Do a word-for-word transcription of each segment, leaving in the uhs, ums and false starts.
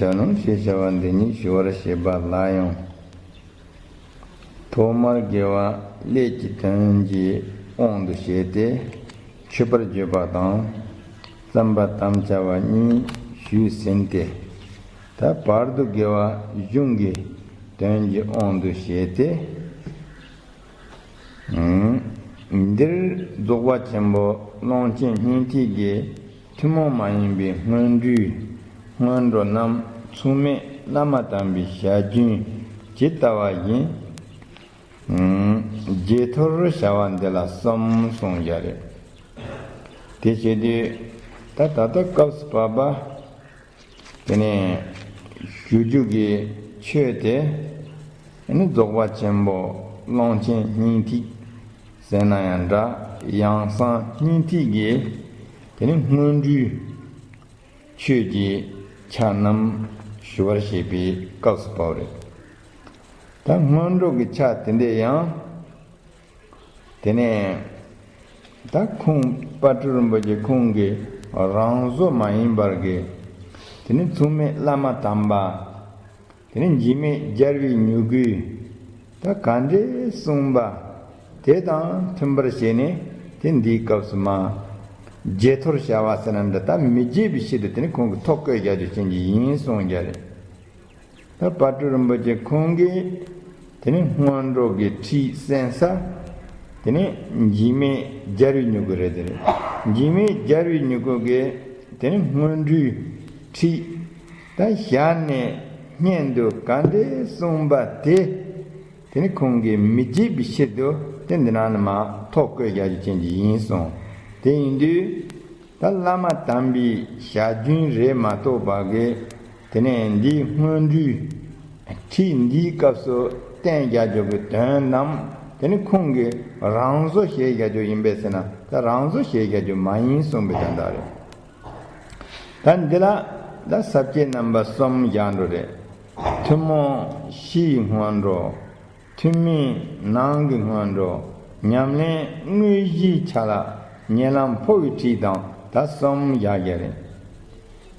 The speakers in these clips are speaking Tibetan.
བྱ་ནོ་ཞེས་བྱ་བ་འདི་ཉིད་ཞུ་བར་བྱེད་པ་ལ་ཡང་། ཐོག་མར་དགེ་བ་ཀླད་ཀྱི་དོན་གྱི་དབང་དུ་བྱས་ཏེ་མཆོད་པར་བརྗོད་པ་དང་བརྩམ་པ་དམ་བཅའ་བ་གཉིས་ཞུས་ཟིན་ཏེ། ད་བར་དུ་དགེ་བ་གཞུང་གི་དོན་གྱི་དབང་དུ་བྱས་ཏེ། འདིར་རྫོགས་པ་ཆེན་པོ་ཀློང་ཆེན་སྙིང་ཐིག་གི་ཐུན་མོང་མ་ཡིན་པའི་སྔོན་འགྲོའི་སྔོན་འགྲོ་རྣམས་མཚུངས་མེད་བླ་མ་དམ་པའི་ཞལ་རྒྱུན་ཇི་ལྟ་བ་བཞིན། རྗེས་ཐོར་བྱ་བ་འདི་ལ་གསུམ་གསུངས་བཞག་རེད། དེ་བྱེད་དུས་ད་ད་ལྟ་སྐབས་སུ་བབ་པ། དེ་ནས་ཞུ་རྒྱུ་གི་ཆོས་དེ། ཨ་ནི་རྫོགས་པ་ཆེན་པོ་ཀློང་ཆེན་སྙིང་ཐིག་ཟེར་ན་ཡང་འདྲ། ཡང་གསང་སྙིང་ཐིག་གི་དེ་ནི་སྔོན་འགྲོའི་ཆོས་ཀྱི་ཆ་རྣམས་ཞུ་བར་བྱེད་པའི་སྐབས་སུ་བབ་རེད། ད་སྔོན་འགྲོ་གི་ཆ་དེ་འདྲ་ཡང་། དེ་ནས་ད་ཁོང་དཔལ་སྤྲུལ་རིན་པོ་ཆེ་ཁོང་གི་རང་བཟོ་མ་ཡིན་པར་གི། དེ་ནི་མཚུངས་མེད་བླ་མ་དམ་པ། དེ་ནི་འཇིགས་མེད་རྒྱལ་བའི་མྱུ་གུས་ད་ག་འདྲས་གསུངས་པ་དེ་དང་མཐུན་པར་བྱས་ནས། དེ་འདིའི་སྐབས་སུ་མ་རྗེས་ཐོར་བྱ་བ་ཟེར་ན་འདྲ། ད་མི་བརྗེད་པའི་ཆེད་དུ་དེ་ནི་ཁོང་གིས་ཐོ་བཀོད་རྒྱག་རྒྱུ་ཅན་གྱི་ཡིན་གསུངས་རྒྱུ་རེད། ད་དཔལ་སྤྲུལ་རིན་པོ་ཆེ་ཁོང་གིས་དེ་ནི་སྔོན་འགྲོ་གི་ཁྲིད་གསན་ས། དེ་ནི་འཇིགས་མེད་རྒྱལ་བའི་མྱུ་གུ་རེད། དེ་རེད། འཇིགས་མེད་རྒྱལ་བའི་མྱུ་གུ་གི་དེ་ནི་སྔོན་འགྲོའི་ཁྲིད་ད་ཞལ་ནས་སྙན་དུ་ག་འདྲས་གསུངས་པ་དེ། དེ་ནི་ཁོང་གིས་མི་བརྗེད་པའི་ཆེད་དུ་དེ་འདི་ནང་ནས་མ་ཐོ་བཀོད་རྒྱག་རྒྱུ་ཅན་གྱི་ཡིན་གསུངས། དེ་ཡིན་དུས། ད་བླ་མ་དམ་པའི་ཞལ་རྒྱུན་རེད་མ་གཏོགས་པ་གི། དེ་ནས་འདིའི་སྔོན་འགྲོའི་ཁྲིད་འདིའི་སྐབས་སུ་བསྟན་རྒྱག་རྒྱུ་གི་དོན་རྣམས་དེ་ནི་ཁོང་གིས་རང་བཟོ་བྱས་རྒྱག་རྒྱུ་ཡིན་པས་ཟེར་ན། ད་རང་བཟོ་བྱས་རྒྱག་རྒྱུ་མ་ཡིན་གསུངས་པའི་དོན་དག་རེད། ད་འདི་ལ་ད་ས་བཅད་རྣམ་པ་གསུམ་བཞག་འགྲོ་རེད། ཐུན་མོང་སྤྱིའི་སྔོན་འགྲོ། ཐུན་མིན་ནང་གི་སྔོན་འགྲོ། ཉམས་ལེན་དངོས་གཞིའི་ཆ་ལ་ཉེ་ལམ་འཕོ་བའི་ཁྲིད་དང་ད་གསུམ་བཞག་རྒྱུ་རེད།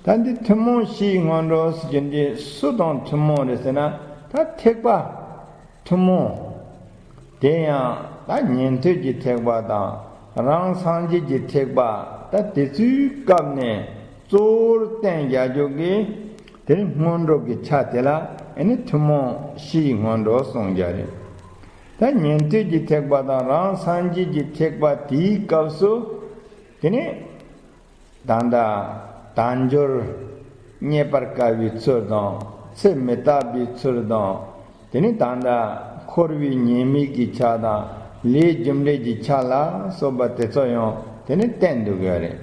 ད་འདི་ཐུན་མོང་སྤྱིའི་སྔོན་འགྲོ་ཟེར་རྒྱུ་འདི་སུ་དང་ཐུན་མོང་རེད་ཟེར་ན། ད་ཐེག་པ་ཐུན་མོང་། དེ་ཡང་ད་ཉན་ཐོས་ཀྱི་ཐེག་པ་དང་རང་སངས་རྒྱས་ཀྱི་ཐེག་པ་ད་དེ་ཚོའི་སྐབས་ནས་གཙོ་བོར་བསྟན་རྒྱག་རྒྱུ་གི། དེ་ནི་སྔོན་འགྲོ་གི་ཆ་དེ་ལ་ཨེ་ནི་ཐུན་མོང་སྤྱིའི་སྔོན་འགྲོ་གསུངས་རྒྱུ་རེད། ད་ཉན་ཐོས་ཀྱི་ཐེག་པ་དང་རང་སངས་རྒྱས་ཀྱི་ཐེག་པ་དེའི་སྐབས་སུ། དེ་ནི་ད་ལྟ་དལ་འབྱོར་རྙེད་པར་དཀའ་བའི་ཚུལ་དང་། ཚེ་མི་རྟག་པའི་ཚུལ་དང་། དེ་ནི་ད་ལྟ་འཁོར་བའི་ཉེས་དམིགས་ཀྱི་ཆ་དང་། ལས་རྒྱུ་འབྲས་ཀྱི་ཆ་ལ་སོགས་པ་དེ་ཚོ་ཡང་དེ་ནི་བསྟན་འདུག་གི་རེད།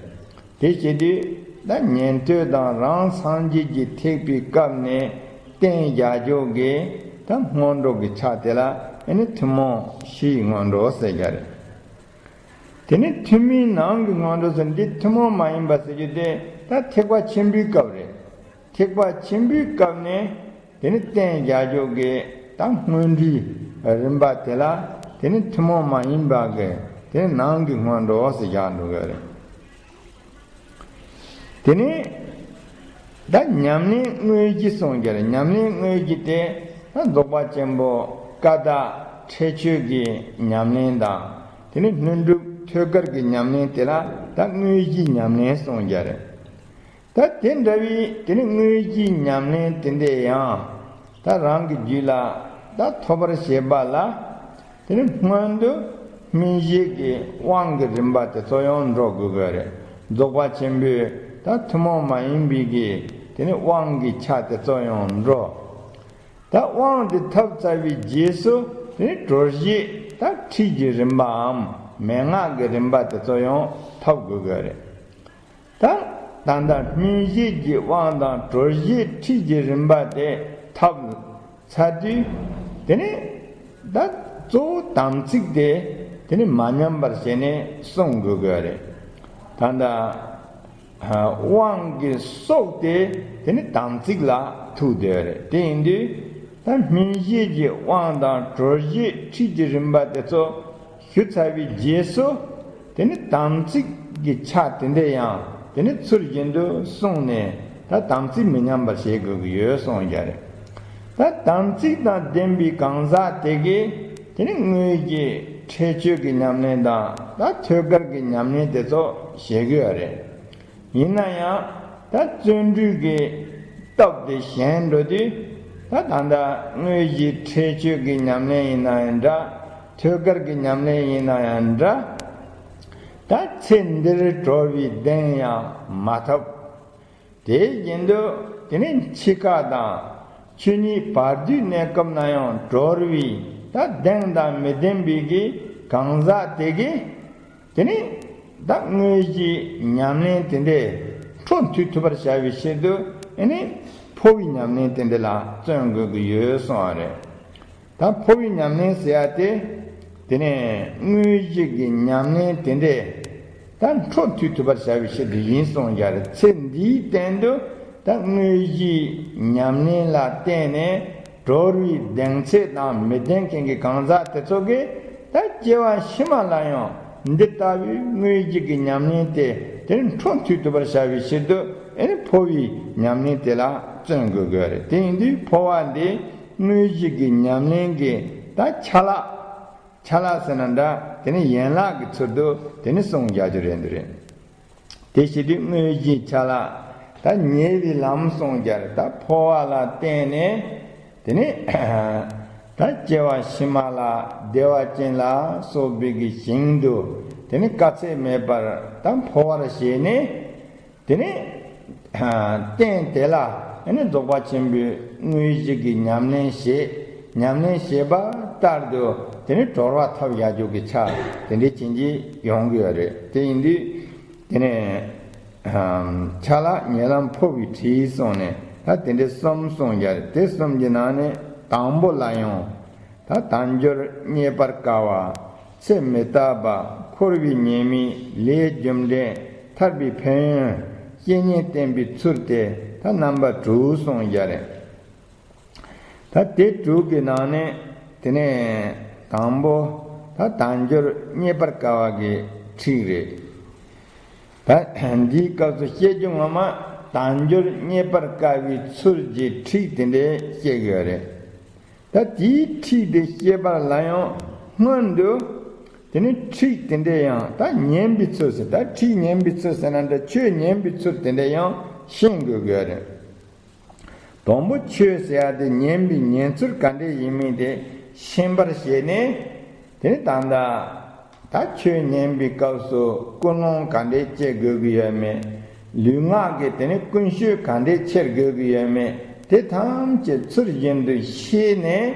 དེ་བྱེད་དུས་ད་ཉན་ཐོས་དང་རང་སངས་རྒྱས་ཀྱི་ཐེག་པའི་སྐབས་ནས་བསྟན་རྒྱག་རྒྱུ་གི་ད་སྔོན་འགྲོ་གི་ཆ་དེ་ལ་ཨེ་ནི་ཐུན་མོང་སྤྱིའི་སྔོན་འགྲོ་ཟེར་རྒྱུ་རེད། དེ་ནི་ཐུན་མིན་ནང་གི་སྔོན་འགྲོ་ཟེར་འདི་ཐུན་མོང་མ་ཡིན་པ་ཟེར་རྒྱུ་དེ་ད་ཐེག་པ་ཆེན་པོའི་སྐབས་རེད། ཐེག་པ་ཆེན་པོའི་སྐབས་ནས་དེ་ནི་བསྟན་རྒྱག་རྒྱུ་གི་ད་སྔོན་འགྲོའི་རིམ་པ་དེ་ལ་དེ་ནི་ཐུན་མོང་མ་ཡིན་པ་གི་དེ་ནི་ནང་གི་སྔོན་འགྲོ་ཟེར་བཞག་འགྲོ་གི་རེད། དེ་ནས་ད་ཉམས་ལེན་དངོས་གཞི་གསུངས་རྒྱུ་རེད། ཉམས་ལེན་དངོས་གཞི་དེ་ད་རྫོགས་པ་ཆེན་པོ་ཀ་དག་ཁྲེགས་ཆོད་ཀྱི་ཉམས་ལེན་དང་། དེ་ནས་ལྷུན་གྲུབ་ཐོད་རྒལ་གྱི་ཉམས་ལེན་དེ་ལ་ད་དངོས་གཞིའི་ཉམས་ལེན་གསུངས་རྒྱུ་རེད། ད་དེ་འདྲ་བའི་དེ་ནས་དངོས་གཞིའི་ཉམས་ལེན་དེ་འདྲ་ཡང་ད་རང་གི་རྒྱུད་ལ་ད་ཐོབ་པར་བྱེད་པ་ལ། དེ་ནི་སྔོན་དུ་སྨིན་བྱེད་ཀྱི་དབང་གི་རིམ་པ་དེ་ཚོ་ཡང་འགྲོ་དགོས་ཀྱི་རེད། རྫོགས་པ་ཆེན་པོའི་ད་ཐུན་མོང་མ་ཡིན་པའི་གི་དེ་ནི་དབང་གི་ཆ་དེ་ཚོ་ཡང་འགྲོ། ད་དབང་དེ་ཐོབ་ཚར་བའི་རྗེས་སུ་དེ་ནི་གྲོལ་བྱེད་ད་ཁྲིད་ཀྱི་རིམ་པའམ་མན་ངག་གི་རིམ་པ་དེ་ཚོ་ཡང་ཐོབ་དགོས་ཀྱི་རེད། ད་ད་ལྟ་སྨིན་བྱེད་ཀྱི་དབང་དང་གྲོལ་བྱེད་ཁྲིད་ཀྱི་རིམ་པ་དེ་ཐོབ་ཚར་དུས། དེ་ནས་ད་གཙོ་བོ་དམ་ཚིག་དེ་དེ་ནི་མ་ཉམས་པར་བྱས་ནས་སྲུང་དགོས་ཀྱི་རེད། ད་ལྟ་དབང་གི་སྲོག་དེ་དེ་ནི་དམ་ཚིག་ལ་ཐུག་བསྡད་རེད། དེ་ཡིན་དུས་ད་སྨིན་བྱེད་ཀྱི་དབང་དང་གྲོལ་བྱེད་ཁྲིད་ཀྱི་རིམ་པ་དེ་ཚོ་ཞུ་ཚར་བའི་རྗེས་སུ། དེ་ནི་དམ་ཚིག་གི་ཆ་དེ་འདྲ་ཡང་དེ་ནི་ཚུལ་བཞིན་དུ་བསྲུངས་ནས་ ད་དམ་ཚིག་མི་ཉམས་པར་བྱེད་དགོས་ཀྱི་ཡོད་གསུངས་ཀྱི་རེད། ད་དམ་ཚིག་དང་ལྡན་པའི་གང་ཟག་དེ་གིས་དེ་ནི་དངོས་གཞི་ཁྲེགས་ཆོད་ཀྱི་ཉམས་ལེན་དང་ད་ཐོད་རྒལ་གྱི་ཉམས་ལེན་དེ་ཚོ་བྱེད་ཀྱི་ཡོད་རེད། ཡིན་ན་ཡང་ད་བརྩོན་འགྲུས་ཀྱི་སྟོབས་དེ་ཞན་འགྲོ་དུས། ད་ད་ལྟ་དངོས་གཞི་ཁྲེགས་ཆོད་ཀྱི་ཉམས་ལེན་ཡིན་ན་ཡང་འདྲ། ཐོད་རྒལ་གྱི་ཉམས་ལེན་ཡིན་ན་ཡང་འདྲ། ད་ཚེ་འདིར་གྲོལ་བའི་གདེང་ཡང་མ་ཐོབ། དེ་བཞིན་དུ་དེ་ནི་འཆི་ཁ་དང་ཆོས་ཉིད་བར་དོའི་གནས་སྐབས་ན་ཡང་གྲོལ་བའི་ད་གདེང་དང་མི་ལྡན་པའི་གི་གང་ཟག་དེ་གིས། དེ་ནི་ད་དངོས་གཞིའི་ཉམས་ལེན་དེ་འདྲས་འཕྲོ་མཐུད་ཐུབ་པར་བྱ་བའི་ཆེད་དུ། ཨེ་ནི་འཕོ་བའི་ཉམས་ལེན་དེ་འདྲ་ལ་བརྩོན་དགོས་ཀྱི་ཡོད་གསུངས་པ་རེད། ད་འཕོ་བའི་ཉམས་ལེན་ཟེར་ཡ་དེ། དེ་ནི་དངོས་གཞི་གི་ཉམས་ལེན་དེ་འདྲས་ད་འཕྲོ་མཐུད་ཐུབ་པར་བྱ་བའི་ཆེད་དུ་ཡིན་གསུངས་ཀྱི་རེད། ཚེ་འདིའི་སྟེང་དུ་ད་དངོས་གཞིའི་ཉམས་ལེན་ལ་བརྟེན་ནས། གྲོལ་བའི་གདེང་ཚད་དང་མི་ལྡན་མཁན་གྱི་གང་ཟག་དེ་ཚོ་གིས་ད་སྐྱེ་བ་ཕྱི་མ་ལ་ཡང་འདི་ལྟ་བུའི་དངོས་གཞི་གི་ཉམས་ལེན་དེ་དེར་འཕྲོ་མཐུད་ཐུབ་པར་བྱ་བའི་ཕྱིར་དུ། ཨེ་ནི་འཕོ་བའི་ཉམས་ལེན་དེ་ལ་བརྩོན་དགོས་དགོས་རེད། དེ་ཡིན་དུས་འཕོ་བ་འདི་དངོས་གཞི་གི་ཉམས་ལེན་གྱི་ད་ཆ་ལག་ཆ་ལག་ཟེར་ན་འདྲ། དེ་ནི་ཡན་ལག་གི་ཚུལ་དུ་དེ་ནི་གསུངས་རྒྱག་རྒྱུ་རེད་འདུག་རེད། དེ་བྱེད་དུས་དངོས་གཞིའི་ཆ་ལག་ད་ཉེ་བའི་ལམ་གསུངས་ཀྱི་རེད། ད་འཕོ་བ་ལ་བརྟེན་ནས་དེ་ནི་ད་སྐྱེ་བ་ཕྱི་མ་ལ་བདེ་བ་ཅན་ལ་སོགས་པའི་གི་ཞིང་དུ་དེ་ནི་དཀའ་ཚེགས་མེད་པར་ད་འཕོ་བར་བྱས་ནས། དེ་ནི་རྟེན་དེ་ལ་ཨེ་ནི་རྫོགས་པ་ཆེན་པོའི་དངོས་གཞི་གི་ཉམས་ལེན་བྱེད། ཉམས་ལེན་བྱེད་པ་ལྟར་དུ་དེ་ནི་གྲོལ་བ་ཐོབ་ཡག་རྒྱུ་གི་ཆ་དེ་འདྲའི་བྱིན་གྱིས་ཡོང་གི་ཡོད་རེད། དེ་ཡིན་དུས་དེ་ནི་ཆ་ལག་ཉེ་ལམ་འཕོ་བའི་ཁྲིད་གསུངས་ནས་ད་དེ་འདྲའི་གསུམ་གསུངས་ཀྱི་རེད། དེ་གསུམ་གྱི་ནང་ནས་དང་པོ་ལ་ཡང་། ད་དལ་འབྱོར་རྙེད་པར་དཀའ་བ། ཚེ་མི་རྟག་པ། འཁོར་བའི་ཉེས་དམིགས། ལས་རྒྱུ་འབྲས། ཐར་པའི་ཕན་ཡོན། བཤེས་གཉེན་བསྟེན་པའི་ཚུལ་ཏེ་ད་རྣམ་པ་དྲུག་གསུངས་ཀྱི་རེད། ད་དེ་དྲུག་གི་ནང་ནས་དེ་ནས་དང་པོ་ད་དལ་འབྱོར་རྙེད་པར་དཀའ་བ་གི་ཁྲིད་རེད། ད་འདིའི་སྐབས་སུ་བཤད་རྒྱུ་ངོ་མ་དལ་འབྱོར་རྙེད་པར་དཀའ་བའི་ཚུལ་གྱི་ཁྲིད་དེ་འདྲས་བཤད་ཀྱི་ཡོད་རེད། ད་དེའི་ཁྲིད་དེ་བཤད་པ་ལ་ཡང་སྔོན་དུ་དེ་ནི་ཁྲིད་དེ་འདྲས་ཡང་ད་ཉན་པའི་ཚུལ་ཟེར། ད་ཁྲིད་ཉན་པའི་ཚུལ་ཟེར་ན་འདྲ། ཆོས་ཉན་པའི་ཚུལ་དེ་འདྲས་ཡང་ཤེས་དགོས་ཀྱི་ཡོད་རེད། དང་པོ་ཆོས་ཟེར་ཡ་དེ་ཉན་པའི་ཉན་ཚུལ་ག་འདྲས་ཡིན་མིན་དེ་ཤེས་པར་བྱས་ནས། དེ་ནི་ད་ལྟ་ད་ཆོས་ཉན་པའི་སྐབས་སུ་ཀུན་སློང་ག་འདྲས་བསྐྱེད་དགོས་ཀྱི་ཡོད་མེད། ལུས་ངག་གི་དེ་ནི་ཀུན་སྤྱོད་ག་འདྲས་འཁྱེར་དགོས་ཀྱི་ཡོད་མེད། དེ་ཐམས་ཅད་ཚུལ་བཞིན་དུ་ཤེས་ནས་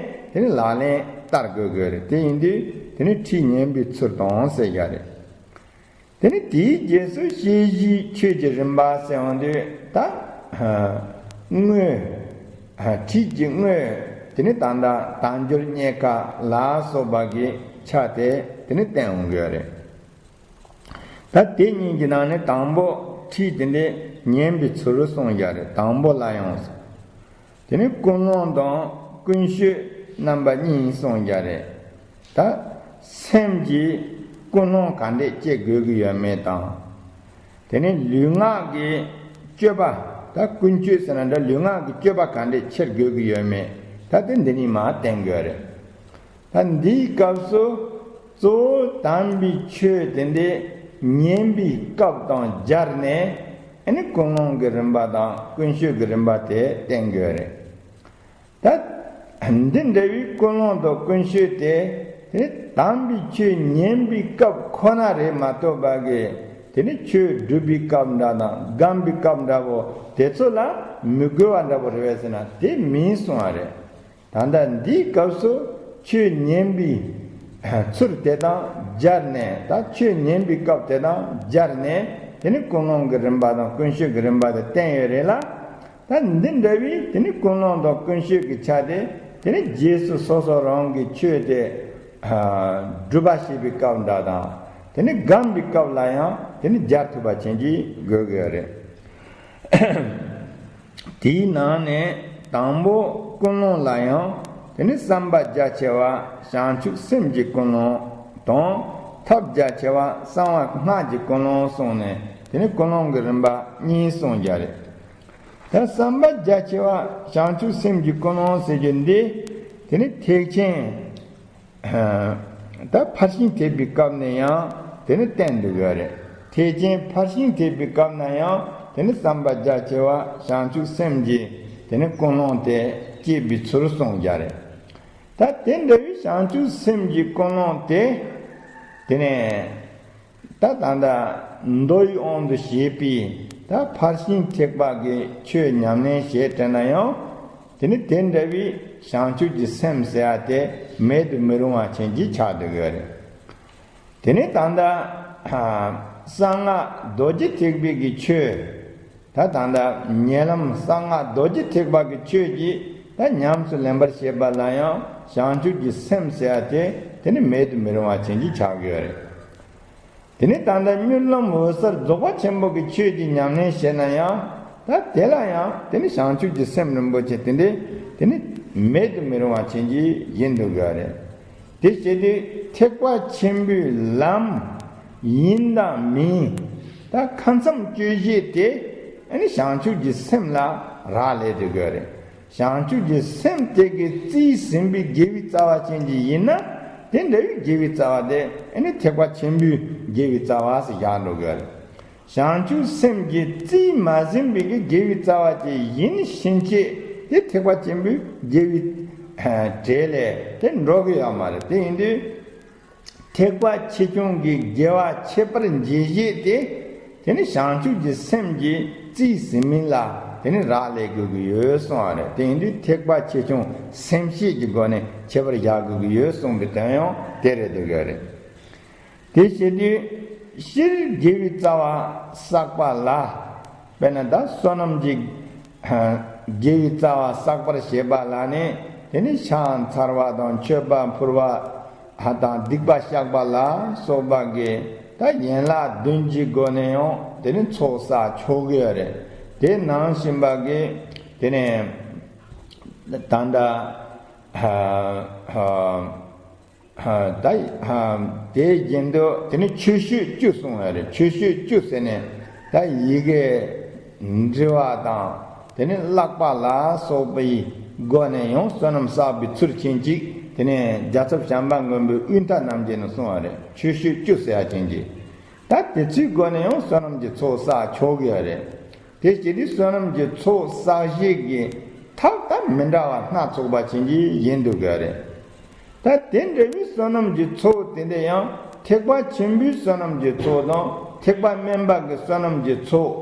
དེ་ནི་ལག་ལེན་བསྟར་དགོས་ཀྱི་ཡོད་རེད། དེ་ཡིན་དུས་དེ་ནི་ཁྲིད་ཉན་པའི་ཚུལ་དང་ཟེར་ཡ་རེད། དེ་ནི་དེའི་རྗེས་སུ་དཔྱད་གཞིའི་ཆོས་ཀྱི་རིམ་པ་ཟེར་འོང་དུས་ད། དངོས། ཁྲིད་ཀྱི་དངོས། དེ་ནི་ད་ལྟ་དལ་འབྱོར་རྙེད་དཀའ་ལ་སོགས་པ་གི་ཆ་དེ་དེ་ནི་བསྟན་འོང་གི་ཡོད་རེད། ད་དེ་གཉིས་ཀྱི་ནང་ནས་དང་པོ་ཁྲིད་དེ་འདྲས་ཉན་པའི་ཚུལ་གསུངས་ཀྱི་རེད། དང་པོ་ལ་ཡང་། དེ་ནི་ཀུན་སློང་དང་ཀུན་སྤྱོད་རྣམ་པ་གཉིས་གསུངས་ཀྱི་རེད། ད་སེམས་ཀྱི་ཀུན་སློང་ག་འདྲས་བསྐྱེད་དགོས་ཀྱི་ཡོད་མེད་དང་། དེ་ནི་ལུས་ངག་གི་སྤྱོད་པ། ད་ཀུན་སྤྱོད་ཟེར་ན་འདྲ། ལུས་ངག་གི་སྤྱོད་པ་ག་འདྲས་འཁྱེར་དགོས་ཀྱི་ཡོད་མེད། ད་དེ་འདི་གཉིས་མར་བསྟན་དགོས་རེད། ད་འདིའི་སྐབས་སུ་གཙོ་བོ་དམ་པའི་ཆོས་དེ་འདྲས་ཉན་པའི་སྐབས་དང་སྦྱར་ནས། ཨ་ནི་ཀུན་སློང་གི་རིམ་པ་དང་ཀུན་སྤྱོད་ཀྱི་རིམ་པ་དེ་བསྟན་དགོས་རེད། ད་འདི་འདྲ་བའི་ཀུན་སློང་དང་ཀུན་སྤྱོད་དེ་དེ་དམ་པའི་ཆོས་ཉན་པའི་སྐབས་ཁོ་ན་རེད་མ་གཏོགས་པ་གི། དེ་ནི་ཆོས་སྒྲུབ་པའི་སྐབས་འདྲ་དང་སྒོམ་པའི་སྐབས་འདྲ་བོ་དེ་ཚོ་ལ་མི་དགོས་པ་འདྲ་བོ་རེད་པས་ཟེར་ན་དེ་མིན་གསུང་བ་རེད། ད་ལྟ་འདིའི་སྐབས་སུ་ཆོས་ཉན་པའི་ཚུལ་དེ་དང་སྦྱར་ནས། ད་ཆོས་ཉན་པའི་སྐབས་དེ་དང་སྦྱར་ནས་དེ་ནི་ཀུན་སློང་གི་རིམ་པ་དང་ཀུན་སྤྱོད་ཀྱི་རིམ་པ་དེ་བསྟན་ཡོད་རེད་ལ། ད་འདི་འདྲ་བའི་དེ་ནི་ཀུན་སློང་དང་ཀུན་སྤྱོད་ཀྱི་ཆ་དེ་དེ་ནི་རྗེས་སུ་སོ་སོ་རང་གི་ཆོས་དེ་སྒྲུབ་པ་བྱེད་པའི་སྐབས་འདྲ་དང་། དེ་ནི་སྒོམ་པའི་སྐབས་ལ་ཡང་དེ་ནི་སྦྱར་ཐུབ་པ་བྱིན་གྱིས་དགོས་ཀྱི་ཡོད་རེད། དེའི་ནང་ནས་དང་པོ་ཀུན་སློང་ལ་ཡང་དེ་ནི་བསམ་པ་རྒྱ་ཆེ་བ་བྱང་ཆུབ་སེམས་ཀྱི་ཀུན་སློང་དང་། ཐབས་རྒྱ་ཆེ་བ་གསང་བ་སྔགས་ཀྱི་ཀུན་སློང་གསུངས་ནས་དེ་ནི་ཀུན་སློང་གི་རིམ་པ་གཉིས་གསུངས་ཀྱི་རེད། ད་བསམ་པ་རྒྱ་ཆེ་བ་བྱང་ཆུབ་སེམས་ཀྱི་ཀུན་སློང་ཟེར་རྒྱུ་འདི། དེ་ནི་ཐེག་ཆེན་ད་ཕར་ཕྱིན་ཐེག་པའི་སྐབས་ནས་ཡང་དེ་ནི་བསྟན་འདུག་ཡོད་རེད། ཐེག་ཆེན་ཕར་ཕྱིན་ཐེག་པའི་སྐབས་ན་ཡང་དེ་ནི་བསམ་པ་རྒྱ་ཆེ་བ་བྱང་ཆུབ་སེམས་ཀྱི་དེ་ནི་ཀུན་སློང་དེ་སྐྱེས་པའི་ཚུལ་གསུངས་ཡོད་རེད། ད་དེ་འདྲ་བའི་བྱང་ཆུབ་སེམས་ཀྱི་ཀུན་སློང་དེ། དེ་ནས་ད་ད་ལྟ་མདོ་ཡི་དབང་དུ་བྱས་པའི་ད་ཕར་ཕྱིན་ཐེག་པ་གི་ཆོས་ཉམས་ལེན་བྱས་དྲན་ན་ཡང་། དེ་ནི་དེ་འདྲ་བའི་བྱང་ཆུབ་ཀྱི་སེམས་ཟེར་ཡ་དེ་མེད་དུ་མི་རུང་བ་ཅན་གྱི་ཆགས་འདུག་ཡོད་རེད། དེ་ནི་ད་ལྟ་གསང་སྔགས་རྡོ་རྗེ་ཐེག་པའི་གི་ཆོས། ད་ད་ལྟ་ཉེ་ལམ་གསང་སྔགས་རྡོ་རྗེ་ཐེག་པ་གི་ཆོས་ཀྱིས་ད་ཉམས་སུ་ལེན་པར་བྱེད་པ་ལ་ཡང་བྱང་ཆུབ་ཀྱི་སེམས་ཟེར་ཡ་དེ་དེ་ནི་མེད་དུ་མི་རུང་བ་ཅན་གྱི་ཆགས་ཀྱི་ཡོད་རེད། དེ་ནི་ད་ལྟ་མྱུར་ལམ་འོད་གསལ་རྫོགས་པ་ཆེན་པོ་གི་ཆོས་ཀྱི་ཉམས་ལེན་བྱས་ན་ཡང་ད་དེ་ལ་ཡང་དེ་ནི་བྱང་ཆུབ་ཀྱི་སེམས་རིན་པོ་ཆེ་དེ་འདྲ་དེ་ནི་མེད་དུ་མི་རུང་བ་ཅན་གྱི་ཡིན་འདུག་ཡོད་རེད། དེ་བྱས་ཏེ་ཐེག་པ་ཆེན་པོའི་ལམ་ཡིན་དང་མིན་ད་ཁ་མཚམས་གཅོད་བྱེད་དེ་ཨ་ནི་བྱང་ཆུབ་ཀྱི་སེམས་ལ་རག་ལས་འདུག་ཡོད་རེད། བྱང་ཆུབ་ཀྱི་སེམས་དེ་གིས་རྩིས་ཟིན་པའི་དགེ་བའི་རྩ་བ་ཅན་གྱི་ཡིན་ན། དེ་འདྲ་བའི་དགེ་བའི་རྩ་བ་དེ་ཨ་ནི་ཐེག་པ་ཆེན་པོའི་དགེ་བའི་རྩ་བ་ཟེར་བཞག་འགྲོ་གི་རེད། བྱང་ཆུབ་སེམས་ཀྱིས་རྩིས་མ་ཟིན་པའི་གི་དགེ་བའི་རྩ་བ་ཅན་ཡིན་ཕྱིན་ཆད་དེ་ཐེག་པ་ཆེན་པོའི་དགེ་བའི་གྲས་ལས་དེ་འགྲོ་གི་ཡོད་མ་རེད། དེ་ཡིན་དུས། ཐེག་པ་ཆེ་ཆུང་གི་དགེ་བ་ཁྱད་པར་འབྱེད་བྱེད་དེ། དེ་ནི་བྱང་ཆུབ་ཀྱི་སེམས་ཀྱིས་རྩིས་ཟིན་མིན་ལ་དེ་ནི་རག་ལས་དགོས་ཀྱི་ཡོད་གསུངས་པ་རེད། དེ་ཡིན་དུས་ཐེག་པ་ཆེ་ཆུང་སེམས་བསྐྱེད་ཀྱི་སྒོ་ནས་ཁྱད་པར་བཞག་དགོས་ཀྱི་ཡོད་གསུངས་པའི་དོན་ཡང་དེ་རེད་འདུག་ཡོད་རེད། དེ་བྱེད་དུས་སྤྱིར་དགེ་བའི་རྩ་བ་བསགས་པ་ལ། དཔེར་ན་ད་བསོད་ནམས་ཀྱི་དགེ་བའི་རྩ་བ་བསགས་པར་བྱེད་པ་ལ་ནི་དེ་ནི་ཕྱག་འཚལ་བ་དང་མཆོད་པ་ཕུལ་བ་དང་སྡིག་པ་བཤགས་པ་ལ་སོགས་པ་གི་ད་ཡན་ལག་བདུན་གྱི་སྒོ་ནས་ཡང་དེ་ནི་ཚོགས་བསགས་ཆོག་གི་ཡོད་རེད། དེ་ནང་བཞིན་པ་གི་དེ་ནི་ད་ལྟ་ད་དེའི་རྒྱན་དུ་དེ་ནི་ཆོས་སྤྱོད་བཅུ་གསུངས་ཡོད་རེད། ཆོས་སྤྱོད་བཅུ་ཟེར་ནས་ད་ཡི་གེ་འབྲི་བ་དང་དེ་ནི་བཀླག་པ་ལ་སོགས་པའི་སྒོ་ནས་ཡང་བསོད་ནམས་བསགས་པའི་ཚུལ་ཅན་ཅིག་དེ་ནི་རྒྱལ་ཚབ་བྱམས་པ་མགོན་པོའི་དབུས་མཐའ་རྣམ་རྒྱལ་ནས་གསུངས་པ་རེད། ཆོས་སྤྱོད་བཅུ་ཟེར་ཡ་ཅན་ཅིག་ད་དེ་ཚོའི་སྒོ་ནས་ཡང་བསོད་ནམས་ཀྱི་ཚོགས་བསགས་ཆོག་གི་ཡོད་རེད། དེ་བྱེད་དུས་བསོད་ནམས་ཀྱི་ཚོགས་བསགས་བྱེད་ཀྱི་ཐབས་དང་མི་འདྲ་བ་སྣ་ཚོགས་པ་ཅན་གྱི་ཡིན་འདུག་གི་རེད། ད་དེ་འདྲ་བའི་བསོད་ནམས་ཀྱི་ཚོགས་དེ་འདྲ་ཡང་ཐེག་པ་ཆེན་པོའི་བསོད་ནམས་ཀྱི་ཚོགས་དང་ཐེག་པ་དམན་པ་གི་བསོད་ནམས་ཀྱི་ཚོགས་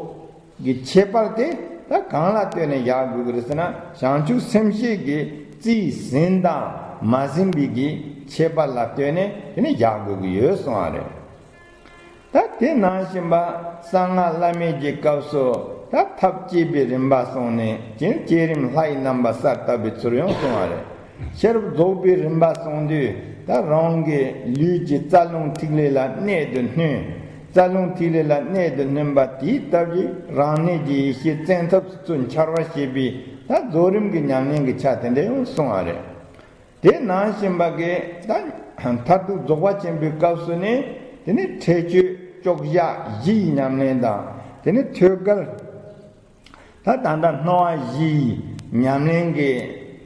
ཀྱི་ཁྱད་པར་དེ་ད་གང་ལ་ལྟོས་ནས་བཞག་དགོས་ཀྱི་རེད་ཟེར་ན། བྱང་ཆུབ་སེམས་བསྐྱེད་ཀྱི་རྩིས་ཟིན་དང་མ་ཟིན་པའི་གི་ཁྱད་པར་ལ་ལྟོས་ནས་དེ་ནི་བཞག་དགོས་ཀྱི་ཡོད་གསུངས་པ་རེད། ད་དེ་ནང་བཞིན་པ་གསང་སྔགས་བླ་མེད་ཀྱི་སྐབས་སུ་ད་ཐབས་བསྐྱེད་པའི་རིམ་པ་གསུངས་ནས་ཀྱེ་བསྐྱེད་རིམ་ལྷ་ཡི་རྣམ་པ་གསལ་བཏབ་པའི་ཚུལ་ཡང་གསུངས་པ་རེད། ཤེས་རབ་རྫོགས་པའི་རིམ་པ་གསུངས་དུས་ད་རང་གི་ལུས་ཀྱི་རྩ་རླུང་ཐིག་ལེ་ལ་གནད་དུ་བསྣུན། རྩ་རླུང་ཐིག་ལེ་ལ་གནད་དུ་བསྣུན་པ་དེའི་སྟབས་ཀྱིས་རང་གནས་ཀྱི་ཡེ་ཤེས་བཙན་ཐབས་སུ་འཆར་བར་བྱེད་པའི་ད་རྫོགས་རིམ་གྱི་ཉམས་ལེན་གྱི་ཆ་དེ་འདྲ་ཡང་གསུངས་པ་རེད། དེ་ནང་བཞིན་པ་གི་ད་མཐར་ཐུག་རྫོགས་པ་ཆེན་པོའི་སྐབས་སུ་ནི་དེ་ནི་ཁྲེགས་ཆོད་བཅོ་བརྒྱད་བཞི་ཡི་ཉམས་ལེན་དང་དེ་ནི་ཐོད་རྒལ། ད་ད་ལྟ་སྣང་བ་བཞི་ཡི་ཉམས་ལེན་གྱི་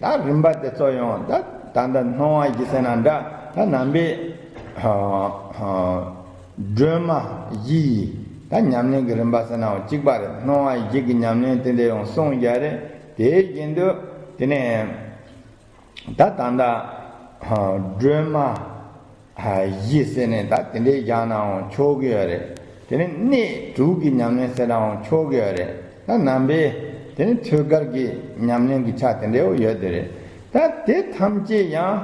ད་རིམ་པ་དེ་ཚོ་ཡང་ད་ད་ལྟ་སྣང་བ་བཞི་ཟེར་ན་འདྲ། ད་ནང་པའི་སྒྲོན་མ་བཞི་ཡི་ད་ཉམས་ལེན་གྱི་རིམ་པ་ཟེར་ནའང་གཅིག་པ་རེད། སྣང་བ་བཞི་གི་ཉམས་ལེན་དེ་འདྲ་ཡང་གསུངས་ཡོད་རེད། དེ་བཞིན་དུ་དེ་ནས། ད་ད་ལྟ་སྒྲོན་མ་བཞི་ཟེར་ནས་ད་དེ་འདྲའི་བཞག་ནའང་ཆོག་གི་ཡོད་རེད། དེ་ནས་གནད་དྲུག་གི་ཉམས་ལེན་ཟེར་ནའང་ཆོག་གི་ཡོད་རེད། ད་ནང་པའི་དེ་ནས་ཐོད་རྒལ་གྱི་ཉམས་ལེན་གྱི་ཆ་དེ་འདྲའོ་ཡོད་དེ་རེད། ད་དེ་ཐམས་ཅད་ཡང་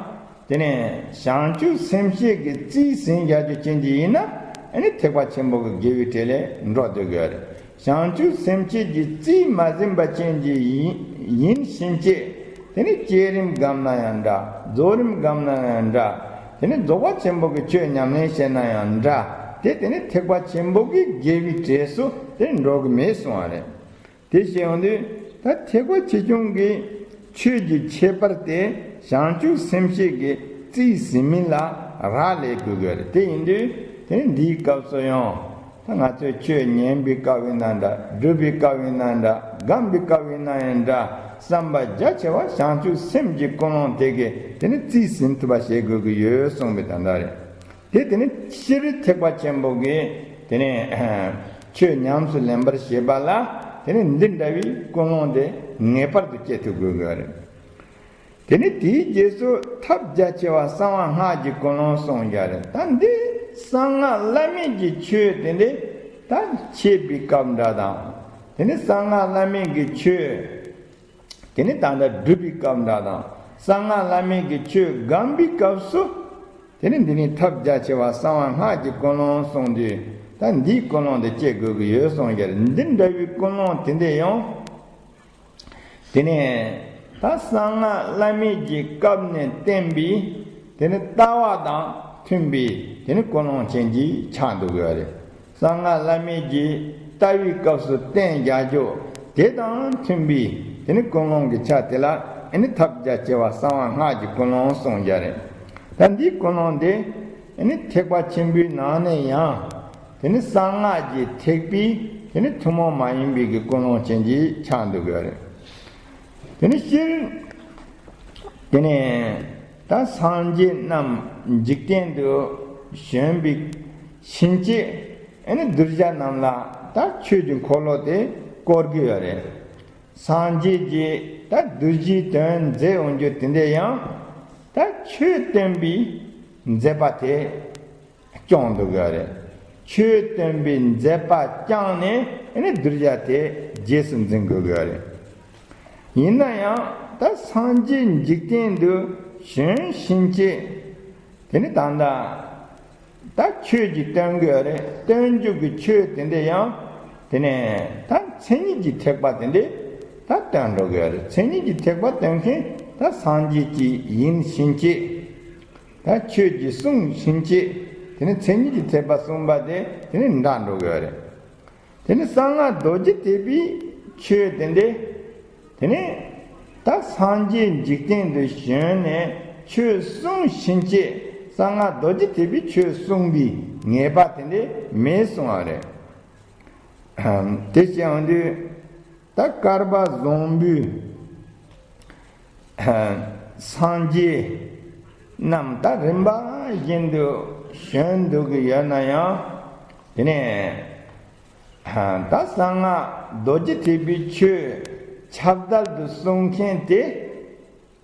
དེ་ནས་བྱང་ཆུབ་སེམས་བསྐྱེད་ཀྱི་རྩིས་ཟིན་བཞག་རྒྱུ་ཅན་གྱི་ཡིན་ན་ཨ་ནི་ཐེག་པ་ཆེན་པོ་གི་དགེ་བའི་གྲས་ལས་འགྲོ་སྡོད་ཀྱི་ཡོད་རེད། བྱང་ཆུབ་སེམས་བསྐྱེད་ཀྱི་རྩིས་མ་ཟིན་པ་ཅན་གྱི་ཡིན་ཡིན་ཕྱིན་ཆད། དེ་ནི་བསྐྱེད་རིམ་སྒོམ་ན་ཡང་འདྲ། རྫོགས་རིམ་སྒོམ་ན་ཡང་འདྲ། དེ་ནི་རྫོགས་པ་ཆེན་པོ་གི་ཆོས་ཉམས་ལེན་བྱས་ན་ཡང་འདྲ། དེ་དེ་ནི་ཐེག་པ་ཆེན་པོ་གི་དགེ་བའི་གྲས་སུ་དེ་འགྲོ་གི་མེད་གསུང་བ་རེད། དེ་བཤད་ཡོང་དུས་ད་ཐེག་པ་ཆེ་ཆུང་གི་ཆོས་ཀྱི་ཁྱད་པར་དེ་བྱང་ཆུབ་སེམས་བསྐྱེད་ཀྱི་རྩིས་ཟིན་མིན་ལ་རག་ལས་དགོས་ཀྱི་རེད། དེ་ཡིན་དུས་དེ་ནི་འདིའི་སྐབས་སུ་ཡང་། ད་ང་ཚོས་ཆོས་ཉན་པའི་སྐབས་ཡིན་ན་འདྲ། སྒྲུབ་པའི་སྐབས་ཡིན་ན་འདྲ། སྒོམ་པའི་སྐབས་ཡིན་ན་ཡང་འདྲ། བསམ་པ་རྒྱ་ཆེ་བ་བྱང་ཆུབ་སེམས་ཀྱི་ཀུན་སློང་དེ་གིས་དེ་ནི་རྩིས་ཟིན་ཐུབ་པ་བྱེད་དགོས་ཀྱི་ཡོད་གསུངས་པའི་དོན་དག་རེད། དེ་དེ་ནི་སྤྱིར་ཐེག་པ་ཆེན་པོ་གིས་དེ་ནི་ཆོས་ཉམས་སུ་ལེན་པར་བྱེད་པ་ལ་དེ་ནི་འདི་འདྲ་བའི་ཀུན་སློང་དེ་ངེས་པར་དུ་སྐྱེ་ཐུབ་དགོས་ཀྱི་རེད། དེ་ནི་དེའི་རྗེས་སུ་ཐབས་རྒྱ་ཆེ་བ་གསང་བ་སྔགས་ཀྱི་ཀུན་སློང་གསུངས་ཀྱི་རེད། ད་འདི་གསང་སྔགས་བླ་མེད་ཀྱི་ཆོས་དེ་འདི་ད་འཆད་པའི་སྐབས་འདྲ་དང་། དེ་ནི་གསང་སྔགས་བླ་མེད་ཀྱི་ཆོས་དེ་ནི་ད་ལྟ་སྒྲུབ་པའི་སྐབས་འདྲ་དང་། གསང་སྔགས་བླ་མེད་ཀྱི་ཆོས་སྒོམ་པའི་སྐབས་སུ་དེ་ནི་འདི་ནི་ཐབས་རྒྱ་ཆེ་བ་གསང་བ་སྔགས་ཀྱི་ཀུན་སློང་གསུངས་དུས། ད་འདིའི་ཀུན་སློང་དེ་སྐྱེ་དགོས་ཀྱི་ཡོད་གསུངས་ཀྱི་རེད། འདི་འདྲ་བའི་ཀུན་སློང་དེ་འདི་ཡང་དེ་ནས་ད་གསང་སྔགས་བླ་མེད་ཀྱི་སྐབས་ནས་བསྟན་པའི་དེ་ནི་ལྟ་བ་དང་མཐུན་པའི་དེ་ནི་ཀུན་སློང་ཅན་གྱི་ཆགས་འདུག་ཡོད་རེད། གསང་སྔགས་བླ་མེད་ཀྱི་ལྟ་བའི་སྐབས་སུ་བསྟན་རྒྱ་འཇོག་དེ་དང་མཐུན་པའི་དེ་ནི་ཀུན་སློང་གི་ཆ་དེ་ལ་ཨེ་ནི་ཐབས་རྒྱ་ཆེ་བ་གསང་བ་སྔགས་ཀྱི་ཀུན་སློང་གསུངས་རྒྱ་རེད། ད་འདིའི་ཀུན་སློང་དེ་ཨེ་ནི་ཐེག་པ་ཆེན་པོའི་ནང་ནས་ཡང་། དེ་ནི་གསང་སྔགས་ཀྱི་ཐེག་པའི་དེ་ནི་ཐུན་མོང་མ་ཡིན་པའི་གི་ཀུན་སློང་ཅན་གྱི་ཆགས་འདུག་ཡོད་རེད། དེ་ནི་སྤྱིར་དེ་ནི་ད་སངས་རྒྱས་རྣམས་འཇིག་རྟེན་དུ་བྱོན་པའི་ཕྱིན་ཆད་ཨེ་ནི་གདུལ་བྱ་རྣམས་ལ་ད་ཆོས་ཀྱི་འཁོར་ལོ་དེ་བསྐོར་གྱི་ཡོད་རེད། སངས་རྒྱས་ཀྱིས་ད་གདུལ་བྱའི་དོན་མཛད་འོང་རྒྱུ་དེ་འདྲ་ཡང་ད་ཆོས་སྟོན་པའི་མཛད་པ་དེ་སྐྱོང་འདུག་གི་རེད། ཆོས་སྟོན་པའི་མཛད་པ་བསྐྱངས་ནས་ཨེ་ནི་གདུལ་བྱ་དེ་རྗེས་སུ་འཛིན་དགོས་ཀྱི་རེད། ཡིན་ན་ཡང་ད་སངས་རྒྱས་འཇིག་རྟེན་དུ་བྱོན་ཕྱིན་ཆད་དེ་ནི་ད་ལྟ་ད་ཆོས་ཀྱི་སྟོན་དགོས་རེད། སྟོན་རྒྱུ་གི་ཆོས་དེ་འདྲ་ཡང་དེ་ནས་ད་མཚན་ཉིད་ཀྱི་ཐེག་པ་དེ་འདྲ་ད་སྟོན་འགྲོ་དགོས་རེད། མཚན་ཉིད་ཀྱི་ཐེག་པ་སྟོན་མཁན་ད་སངས་རྒྱས་ཀྱི་ཡིན་ཕྱིན་ཆད། ད་ཆོས་ཀྱི་གསུང་ཕྱིན་ཆད་དེ་ནི་མཚན་ཉིད་ཀྱི་ཐེག་པ་གསུངས་པ་དེ་དེ་ནི་འདྲ་འགྲོ་དགོས་རེད། དེ་ནི་གསང་སྔགས་རྡོ་རྗེ་ཐེག་པའི་ཆོས་དེ་འདི་དེ་ནི་ད་སངས་རྒྱས་འཇིག་རྟེན་དུ་བྱོན་ནས་ཆོས་གསུང་ཕྱིན་ཆད་གསང་སྔགས་རྡོ་རྗེ་ཐེག་པའི་ཆོས་གསུང་པའི་ངེས་པ་དེ་འདི་མེད་གསུང་བ་རེད། དེ་བྱས་འོང་དུས་ད་བསྐལ་པ་བཟང་པོའི་སངས་རྒྱས་རྣམས་ད་རིམ་པ་བཞིན་དུ་བྱོན་འདུག་གི་ཡོད་ན་ཡང་། དེ་ནས་ད་གསང་སྔགས་རྡོ་རྗེ་ཐེག་པའི་ཆོས་ཁྱབ་བརྡལ་དུ་གསུང་མཁན་དེ་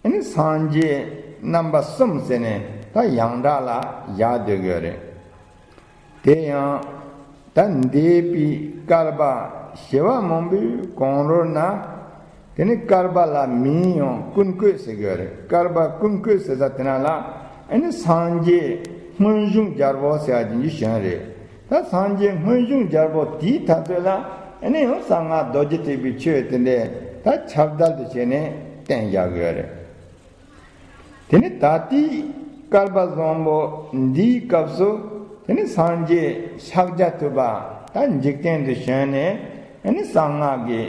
ཨ་ནི་སངས་རྒྱས་རྣམ་པ་གསུམ་ཟེར་ནས་ད་ཡང་དག་ལ་བཞག་སྡོད་ཀྱི་ཡོད་རེད། དེ་ཡང་ད་འདས་པའི་བསྐལ་པ་བྱེ་བ་མང་པོའི་གོང་རོལ་ན། དེ་ནི་བསྐལ་པ་ལ་མིང་ཡང་ཀུན་བཀོད་ཟེར་གྱི་ཡོད་རེད། བསྐལ་པ་ཀུན་བཀོད་ཟེར་ས་དེ་ན་ལ་ཨ་ནི་སངས་རྒྱས་སྔོན་བྱུང་རྒྱལ་པོ་ཟེར་བ་ཅན་གྱི་བྱོན་རེད། ད་སངས་རྒྱས་སྔོན་བྱུང་རྒྱལ་པོ་དེའི་ཐ་ཚོད་ལ་ཨ་ནི་ཡང་གསང་སྔགས་རྡོ་རྗེ་ཐེག་པའི་ཆོས་དེ་འདྲས་ད་ཁྱབ་བརྡལ་དུ་བྱས་ནས་བསྟན་བཞག་གི་ཡོད་རེད། དེ་ནི་ད་ལྟའི་བསྐལ་པ་བཟང་པོ་འདིའི་སྐབས་སུ་དེ་ནི་སངས་རྒྱས་ཤཱཀྱ་ཐུབ་པ་ད་འཇིག་རྟེན་དུ་བྱོན་ནས་དེ་ནི་གསང་སྔགས་ཀྱི་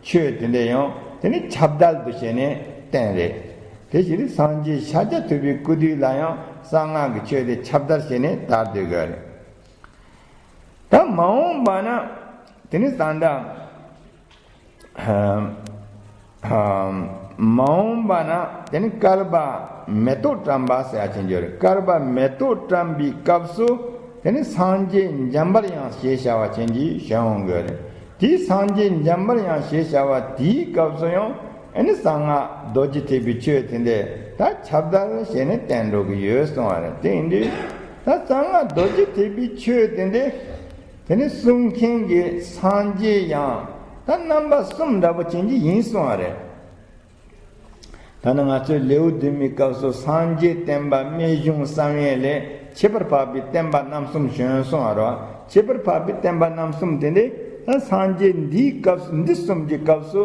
ཆོས་དེ་འདྲ་ཡང་དེ་ནི་ཁྱབ་བརྡལ་དུ་བྱས་ནས་བསྟན་རེད། དེ་བཞིན་དུ་སངས་རྒྱས་ཤཱཀྱ་ཐུབ་པའི་སྐུ་དུས་ལ་ཡང་གསང་སྔགས་ཀྱི་ཆོས་དེ་ཁྱབ་བརྡལ་བྱས་ནས་དར་སྡོད་དགོས་རེད། ད་མ་འོངས་པ་ན་དེ་ནི་ད་ལྟ་མ་འོངས་པ་ན་དེ་ནི་བསྐལ་པ་མེ་ཏོག་བཀྲམ་པ་ཟེར་ཡ་ཅན་གྱི་རེད། བསྐལ་པ་མེ་ཏོག་བཀྲམ་པའི་སྐབས་སུ་དེ་ནི་སངས་རྒྱས་འཇམ་པར་དབྱངས་ཞེས་བྱ་བ་ཅན་གྱིས་བྱོན་འོང་གི་རེད། དེའི་སངས་རྒྱས་འཇམ་པར་དབྱངས་ཞེས་བྱ་བ་དེའི་སྐབས་སུ་ཡང་ཨ་ནི་གསང་སྔགས་རྡོ་རྗེ་ཐེག་པའི་ཆོས་དེ་འདྲས་ད་ཁྱབ་བརྡལ་བྱས་ནས་བསྟན་འགྲོ་གི་ཡོད་གསུང་བ་རེད། དེ་ཡིན་དུས་ད་གསང་སྔགས་རྡོ་རྗེ་ཐེག་པའི་ཆོས་དེ་འདྲས་དེ་ནི་གསུང་མཁན་གྱི་སངས་རྒྱས་ཡང་ད་རྣམ་པ་གསུམ་འདྲ་པོ་ཅན་གྱི་ཡིན་གསུང་བ་རེད། ད་ནི་ང་ཚོའི་ལེའུ་བདུན་མའི་སྐབས་སུ་སངས་རྒྱས་བསྟན་པ་རྨད་གཞུང་བསམ་ཡས་ལས་ཁྱད་པར་འཕགས་པའི་བསྟན་པ་རྣམ་གསུམ་བྱོན་གསུང་བ་རེད། ཁྱད་པར་འཕགས་པའི་བསྟན་པ་རྣམ་གསུམ་དེ་འདྲས་ད་སངས་རྒྱས་འདིའི་སྐབས་སུ་འདི་གསུམ་གྱི་སྐབས་སུ་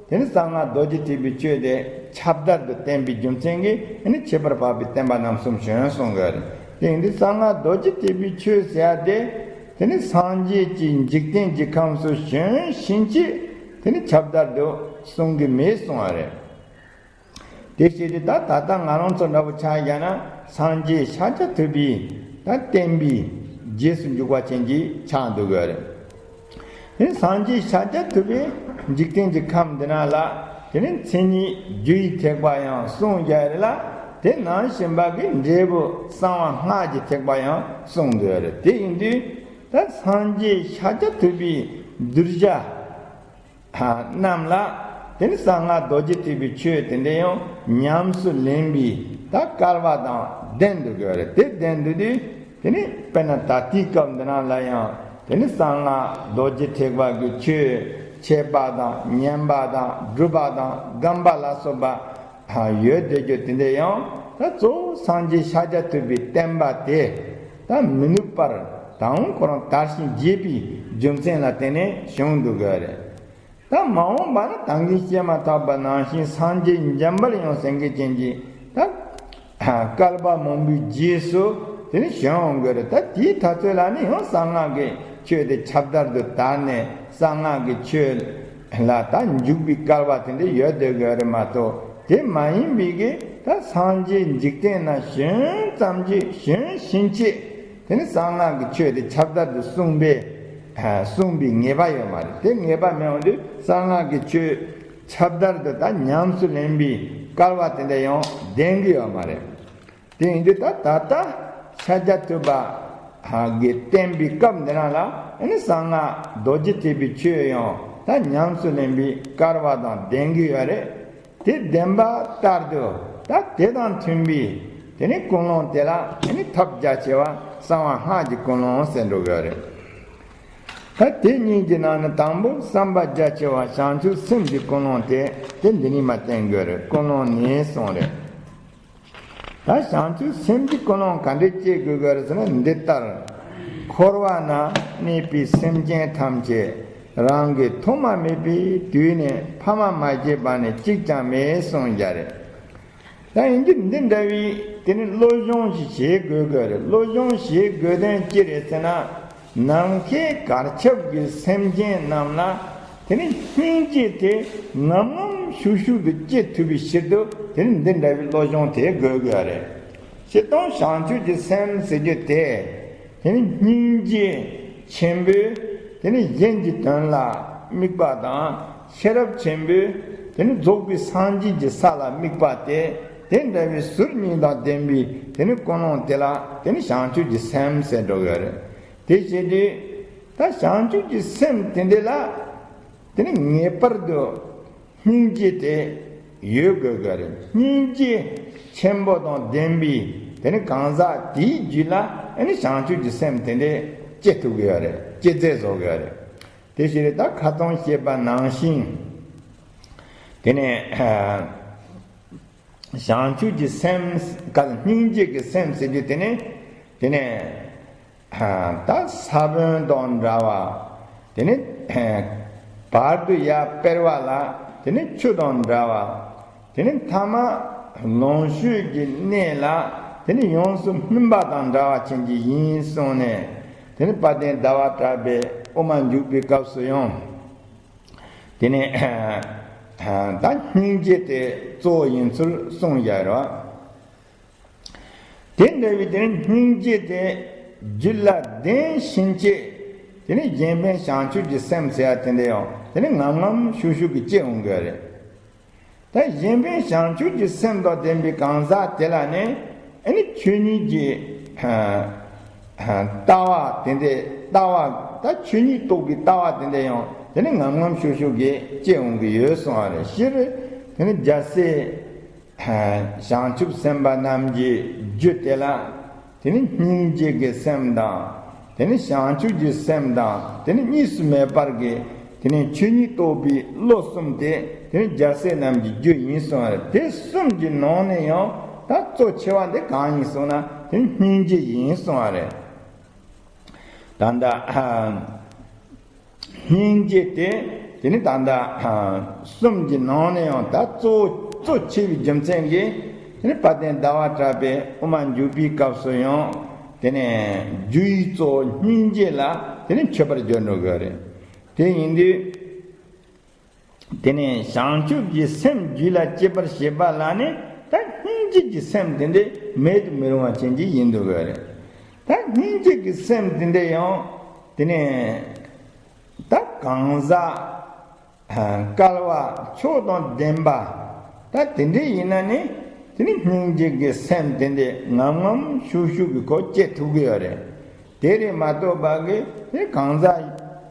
དེ་ནི་གསང་སྔགས་རྡོ་རྗེ་ཐེག་པའི་ཆོས་དེ་ཁྱབ་བརྡལ་དུ་བསྟན་པའི་རྒྱུ་མཚན་གྱིས་ཨ་ནི་ཁྱད་པར་འཕགས་པའི་བསྟན་པ་རྣམ་གསུམ་བྱོན་གསུང་གི་རེད། དེ་ཡིན་དུས་གསང་སྔགས་རྡོ་རྗེ་ཐེག་པའི་ཆོས་ཟེར་ཡ་དེ་དེ་ནི་སངས་རྒྱས་ཀྱི་འཇིག་རྟེན་གྱི་ཁམས་སུ་བྱོན་ཕྱིན་ཆད་དེ་ནི་ཁྱབ་བརྡལ་དུ་གསུང་གི་མེད་གསུང་བ་རེད། དེ་བྱས་ཏེ་ད་ད་ལྟ་ང་རང་ཚོ་འདྲ་པོ་ཆ་བཞག་ན་སངས་རྒྱས་ཤཱཀྱ་ཐུབ་པའི་ད་བསྟན་པའི་ རྗེས་སུ་འཇུག་པ་ཅན་གྱི་ཆགས་འདུག་གི་རེད། དེ་སངས་རྒྱས་ཤཱཀྱ་ཐུབ་པས་འཇིག་རྟེན་གྱི་ཁམས་འདི་ན་ལ་དེ་ནི་མཚན་ཉིད་རྒྱུ་ཡི་ཐེག་པ་ཡང་གསུངས་ཡོད་རེད་ལ། དེ་ནང་བཞིན་པ་གི་འབྲས་བུ་གསང་བ་སྔགས་ཀྱི་ཐེག་པ་ཡང་གསུངས་འདུག་ཡོད་རེད། དེ་ཡིན་དུས་ད་སངས་རྒྱས་ཤཱཀྱ་ཐུབ་པའི་གདུལ་བྱ་རྣམས་ལ་དེ་ནི་གསང་སྔགས་རྡོ་རྗེ་ཐེག་པའི་ཆོས་དེ་འདྲ་ཡང་ཉམས་སུ་ལེན་པའི་ད་སྐལ་བ་དང་ལྡན་འདུག་གི་རེད། དེ་ལྡན་འདུག་དུས་དེ་ནི་དཔེར་ན་ད་ལྟའི་སྐབས་འདི་ན་ལ་ཡང་དེ་ནི་གསང་སྔགས་རྡོ་རྗེ་ཐེག་པ་གི་ཆོས་འཆད་པ་དང་ཉན་པ་དང་སྒྲུབ་པ་དང་སྒོམ་པ་ལ་སོགས་པ་ཡོད་བསྡད་རྒྱུ་དེ་འདྲ་ཡང་ད་གཙོ་བོ་སངས་རྒྱས་ཤཱཀྱ་ཐུབ་པའི་བསྟན་པ་དེ་ད་མི་ནུབ་པར་དང་ཁོ་རང་དར་ཞིང་རྒྱས་པའི་རྒྱུ་མཚན་ལ་བརྟེན་ནས་བྱུང་འདུག་གི་རེད། ད་མ་འོངས་པ་ན་ད་གིན་བཤད་མ་ཐག་པ་ནང་བཞིན་སངས་རྒྱས་འཇམ་དཔལ་དབྱངས་སེང་གེ་ཅན་གྱི་ད་བསྐལ་པ་མང་པོའི་རྗེས་སུ་དེ་ནི་བྱོན་འོང་གི་རེད། ད་དེའི་དུས་ཚོད་ལ་ནི་ཡང་གསང་སྔགས་ཀྱི་ཆོས་དེ་ཁྱབ་བརྡལ་དུ་དར་ནས་གསང་སྔགས་ཀྱི་ཆོས་ལ་ད་འཇུག་པའི་སྐལ་བ་དེ་འདྲ་ཡོད་བསྡད་དགོས་རེད་མ་གཏོགས། དེ་མ་ཡིན་པའི་གི་ད་སངས་རྒྱས་འཇིག་རྟེན་ན་བྱོན་ཙམ་གྱིས་བྱོན་ཕྱིན་ཆད་དེ་ནི་གསང་སྔགས་ཀྱི་ཆོས་དེ་ཁྱབ་བརྡལ་དུ་གསུངས་པའི་གསུངས་པའི་ངེས་པ་ཡོད་མ་རེད། དེ་ངེས་པ་མེད་འོང་དུས་གསང་སྔགས་ཀྱི་ཆོས་ཁྱབ་བརྡལ་དུ་ད་ཉམས་སུ་ལེན་པའི་སྐལ་བ་དེ་འདྲ་ཡང་ལྡན་གྱི་ཡོད་མ་རེད། དེ་ཡིན་དུས་ད་ད་ལྟ་ཤཱཀྱ་ཐུབ་པ་གིས་བསྟན་པའི་སྐབས་འདི་རང་ལ་ཨ་ནི་གསང་སྔགས་རྡོ་རྗེ་ཐེག་པའི་ཆོས་ཡང་ད་ཉམས་སུ་ལེན་པའི་སྐལ་བ་དང་ལྡན་གྱི་ཡོད་རེད། དེ་བདེན་པ་ལྟར་དུ་ད་དེ་དང་མཐུན་པའི་དེ་ནི་ཀུན་སློང་དེ་ལ་དེ་ནི་ཐབས་རྒྱ་ཆེ་བ་གསང་བ་སྔགས་ཀྱི་ཀུན་སློང་ཟེར་འགྲོ་གི་ཡོད་རེད། ད་དེ་གཉིས་ཀྱི་ནང་ནས་དང་པོ་བསམ་པ་རྒྱ་ཆེ་བ་བྱང་ཆུབ་སེམས་ཀྱི་ཀུན་སློང་དེ་དེ་འདི་ནས་མར་བསྟན་དགོས་རེད། ཀུན་སློང་ནི་གསུངས་རེད། ད་བྱང་ཆུབ་སེམས་ཀྱི་ཀུན་སློང་ག་འདྲས་སྐྱེ་དགོས་ཀྱི་རེད་ཟེར་ན། འདི་ལྟར་འཁོར་བ་ན་གནས་པའི་སེམས་ཅན་ཐམས་ཅད་རང་གི་ཐོག་མ་མེད་པའི་དུས་ནས་ཕ་མ་མ་སྐྱེས་པ་ནས་གཅིག་ཀྱང་མེད་གསུངས་ཀྱང་རེད། ད་ཡིན་གྱི་འདི་འདྲ་བའི་དེ་ནི་བློ་སྦྱོང་ཞིག་བྱེད་དགོས་ཀྱི་རེད། བློ་སྦྱོང་བྱེད་དགོས་དོན་ཅི་རེད་ཟེར་ན། ནམ་མཁའི་གར་ཁྱབ་ཀྱི་སེམས་ཅན་རྣམས་ལ་དེ་ནི་སྙིང་རྗེ་དེ་ངམ་ངམ་ཤུགས་ཤུགས་ཏུ་སྐྱེ་ཐུབ་པའི་ཕྱིར་དུ་དེ་ནི་འདི་འདྲ་བའི་བློ་སྦྱོང་དེ་དགོས་དགོས་རེད། སྤྱིར་བཏང་བྱང་ཆུབ་ཀྱི་སེམས་ཟེར་རྒྱུ་དེ་དེ་ནི་སྙིང་རྗེ་ཆེན་པོས་དེ་ནི་གཞན་གྱི་དོན་ལ་དམིགས་པ་དང་། ཤེས་རབ་ཆེན་པོས་དེ་ནི་རྫོགས་པའི་སངས་རྒྱས་ཀྱི་ས་ལ་དམིགས་པ་དེ་དེ་འདྲ་བའི་ཟུར་གཉིས་དང་ལྡན་པའི་དེ་ནི་ཀུན་སློང་དེ་ལ་དེ་ནི་བྱང་ཆུབ་ཀྱི་སེམས་ཟེར་འགྲོ་གི་ཡོད་རེད། དེ་བྱེད་དུས་ད་བྱང་ཆུབ་ཀྱི་སེམས་དེ་འདྲ་ལ་དེ་ནི་ངེས་པར་དུ་སྙིང་རྗེ་དེ་ཡོད་དགོས་ཀྱི་རེད། སྙིང་རྗེ་ཆེན་པོ་དང་ལྡན་པའི་དེ་ནི་གང་ཟག་དེའི་རྒྱུད་ལ་ཨ་ནི་བྱང་ཆུབ་ཀྱི་སེམས་དེ་འདྲ་སྐྱེ་ཐུབ་ཀྱི་ཡོད་རེད། སྐྱེ་མཛད་བཟོ་གི་ཡོད་རེད། དེ་ཕྱིར་ད་ཁ་སང་བཤད་པ་ནང་བཞིན་དེ་ནས་བྱང་ཆུབ་ཀྱི་སེམས་ག་སྙིང་རྗེ་གི་སེམས་ཟེར་རྒྱུ་དེ་ནི་དེ་ནས་ད་ས་བོན་དང་འདྲ་བ། དེ་ནི་བར་དུ་ཡར་སྤེལ་བ་ལ་དེ་ནི་ཆུ་དང་འདྲ་བ། དེ་ནི་ཐ་མ་ལོངས་སྤྱོད་ཀྱི་གནས་ལ་དེ་ནི་ཡོངས་སུ་སྨིན་པ་དང་འདྲ་བ་ཅན་གྱི་ཡིན་གསུངས་ནས། དེ་ནི་དཔལ་ལྡན་ཟླ་བ་གྲགས་པས་དབུ་མ་འཇུག་པའི་སྐབས་སུ་ཡང་དེ་ནི་ད་སྙིང་རྗེ་དེ་གཙོ་བོ་ཡིན་ཚུལ་གསུངས་ཡོད་རེད། དེ་འདྲ་བའི་དེ་ནི་སྙིང་རྗེ་དེ་རྒྱུད་ལ་ལྡན་ཕྱིན་ཆད་དེ་ནི་གཞན་ཕན་བྱང་ཆུབ་ཀྱི་སེམས་ཟེར་ཡ་དེ་འདྲ་ཡང་དེ་ནི་ངམ་ངམ་ཤུགས་ཤུགས་ཀྱིས་སྐྱེ་འོང་གི་རེད། ད་གཞན་ཕན་བྱང་ཆུབ་ཀྱི་སེམས་དང་ལྡན་པའི་གང་ཟག་དེ་ལ་ནི་ཨ་ནི་ཆོས་ཉིད་ཀྱི་ལྟ་བ་དེ་འདྲ་ལྟ་བ་ད་ཆོས་ཉིད་རྟོགས་པའི་ལྟ་བ་དེ་འདྲ་ཡང་དེ་ནི་ངམ་ངམ་ཤུགས་ཤུགས་ཀྱིས་སྐྱེ་འོང་གི་ཡོད་གསུངས་པ་རེད། སྤྱིར་དེ་ནི་རྒྱལ་སྲས་བྱང་ཆུབ་སེམས་དཔའ་རྣམས་ཀྱི་རྒྱུད་དེ་ལ་དེ་ནི་སྙིང་རྗེ་གི་སེམས་དང་དེ་ནི་བྱང་ཆུབ་ཀྱི་སེམས་དང་དེ་ནི་གཉིས་སུ་མེད་པར་གྱི་དེ་ནི་ཆོས་ཉིད་རྟོགས་པའི་བློ་གསུམ་དེ་དེ་ནི་རྒྱལ་སྲས་རྣམས་ཀྱི་རྒྱུད་ཡིན་གསུངས་པ་རེད། དེ་གསུམ་གྱི་ནང་ནས་ཡང་ད་གཙོ་ཆེ་བ་འདི་གང་ཡིན་གསུངས་ན་དེ་ནི་སྙིང་རྗེ་ཡིན་གསུངས་པ་རེད། ད་ལྟ་སྙིང་རྗེ་དེ་དེ་ནི་ད་ལྟ་གསུམ་གྱི་ནང་ནས་ཡང་ད་གཙོ་གཙོ་ཆེ་བའི་རྒྱུ་མཚན་གྱིས་དེ་ནི་དཔལ་ལྡན་ཟླ་བ་གྲགས་པས་དབུ་མ་འཇུག་པའི་སྐབས་སུ་ཡང་དེ་ནི་རྒྱུ་ཡི་གཙོ་བོ་སྙིང་རྗེ་ལ་དེ་ནི་མཆོད་པར་བརྗོད་འགྲོ་གི་རེད། དེ་ཡིན་དུས། དེ་ནས་བྱང་ཆུབ་ཀྱི་སེམས་རྒྱུད་ལ་སྐྱེད་པར་བྱེད་པ་ལ་ནི་ད་སྙིང་རྗེ་གི་སེམས་དེ་འདྲའི་མེད་དུ་མི་རུང་བ་ཅན་གྱི་ཡིན་འདུག་གི་རེད། ད་ སྙིང་རྗེ་གི་སེམས་དེ་འདྲ་ཡང་དེ་ནས་ད་གང་ཟག་སྐལ་བ་མཆོག་དང་ལྡན་པ་ད་དེ་འདྲ་ཡིན་ན་ནི་དེ་ནི་སྙིང་རྗེ་གི་སེམས་དེ་འདྲ་ངམ་ངམ་ཤུགས་ཤུགས་ཀྱི་སྒོ་སྐྱེ་ཐུབ་ཀྱི་ཡོད་རེད། དེ་རེད་མ་གཏོགས་པ་གི་དེ་གང་ཟག་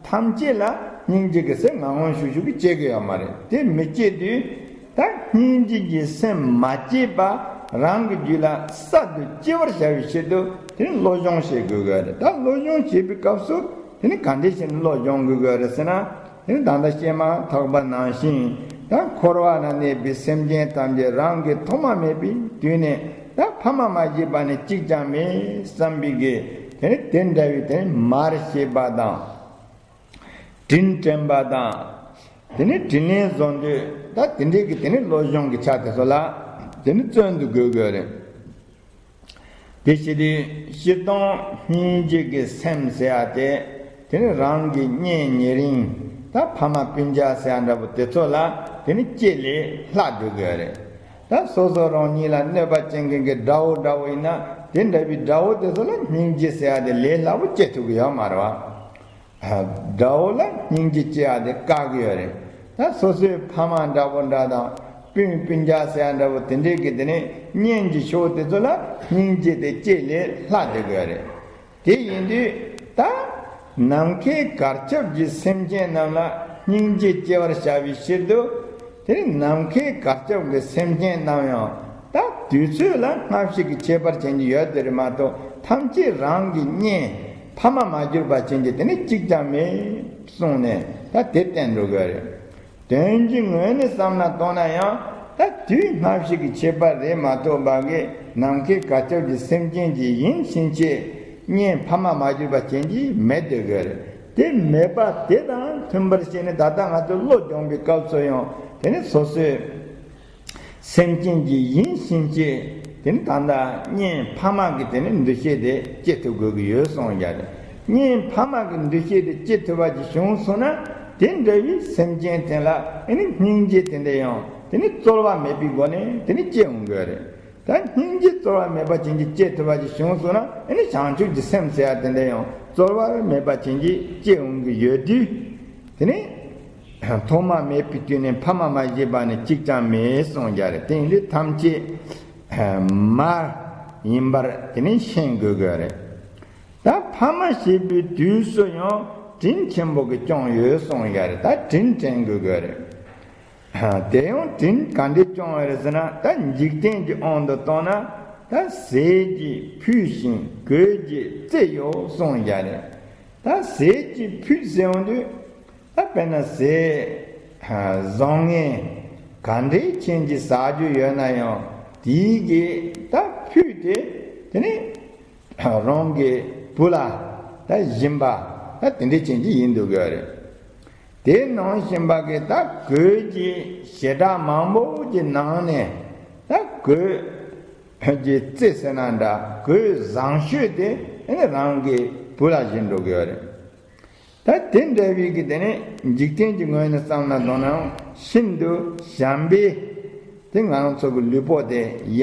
ཐམས་ཅད་ལ་སྙིང་རྗེ་གི་སེམས་ངང་ངམ་ཤུགས་ཤུགས་ཀྱིས་སྐྱེ་གི་ཡོད་མ་རེད། དེ་མི་སྐྱེ་དུས་ད་སྙིང་རྗེ་གི་སེམས་མ་སྐྱེས་པ་རང་གི་རྒྱུད་ལ་གསར་དུ་སྐྱེ་བར་བྱ་བའི་ཕྱིར་དུ་དེ་ནི་སློབ་སྦྱོང་བྱེད་དགོས་ཀྱི་རེད། ད་སློབ་སྦྱོང་བྱེད་པའི་སྐབས་སུ་དེ་ནི་ག་འདྲ་བྱས་ནས་སློབ་སྦྱོང་དགོས་ཀྱི་རེད་ཟེར་ན། དེ་ནི་ད་ལྟ་བཤད་མ་ཐག་པ་ནང་བཞིན་ད་འཁོར་བ་ན་གནས་པའི་སེམས་ཅན་ཐམས་ཅད་རང་གི་ཐོག་མ་མེད་པའི་དུས་ནས་ད་ཕ་མ་མ་བྱས་པ་ནི་གཅིག་ཀྱང་མེད་བསམ་པའི་གི་དེ་ནི་དེ་འདྲ་བའི་དེ་ནི་མར་ཤེས་པ་དང་། དྲིན་དྲན་པ་དང་། དེ་ནི་དྲིན་ལན་གཟོ་འདོད་ད་དེ་འདྲའི་གི་དེ་ནི་སློབ་སྦྱོང་གི་ཆ་དེ་ཚོ་ལ་དེ་ནི་བརྩོན་དུ་དགོས་དགོས་རེད། དེ་བྱེད་དུས་སྤྱིར་བཏང་སྙིང་རྗེ་གི་སེམས་ཟེར་ཡ་དེ་དེ་ནི་རང་གི་གཉེན་ཉེ་རིང་ད་ཕ་མ་སྤུན་ཀྱག་ཟེར་ཡ་འདྲ་པོ་དེ་ཚོ་ལ་དེ་ནི་སྐྱེ་ལས་ལྷག་སྡོད་དགོས་རེད། ད་སོ་སོ་རང་ཉིད་ལ་གནོད་པ་བྱེད་མཁན་གྱི་དགྲ་བོ་འདྲ་བོ་ཡིན་ན་དེ་འདྲ་བའི་དགྲ་བོ་དེ་ཚོ་ལ་སྙིང་རྗེ་ཟེར་ཡ་དེ་ལས་སླ་པོ་སྐྱེ་ཐུབ་ཀྱི་ཡོད་མ་རེད་བ། དགྲ་བོ་ལ་སྙིང་རྗེ་སྐྱེ་ཡ་དེ་དཀའ་གི་ཡོད་རེད། ད་སོ་སོའི་ཕ་མ་འདྲ་པོ་འདྲ་དང་སྤུན་སྤུན་ཀྱག་ཟེར་ཡ་འདྲ་པོ་དེ་འདྲའི་གི་དེ་ནས་གཉེན་གྱི་ཕྱོགས་དེ་ཚོ་ལ་སྙིང་རྗེ་དེ་སྐྱེ་ལས་ལྷག་སྡོད་གི་ཡོད་རེད། དེ་ཡིན་དུས་ད་ནམ་མཁའི་གར་ཁྱབ་ཀྱི་སེམས་ཅན་རྣམས་ལ་སྙིང་རྗེ་སྐྱེ་བར་བྱ་བའི་ཕྱིར་དུ། དེ་ནི་ནམ་མཁའི་གར་ཁྱབ་ཀྱི་སེམས་ཅན་རྣམས་ཡང་ད་དུས་ཚོད་ལ་སྔ་ཕྱི་གི་ཁྱད་པར་ཅན་གྱི་ཡོད་དེ་རེད་མ་གཏོགས་ཐམས་ཅད་རང་གི་གཉེན་ཕ་མ་མ་གྱུར་པ་ཅན་གྱི་དེ་ནི་གཅིག་ཀྱང་མེད་གསུངས་ནས་ད་དེ་བསྟན་འགྲོ་གི་རེད། དོན་གྱི་ངོས་ནས་བསམ་ན་གཏོང་ན་ཡང་ད་དུས་སྔ་ཕྱི་གི་ཁྱད་པར་རེད་མ་གཏོགས་པ་གི་ནམ་མཁའི་གར་ཁྱབ་ཀྱི་སེམས་ཅན་གྱི་ཡིན་ཕྱིན་ཆད་གཉེན་ཕ་མ་མ་གྱུར་པ་ཅན་གྱི་མེད་དེ་གི་རེད། དེ་མེད་པ་དེ་དང་མཐུན་པར་བྱས་ནས་ད་ལྟ་ང་ཚོས་བློ་སྦྱོང་བའི་སྐབས་སུ་ཡང་དེ་ནི་སོ་སོའི་སེམས་ཅན་གྱི་ཡིན་ཕྱིན་ཆད་དེ་ནི་ད་ལྟ་གཉེན་ཕ་མ་གི་དེ་ནི་འདུ་ཤེས་དེ་སྐྱེ་ཐུབ་དགོས་ཀྱི་ཡོད་གསུངས་ཀྱང་རེད། གཉེན་ཕ་མ་གི་འདུ་ཤེས་དེ་སྐྱེ་ཐུབ་པ་ཅིག་བྱུང་སོང་ན་དེ་འདྲ་བའི་སེམས་ཅན་དེ་ལ་ཨེ་ནི་སྙིང་རྗེ་དེ་འདྲ་ཡང་དེ་ནི་རྩོལ་བ་མེད་པའི་སྒོ་ནས་དེ་ནི་སྐྱེ་འོང་གི་རེད། ད་སྙིང་རྗེ་རྩོལ་བ་མེད་པ་ཅན་གྱི་སྐྱེ་ཐུབ་པ་ཅིག་བྱུང་སོང་ན་ཨེ་ནི་བྱང་ཆུབ་ཀྱི་སེམས་ཟེར་ཡ་དེ་འདྲ་ཡང་རྩོལ་བ་མེད་པ་ཅན་གྱི་སྐྱེ་འོང་གི་ཡོད་དུས། དེ་ནི་ཐོག་མ་མེད་པའི་དུས་ནས་ཕ་མ་མ་བྱས་པ་ནི་གཅིག་ཀྱང་མེད་གསུངས་ཀྱང་རེད། དེ་ཡིན་དུས་ཐམས་ཅད་མ་ཡིན་པར་དེ་ནི་ཤེས་དགོས་དགོས་རེད། ད་ཕ་མ་བྱས་པའི་དུས་སུ་ཡང་དྲིན་ཆེན་པོ་གི་སྐྱོང་ཡོད་གསུངས་ཀྱང་རེད། ད་དྲིན་དྲན་དགོས་དགོས་རེད། དེ་ཡང་དྲིན་ག་འདྲས་སྐྱོང་བ་རེད་ཟེར་ན་ད་འཇིག་རྟེན་གྱི་དབང་དུ་བཏང་ན་ད་ཟས་ཀྱིས་ཕུད་ཅིང་གོས་ཀྱིས་རྩེ་ཡོད་གསུངས་ཀྱང་རེད། ད་ཟས་ཀྱིས་ཕུད་ཟེར་ཡོང་དུས་ད་དཔེར་ན་ཟས་བཟང་ངན་ག་འདྲས་ཅན་གྱི་ཟ་རྒྱུ་ཡོད་ན་ཡང་དེའི་གི་ད་ཕུད་དེ་དེ་ནི་རང་གི་བུ་ལ་ད་སྦྱིན་པ་ད་དེ་འདྲས་ཅན་གྱི་ཡིན་འདུག་གི་རེད། དེ་ནང་བཞིན་པ་གི་ད་གོས་ཀྱི་བྱེ་བྲག་མང་པོ་གི་ནང་ནས་ད་གོས་ཀྱི་རྩེ་ཟེར་ན་འདྲ་གོས་བཟང་ཤོས་དེ་ཨེ་ནི་རང་གི་བུ་ལ་སྦྱིན་འགྲོ་གི་ཡོད་རེད། ད་དེ་འདྲ་བའི་གི་དེ་ནི་འཇིག་རྟེན་གྱི་ངོས་ནས་བསམ་ན་མདོར་ན་ཤིན་ཏུ་བྱམས་པས་དེ་ང་རང་ཚོ་གི་ལུས་པོ་དེ་ཡ་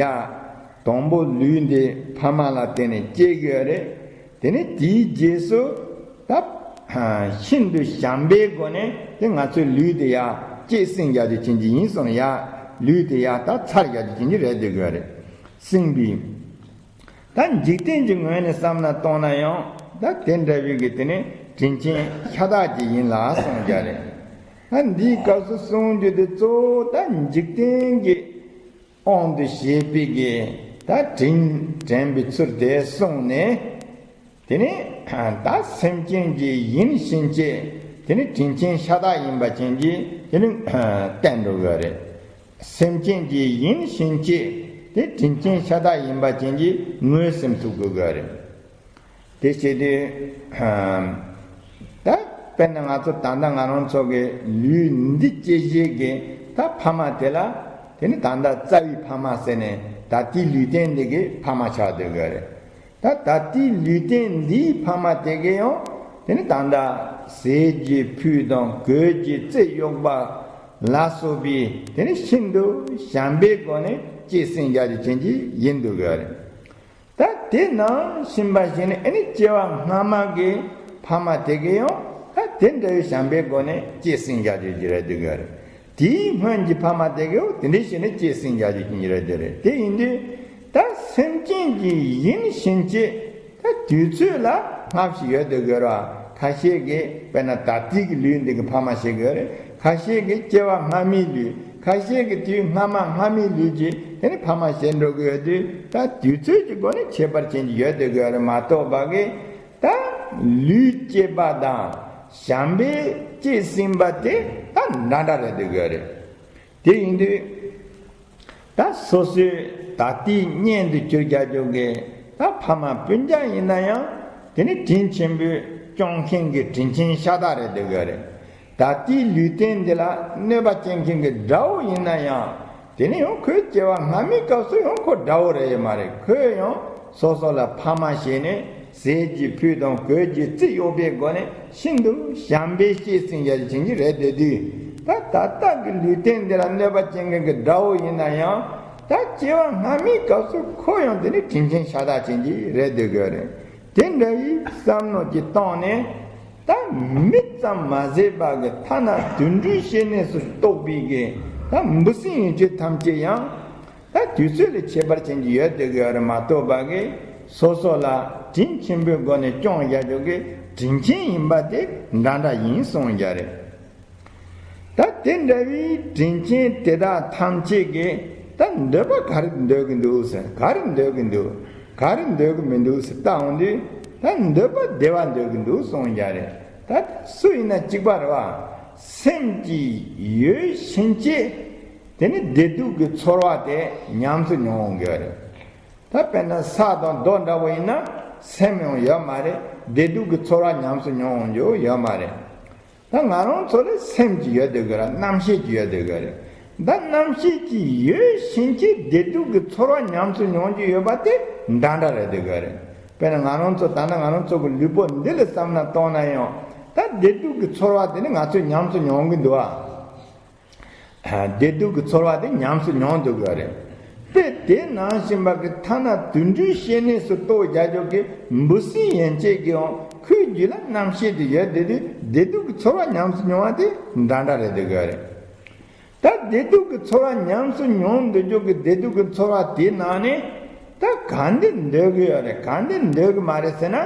དང་པོ་ལུས་འདི་ཕ་མ་ལ་བརྟེན་ནས་སྐྱེ་གི་ཡོད་རེད། དེ་ནས་དེའི་རྗེས་སུ་ད་ཤིན་ཏུ་བྱམས་པའི་སྒོ་ནས་དེ་ང་ཚོའི་ལུས་དེ་ཡ་སྐྱེད་སྲིང་རྒྱག་རྒྱུ་ཅན་གྱི་ཡིན་སོང་ཡ། ལུས་དེ་ཡ་ད་ཚར་རྒྱག་རྒྱུ་ཅན་གྱི་རེད་འདོད་གི་རེད། སྲིང་བའི་ད་འཇིག་རྟེན་གྱི་ངོས་ནས་བསམ་ན་གཏོང་ན་ཡང་ད་དེ་འདྲ་བའི་གི་དེ་ནས་དྲིན་ཆེན་ཤ་སྟག་ཅིག་ཡིན་ལ་གསུངས་རྒྱུ་རེད། ད་འདིའི་སྐབས་སུ་གསུང་རྒྱུ་དེ་གཙོ་བོ་ད་འཇིག་རྟེན་གྱི་དབང་དུ་བྱས་པའི་གི་ད་དྲིན་དྲན་པའི་ཚུལ་དེ་གསུངས་ནས། དེ་ནི་ད་སེམས་ཅན་གྱི་ཡིན་ཕྱིན་ཆད་དེ་ནི་དྲིན་ཆེན་ཤ་སྟག་ཡིན་པ་ཅན་གྱིས་དེ་ནི་བསྟན་འགྲོ་གི་རེད། སེམས་ཅན་གྱི་ཡིན་ཕྱིན་ཆད་དེ་དྲིན་ཆེན་ཤ་སྟག་ཡིན་པ་ཅན་གྱིས་ངོས་ཟིན་ཐུབ་དགོས་གི་རེད། དེ་བྱེད་དུས་ད་དཔེར་ན་ང་ཚོ་ད་ལྟ་ང་རང་ཚོ་གི་ལུས་འདི་སྐྱེད་བྱེད་ཀྱི་ད་ཕ་མ་དེ་ལ་དེ་ནི་ད་ལྟ་རྩ་བའི་ཕ་མ་ཟེར་ནས་ད་ལྟའི་ལུས་རྟེན་འདི་གི་ཕ་མ་ཆགས་སྡོད་གི་རེད། ད་ད་ལྟའི་ལུས་རྟེན་འདིའི་ཕ་མ་དེ་གས་ཡང་དེ་ནི་ད་ལྟ་ཟས་ཀྱི་ཕུད་དང་གོས་ཀྱི་རྩེ་གཡོགས་པ་ལ་སོགས་པའི་དེ་ནི་ཤིན་ཏུ་བྱམས་པའི་སྒོ་ནས་སྐྱེད་སྲིང་རྒྱག་རྒྱུ་ཅན་གྱི་ཡིན་འདུག་གི་རེད། ད་ དེ་ནང་བཞིན་པ་ཞིག་ནི་ཨ་ནི་སྐྱེ་བ་སྔ་མ་གི་ཕ་མ་དེ་གས་ཡང་ད་དེ་འདྲ་བའི་བྱམས་པའི་སྒོ་ནས་སྐྱེད་སྲིང་བྱ་རྒྱུ་ཅིག་རེད་འདུག་གི་རེད། དེའི་སྔོན་གྱི་ཕ་མ་དེ་གས་དེ་འདྲ་བྱས་ནས་སྐྱེད་སྲིང་བྱ་རྒྱུ་ཅིག་རེད་འདུག་རེད། དེ་ཡིན་དུས་ད་སེམས་ཅན་གྱི་ཡིན་ཕྱིན་ཆད་ད་དུས་ཚོད་ལ་སྔ་ཕྱི་ཡོད་འདུག་གི་རེད། ཁ་ཤས་ཀྱིས་དཔེར་ན་ད་ལྟའི་གི་ལུས་འདི་གི་ཕ་མ་བྱེད་དགོས་རེད། ཁ་ཤས་ཀྱིས་སྐྱེ་བ་སྔ་མའི་ལུས། ཁ་ཤས་ཀྱིས་དུས་སྔ་མ་སྔ་མའི་ལུས་ཀྱི་དེ་ནི་ཕ་མ་བྱེད་འགྲོ་གི་ཡོད་དུས། ད་དུས་ཚོད་ཀྱི་སྒོ་ནས་ཁྱད་པར་ཅན་གྱི་ཡོད་དེ་དགོས་རེད་མ་གཏོགས་པ་གི་ད་ལུས་སྐྱེས་པ་དང་བྱམས་པས་སྐྱེས་ཟིན་པ་དེ་ད་འདྲ་འདྲ་རེད་དེ་དགོས་རེད། དེ་ཡིན་དུས། ད་སོ་སོའི་ད་ལྟའི་གཉེན་དུ་གྱུར་རྒྱག་རྒྱུ་གི་ད་ཕ་མ་སྤུན་ཀྱག་ཡིན་ན་ཡང་དེ་ནི་དྲིན་ཆེན་པོས་སྐྱོང་མཁན་གྱི་དྲིན་ཆེན་ཤ་སྟག་རེད་འདུག་གི་རེད། ད་ལྟའི་ལུས་རྟེན་འདི་ལ་གནོད་པ་སྐྱེལ་མཁན་གྱི་དགྲ་བོ་ཡིན་ན་ཡང་དེ་ནི་ཡང་ཁོའི་སྐྱེ་བ་སྔ་མའི་སྐབས་སུ་ཡང་ཁོ་དགྲ་བོ་རེད་ཡོད་མ་རེད། ཁོས་ཡང་སོ་སོ་ལ་ཕ་མ་བྱས་ནས། ཟས་ཀྱི་ཕུད་དང་གོས་ཀྱི་རྩི་གཡོག་པའི་སྒོ་ནས་ཤིན་ཏུ་བྱམས་པས་སྐྱེད་སྲིང་བྱ་ཡི་བྱིན་གྱིས་རེ་འདོད་དུས། ད་ད་ལྟ་གི་ལུས་རྟེན་འདི་ལ་གནོད་པ་སྐྱེལ་མཁན་གྱི་དགྲ་བོ་ཡིན་ན་ཡང་ད་སྐྱེ་བ་སྔ་མའི་སྐབས་སུ་ཁོ་ཡང་དེ་ནི་དྲིན་ཆེན་ཤ་སྟག་བྱིན་གྱིས་རེ་འདོད་དགོས་རེད། དེ་འདྲ་བའི་བསམ་མནོ་གྱི་སྟེང་ནས་ད་མི་ཙམ་མ་ཟད་པ་གི་ཐ་ན་དུད་འགྲོའི་སྐྱེ་གནས་སུ་གཏོགས་པའི་གི་ད་འབུ་སྲིན་ཡན་ཆད་ཐམས་ཅད་ཡང་། ད་དུས་ཚོད་ལ་ཁྱད་པར་ཅན་གྱི་ཡོད་དེ་གི་ཡོད་རེད་མ་གཏོགས་པ་གི་སོ་སོ་ལ་དྲིན་ཆེན་པོའི་སྒོ་ནས་སྐྱོང་བཞག་རྒྱུ་གི་དྲིན་ཆེན་ཡིན་པ་དེ་འདྲ་འདྲ་ཡིན་གསུངས་རྒྱུ་རེད། ད་དེ་འདྲ་བའི་དྲིན་ཆེན་དེ་དག་ཐམས་ཅད་ཀྱིས་ད་འདོད་པ་ག་རེ་འདོད་ཀྱི་འདུག་ཟེར། ག་རེ་འདོད་ཀྱི་འདུག་ག་རེ་འདོད་ཀྱི་མི་འདུག་ཟེར་ལྟ་འོང་དུས། ད་འདོད་པ་བདེ་བ་འདོད་ཀྱི་འདུག་གསུངས་རྒྱུ་རེད། ད་སུ་ཡིན་ན་གཅིག་པ་རེད་བ། སེམས་ཀྱི་ཡོད་ཕྱིན་ཆད། དེ་ནི་བདེ་སྡུག་གི་ཚོར་བ་དེ་ཉམས་སུ་མྱོང་དགོས་རེད། ད་དཔེར་ན་ས་དང་རྡོ་འདྲ་བོ་ཡིན་ན་སེམས་ཡང་ཡོད་མ་རེད། བདེ་སྡུག་གི་ཚོར་བ་ཉམས་སུ་མྱོང་རྒྱུ་ཡོད་མ་རེད། ད་ང་རང་ཚོ་ལ་སེམས་ཀྱི་ཡོད་དེ་དགོས་ར། རྣམ་ཤེས་ཀྱི་ཡོད་དེ་དགོས་རེད། ད་རྣམ་ཤེས་ཀྱི་ཡོད་ཕྱིན་ཆད་བདེ་སྡུག་གི་ཚོར་བ་ཉམས་སུ་མྱོང་རྒྱུ་ཡོད་པ་དེ་འདྲ་འདྲ་རེད་དེ་དགོས་རེད། དཔེར་ན་ང་རང་ཚོ་ད་ལྟ་ང་རང་ཚོ་གི་ལུས་པོ་འདི་ལ་བསམ་ན་གཏོང་ན་ཡང་ད་བདེ་སྡུག་གི་ཚོར་བ་དེ་ནི་ང་ཚོས་ཉམས་སུ་མྱོང་གི་འདུག་ཨ། བདེ་སྡུག་གི་ཚོར་བ་དེ་ཉམས་སུ་མྱོང་འདུག་གི་རེད། དཔེ་དེ་ནང་བཞིན་པ་གི་ཐ་ན་དུད་འགྲོའི་སྐྱེ་གནས་སུ་གཏོགས་བཞག་རྒྱུ་གི་འབུ་སྲིན་ཡན་ཆད་ཀྱིས་ཡང་ཁོའི་རྒྱུད་ལ་རྣམ་ཤེས་དེ་ཡོད་དེ་དུས་བདེ་སྡུག་གི་ཚོར་བ་ཉམས་སུ་མྱོང་བ་དེ་འདྲ་འདྲ་རེད་འདུག་གི་རེད། ད་བདེ་སྡུག་གི་ཚོར་བ་ཉམས་སུ་མྱོང་འདུག་རྒྱུ་གི་བདེ་སྡུག་གི་ཚོར་བ་དེའི་ནང་ནས་ད་ག་འདི་འདོད་གི་ཡོད་རེད། ག་འདི་འདོད་གི་མ་རེད་ཟེར་ན།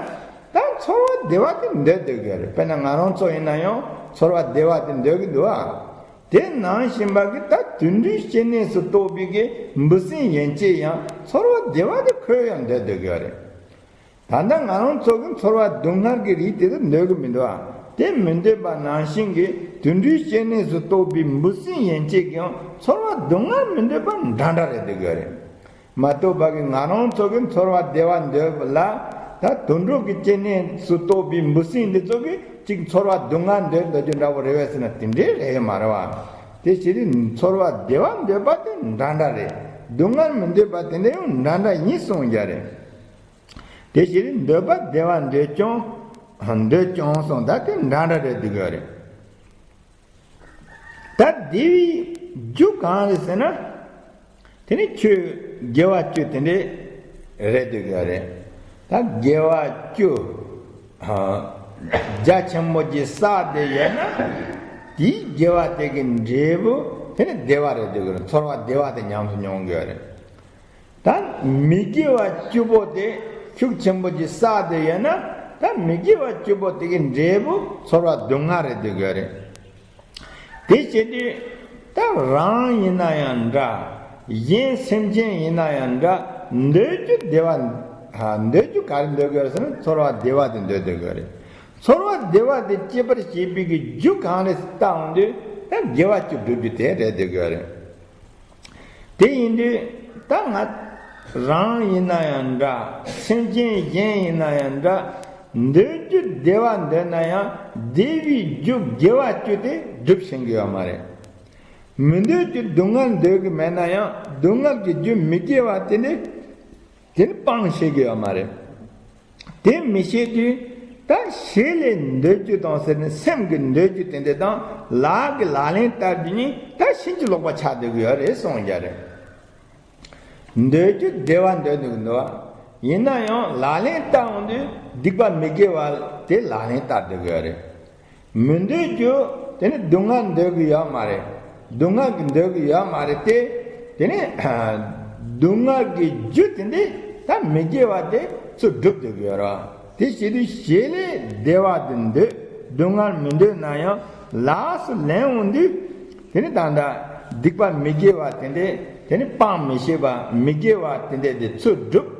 ད་ཚོར་བ་བདེ་བ་དེ་འདོད་འདོད་གི་ཡོད་རེད། དཔེར་ན་ང་རང་ཚོ་ཡིན་ན་ཡང་ཚོར་བ་བདེ་བ་དེ་འདོད་གི་འདུག་ཨ། དེ་ནང་བཞིན་པ་གི་ད་དུད་འགྲོའི་སྐྱེ་གནས་སུ་གཏོགས་པའི་གི་འབུ་སྲིན་ཡན་ཆད་ཡང་ཚོར་བ་བདེ་བ་དེ་ཁོས་ཡང་འདོད་འདོད་གི་ཡོད་རེད། ད་ལྟ་ང་རང་ཚོ་གི་ཚོར་བ་སྡུག་བསྔལ་གྱི་རིགས་དེ་ཚོ་འདོད་གི་མི་འདུག་ཨ། དེ་མི་འདོད་པ་ནང་བཞིན་གྱི་དུད་འགྲོའི་སྐྱེ་གནས་སུ་གཏོགས་པའི་འབུ་སྲིན་ཡན་ཆད་ཀྱང་ཚོར་བ་སྡུག་བསྔལ་མི་འདོད་པ་འདྲ་འདྲ་རེད་འདོད་གི་རེད། མ་གཏོགས་པ་གི་ང་རང་ཚོ་གི་ཚོར་བ་བདེ་བ་འདོད་པ་ལ་ད་དུད་འགྲོ་གི་སྐྱེ་གནས་སུ་གཏོགས་པའི་འབུ་སྲིན་འདི་ཚོ་གི་ཅིག་ཚོར་བ་སྡུག་བསྔལ་འདོད་འདོད་རྒྱུ་འདྲ་བོ་རེད་བས་ཟེར་ན་དེ་འདྲའི་རེད་མ་རེད་བ། དེ་ཕྱིར་ཚོར་བ་བདེ་བ་འདོད་པ་དེ་འདྲ་འདྲ་རེད། སྡུག་བསྔལ་མི་འདོད་པ་དེ་འདྲ་ཡང་འདྲ་འདྲ་ཡིན་གསུངས་རྒྱུ་རེད། དེ་ཕྱིར་འདོད་པ་བདེ་བ་འདོད་ཀྱང་། འདོད་ཀྱང་གསུངས། ད་དེ་འདྲ་འདྲ་རེད་འདུག་གི་རེད། ད་བདེ་བའི་རྒྱུ་གང་རེད་ཟེར་ན། དེ་ནི་ཆོས་དགེ་བ་བཅུ་དེ་འདྲས་རེད་འདུག་གི་རེད། ད་དགེ་བ་བཅུ། རྒྱ་ཆེན་པོ་གྱི་ས་དེ་ཡོད་ན། དེའི་དགེ་བ་དེ་གི་འབྲས་བུ་དེ་ནི་བདེ་བ་རེད་འདུག་གི་རེད། ཚོར་བ་བདེ་བ་དེ་ཉམས་སུ་མྱོང་གི་རེད། ད་མི་དགེ་བ་བཅུ་པོ་དེ་ཤུགས་ཆེན་པོ་གྱི་ས་དེ་ཡོད་ན། ད་མི་དགེ་བ་བཅུ་པོ་དེ་གི་འབྲས་བུ་ཚོར་བ་སྡུག་བསྔལ་རེད་འདུག་གི་རེད། དེ་བྱེད་དུས་ད་རང་ཡིན་ན་ཡང་འདྲ། གཞན་སེམས་ཅན་ཡིན་ན་ཡང་འདྲ། འདོད་རྒྱུ་བདེ་བ། ཧ། འདོད་རྒྱུ་ག་རེ་འདོད་དགོས་ཟེར་ན་ཚོར་བ་བདེ་བ་དེ་འདོད་འདོད་དགོས་རེད། ཚོར་བ་བདེ་བ་དེ་སྐྱེད་པར་བྱེད་པའི་གི་རྒྱུ་གང་རེད་ལྟ་འོང་དུས་ད་དགེ་བ་བཅུ་བསྒྲུབ་རྒྱུ་དེ་རེད་འདོད་དགོས་རེད། དེ་ཡིན་དུས་ད་ང་རང་ཡིན་ན་ཡང་འདྲ། སེམས་ཅན་གཞན་ཡིན་ན་ཡང་འདྲ། འདོད་རྒྱུ་བདེ་བ་འདོད་ན་ཡང་བདེ་བའི་རྒྱུ་དགེ་བ་བཅུ་དེ་སྒྲུབ་ཤེས་ཀྱི་ཡོད་མ་རེད། མི་འདོད་རྒྱུ་སྡུག་བསྔལ་འདོད་ཀྱི་མེད་ན་ཡང་སྡུག་བསྔལ་གྱི་རྒྱུ་མི་དགེ་བ་དེ་ནི་དེ་ནི་སྤང་ཤེས་ཀྱི་ཡོད་མ་རེད། དེ་མི་ཤེས་དུས་ད་ཞེ་ལས་འདོད་རྒྱུ་དང་ཟེར་ནས་སེམས་ཀྱི་འདོད་རྒྱུ་དེ་འདྲ་དང་ལག་གི་ལག་ལེན་བསྟར་རྒྱུ་གཉིས་ད་ཕྱིན་ཅི་ལོག་པ་ཆགས་བསྡད་ཀྱི་ཡོད་རེད་གསུངས་རྒྱུ་རེད། འདོད་རྒྱུ་བདེ་བ་འདོད་འདུག་འདུག་ཡིན་ན་ཡང་ལག་ལེན་བསྟར་འོང་དུས་སྡིག་པ་མི་དགེ་བ་དེ་ལག་ལེན་བསྟར་བསྡད་ཀྱི་ཡོད་རེད། མི་འདོད་རྒྱུ་དེ་ནི་སྡུག་བསྔལ་འདོད་ཀྱི་ཡོད་མ་རེད། སྡུག་བསྔལ་གྱི་འདོད་ཀྱི་ཡོད་མ་རེད་དེ། དེ་ནི་སྡུག་བསྔལ་གྱི་རྒྱུ་དེ་འདི་ད་མི་དགེ་བ་དེ་ཚུར་སྒྲུབ་བསྡད་ཀྱི་ཡོད་རེད། དེ་བྱེད་དུས་བྱེད་ལས་བདེ་བ་དེ་འདོད། སྡུག་བསྔལ་མི་འདོད་ན་ཡང་ལགས་སུ་ལེན་འོང་དུས། དེ་ནི་ད་ལྟ་སྡིག་པ་མི་དགེ་བ་དེ་འདྲས་དེ་ནི་སྤང་མི་ཤེས་པ་མི་དགེ་བ་དེ་འདྲས་དེ་ཚུར་སྒྲུབ།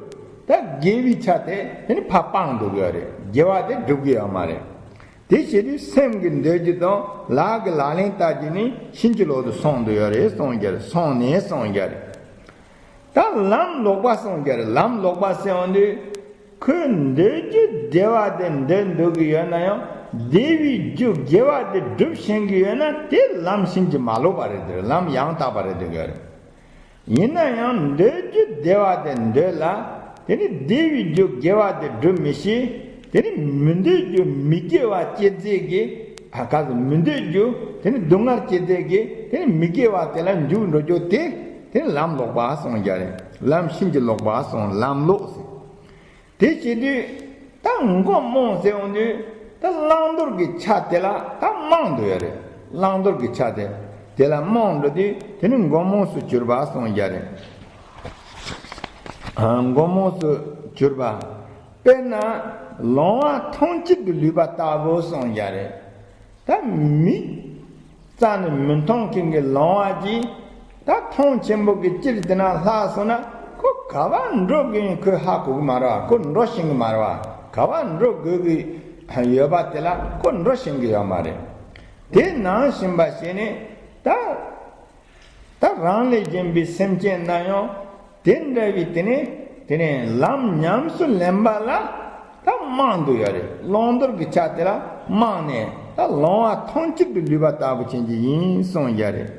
ད་དགེ་བའི་ཆ་དེ་དེ་ནི་ཕར་སྤང་འདུག་ཡོད་རེད། དགེ་བ་དེ་སྒྲུབ་ཀྱི་ཡོད་མ་རེད། དེ་བྱེད་དུས་སེམས་ཀྱི་འདོད་རྒྱུ་དང་ལག་གི་ལག་ལེན་བསྟར་རྒྱུ་ནི་ཕྱིན་ཅི་ལོག་ཏུ་སོང་འདུག་ཡོད་རེད་གསུངས་རྒྱུ་རེད། སོང་ནས་གསུངས་རྒྱུ་རེད། ད་ལམ་ལོག་པ་གསུངས་རྒྱུ་རེད། ལམ་ལོག་པ་ཟེར་འོང་དུས། ཁོས་འདོད་རྒྱུ་བདེ་བ་དེ་འདོད་འདོད་ཀྱི་ཡོད་ན་ཡང་བདེ་བའི་རྒྱུ་དགེ་བ་དེ་སྒྲུབ་ཤེས་ཀྱི་ཡོད་ན་དེ་ལམ་ཕྱིན་ཅི་མ་ལོག་པ་རེད། དེ་ལམ་ཡང་དག་པ་རེད་འདོད་ཀྱི་ཡོད་རེད། ཡིན་ན་ཡང་འདོད་རྒྱུ་བདེ་བ་དེ་འདོད་ལ། དེ་ནི་བདེ་བའི་རྒྱུ་དགེ་བ་དེ་སྒྲུབ་མི་ཤེས། དེ་ནི་མི་འདོད་རྒྱུ་མི་དགེ་བ་སྐྱེད་མཛད་ཀྱི། ཨ་ག་ཟེར། མི་འདོད་རྒྱུ་དེ་ནི་སྡུག་བསྔལ་སྐྱེད་མཛད་ཀྱི། དེ་ནི་མི་དགེ་བ་དེ་ལ་འཇུག་འགྲོ་རྒྱུ་དེ། དེ་ནི་ལམ་ལོག་པ་གསུངས་རྒྱུ་རེད། ལམ་ཕྱིན་ཅི་ལོག་པ་གསུངས། ལམ་ལོག་ཟེར། དེ་བྱེད་དུས་ད་མགོ་རྨོངས་ཟེར་འོང་དུས་ད་བླང་དོར་གྱི་ཆ་དེ་ལ་ད་རྨོངས་འགྲོ་ཡ་རེད། བླང་དོར་གྱི་ཆ་དེ་དེ་ལ་རྨོངས་འགྲོ་དུས་དེ་ནི་མགོ་རྨོངས་སུ་གྱུར་པ་གསུངས་རྒྱུ་རེད། ཨ། མགོ་རྨོངས་སུ་གྱུར་པ། དཔེར་ན་ལོང་བ་མཐོང་བྱེད་དུ་ལུས་པ་ལྟ་བུ་གསུངས་རྒྱུ་རེད། ད་མིག་རྩ་ནས་མི་མཐོང་མཁན་གྱི་ལོང་བ་གྱིས་ད་མཐོངས་ཆེན་པོ་གི་སྤྱིར་དེ་ན་ལྷག་སོང་ན་ཁོ་ག་པར་འགྲོ་དགོས་ཡིན་ཁོས་ཧ་གོ་གི་མ་རེད་བ། ཁོ་འགྲོ་ཤེས་ཀྱི་མ་རེད་བ། ག་པར་འགྲོ་དགོས་ཀྱི་ཡོད་པ་དེ་ལ་ཁོ་འགྲོ་ཤེས་ཀྱི་ཡོད་མ་རེད། དེ་ནང་བཞིན་པ་ཞིག་ནི་ད། ད་རང་ལས་གཞན་པའི་སེམས་ཅན་ན་ཡང་དེ་འདྲ་བའི་དེ་ནས་དེ་ནས་ལམ་ཉམས་སུ་ལེན་པ་ལ་ད་རྨོངས་འདུག་ཡ་རེད། བླང་དོར་གྱི་ཆ་དེ་ལ་རྨོངས་ནས་ད་ལོང་བ་མཐོང་བྱེད་དུ་ལུས་པ་ལྟ་བུ་ཅན་གྱི་ཡིན་གསུངས་ཡ་རེད།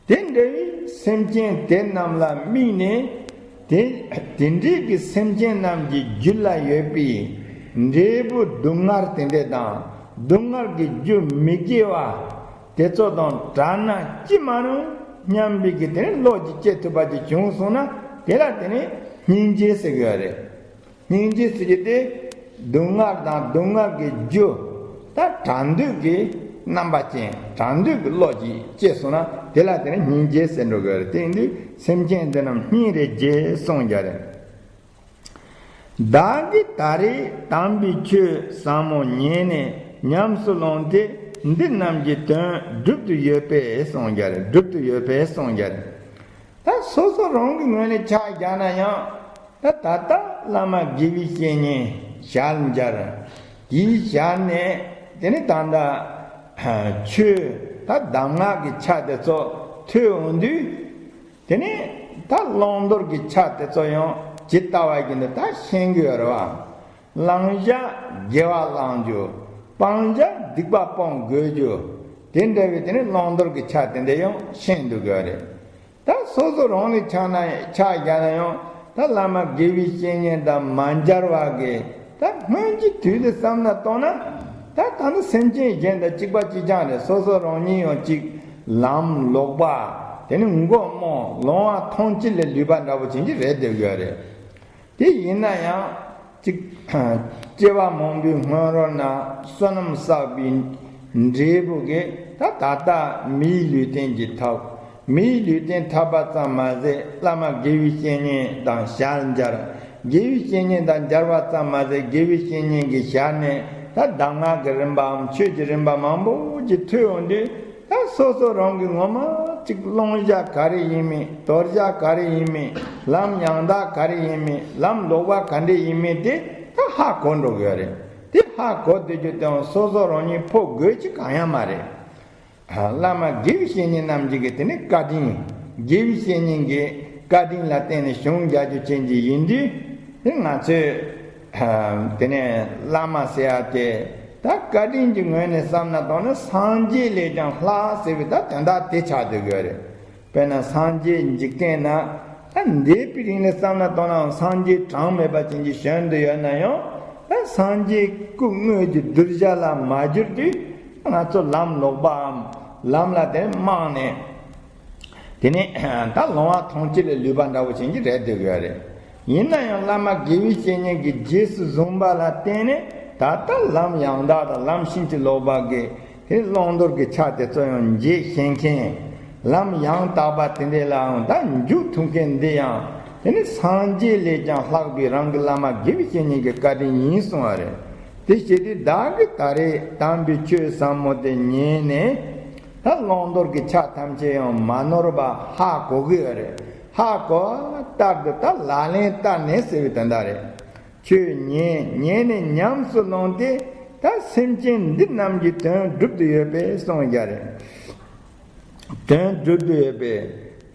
དེ་འདྲ་བའི་སེམས་ཅན་དེ་རྣམས་ལ་དམིགས་ནས་དེ་དེ་འདྲའི་གི་སེམས་ཅན་རྣམས་ཀྱི་རྒྱུད་ལ་ཡོད་པའི་འབྲས་བུ་སྡུག་བསྔལ་དེ་འདྲ་དང་སྡུག་བསྔལ་གྱི་རྒྱུ་མི་དགེ་བ། དེ་ཚོ་དང་བྲལ་ན་ཅི་མ་རུང་སྙམ་པའི་གི་དེ་ནི་བློ་ཅིག་སྐྱེ་ཐུབ་པ་ཅིག་བྱུང་སོང་ན་དེ་ལ་དེ་ནི་སྙིང་རྗེ་ཟེར་གི་ཡོད་རེད། སྙིང་རྗེ་ཟེར་གི་དེ་སྡུག་བསྔལ་དང་སྡུག་བསྔལ་གྱི་རྒྱུ་ད་བྲལ་འདོད་ཀྱི་རྣམ་པ་ཅན། བྲལ་འདོད་ཀྱི་བློ་ཅིག་སྐྱེས་སོང་ན་དེ་ལ་དེ་ནི་སྙིང་རྗེ་ཟེར་འགྲོ་གི་ཡོད་རེད། དེ་ཡིན་དུས་སེམས་ཅན་འདི་རྣམས་སྙིང་རེ་རྗེ་གསུངས་ཀྱི་རེད། བདག་གིས་ད་རེས་དམ་པའི་ཆོས་ཟབ་མོ་ཉན་ནས་ཉམས་སུ་བླངས་ཏེ་འདི་རྣམས་ཀྱི་དོན་སྒྲུབ་ཏུ་ཡོད་པས་གསུངས་ཀྱི་རེད། སྒྲུབ་ཏུ་ཡོད་པས་གསུངས་ཀྱི་རེད། ད་སོ་སོ་རང་གི་ངོས་ནས་ཆ་བཞག་ན་ཡང་ད་ད་ལྟ་བླ་མ་དགེ་བའི་བཤེས་གཉེན་ཞལ་མཇལ། དེའི་ཞལ་ནས་དེ་ནི་ད་ལྟ་ཆོས་ད་གདམས་ངག་གི་ཆ་དེ་ཚོ་ཐོས་འོང་དུས། དེ་ནས་ད་བླང་དོར་གྱི་ཆ་དེ་ཚོ་ཡང་ཇི་ལྟ་བ་བཞིན་དུ་ད་ཤེས་ཀྱི་ཡོད་རེད་བ། བླང་བྱ་དགེ་བ་བླང་རྒྱུ། སྤང་བྱ་སྡིག་པ་སྤོང་དགོས་རྒྱུ། དེ་འདྲ་བའི་དེ་ནས་བླང་དོར་གྱི་ཆ་དེ་འདྲ་ཡང་ཤེས་འདུག་གི་རེད། ད་སོ་སོ་རང་ལ་ཆགས་ན་ཆ་བཞག་ན་ཡང་ད་བླ་མ་དགེ་བའི་བཤེས་གཉེན་དང་མ་མཇལ་བ་གི་ད་སྔོན་གྱི་དུས་ལ་བསམ་ན་གཏོང་ན་ད་ད་ནི་སེམས་ཅན་གཞན་དང་གཅིག་པ་གཅིག་རྐྱང་རེད། སོ་སོ་རང་ཉིད་ཡང་གཅིག་ལམ་ལོག་པ། དེ་ནི་མགོ་རྨོངས་ལོང་བ་མཐོང་བྱེད་ལ་ལུས་པ་འདྲ་པོ་ཅན་གྱི་རེད་བསྡད་ཡོད་རེད། དེ་ཡིན་ན་ཡང་གཅིག་སྐྱེ་བ་མང་པོའི་སྔོན་རོལ་ན་བསོད་ནམས་བསགས་པའི་འབྲས་བུ་གིས་ད་ད་ལྟ་མིའི་ལུས་རྟེན་གྱི་ཐོབ། མིའི་ལུས་རྟེན་ཐོབ་པ་ཙམ་མ་ཟད་བླ་མ་དགེ་བའི་བཤེས་གཉེན་དང་ཞལ་མཇལ། དགེ་བའི་བཤེས་གཉེན་དང་མཇལ་བ་ཙམ་མ་ཟད་དགེ་བའི་བཤེས་གཉེན་གྱི་ཞལ་ནས་ད་གདམས་ངག་གི་རིམ་པའམ་ཆོས་ཀྱི་རིམ་པ་མང་པོ་ཅིག་ཐོས་འོང་དུས། ད་སོ་སོ་རང་གི་ངོ་མ་གཅིག་བླང་བྱ་ག་རེ་ཡིན་མིན། དོར་བྱ་ག་རེ་ཡིན་མིན། ལམ་ཡང་དག་ག་རེ་ཡིན་མིན། ལམ་ལོག་པ་ག་འདྲས་ཡིན་མིན་དེ་ད་ཧ་གོ་འགྲོ་གི་ཡོད་རེད། དེ་ཧ་གོ་བསྡད་རྒྱུ་དེའང་སོ་སོ་རང་ཉིད་ཕོག་དགོས་ཀྱི་གང་ཡང་མ་རེད། བླ་མ་དགེ་བའི་བཤེས་གཉེན་རྣམས་ཀྱི་གི་དེ་ནི་བཀའ་དྲིན། དགེ་བའི་བཤེས་གཉེན་གྱི་བཀའ་དྲིན་ལ་བརྟེན་ནས་བྱུང་རྒྱལ་རྒྱུ་ཅན་གྱི་ཡིན་དུས། དེ་ང་ཚོས་དེ་ནས་བླ་མ་ཟེར་ཡ་དེ་ད་བཀའ་དྲིན་གྱི་ངོས་ནས་བསམ་ན་དང་ནི་སངས་རྒྱས་ལས་ཀྱང་ལྷག་ཟེར་བའི་ད་དོན་དག་དེ་ཆགས་བསྡད་ཡོད་རེད། དཔེར་ན་སངས་རྒྱས་འཇིག་རྟེན་ན་ད་འདས་པའི་རིང་ལ་བསམ་ན་དང་ནའང་སངས་རྒྱས་གྲངས་མེད་པ་ཅན་གྱི་བྱོན་བསྡད་ཡོད་ན་ཡང་ད་སངས་རྒྱས་སྐུ་དངོས་ཀྱི་གདུལ་བྱ་ལ་མ་གྱུར་དུས་ང་ཚོ་ལམ་ལོག་པའམ་ལམ་ལ་དེ་རྨོངས་ནས། དེ་ནས་ད་ལོང་བ་མཐོང་བྱེད་ལ་ལུས་པ་འདྲ་པོ་ཅན་གྱི་རེད་བསྡད་ཡོད་རེད། ཡིན་ན་ཡང་བླ་མ་དགེ་བའི་བཤེས་གཉེན་གྱིས་རྗེས་སུ་བཟུང་པ་ལ་བརྟེན་ནས། ད་ལྟ་ལམ་ཡང་དག་དང་ལམ་ཕྱིན་ཅི་ལོག་པ་གི་དེ་བླང་དོར་གྱི་ཆ་དེ་ཚོ་ཡང་འབྱེད་ཤེས་མཁན། ལམ་ཡང་དག་པ་དེ་འདྲ་ལའང་ད་འཇུག་ཐུབ་མཁན་འདི་ཡང་དེ་ནི་སངས་རྒྱས་ལས་ཀྱང་ལྷག་པའི་རང་གི་བླ་མ་དགེ་བའི་བཤེས་གཉེན་གྱི་བཀའ་དྲིན་ཡིན་གསུང་བ་རེད། དེ་བྱས་ཏེ་བདག་གིས་ད་རེས་དམ་པའི་ཆོས་ཟབ་མོ་དེ་ཉན་ནས། ད་བླང་དོར་གྱི་ཆ་ཐམས་ཅད་ཡང་མ་ནོར་བ་ཧ་གོ་གི་ཡོད་རེད། ཧ་གོ་བ་ལྟར་དུ་ད་ལག་ལེན་བསྟར་ནས་ཟེར་བའི་དོན་དག་རེད། ཆོས་ཉན། ཉན་ནས་ཉམས་སུ་བླངས་ཏེ། ད་སེམས་ཅན་འདི་རྣམས་ཀྱི་དོན་སྒྲུབ་ཏུ་ཡོད་པའི་གསུང་བ་རེད། དོན་སྒྲུབ་ཏུ་ཡོད་པའི་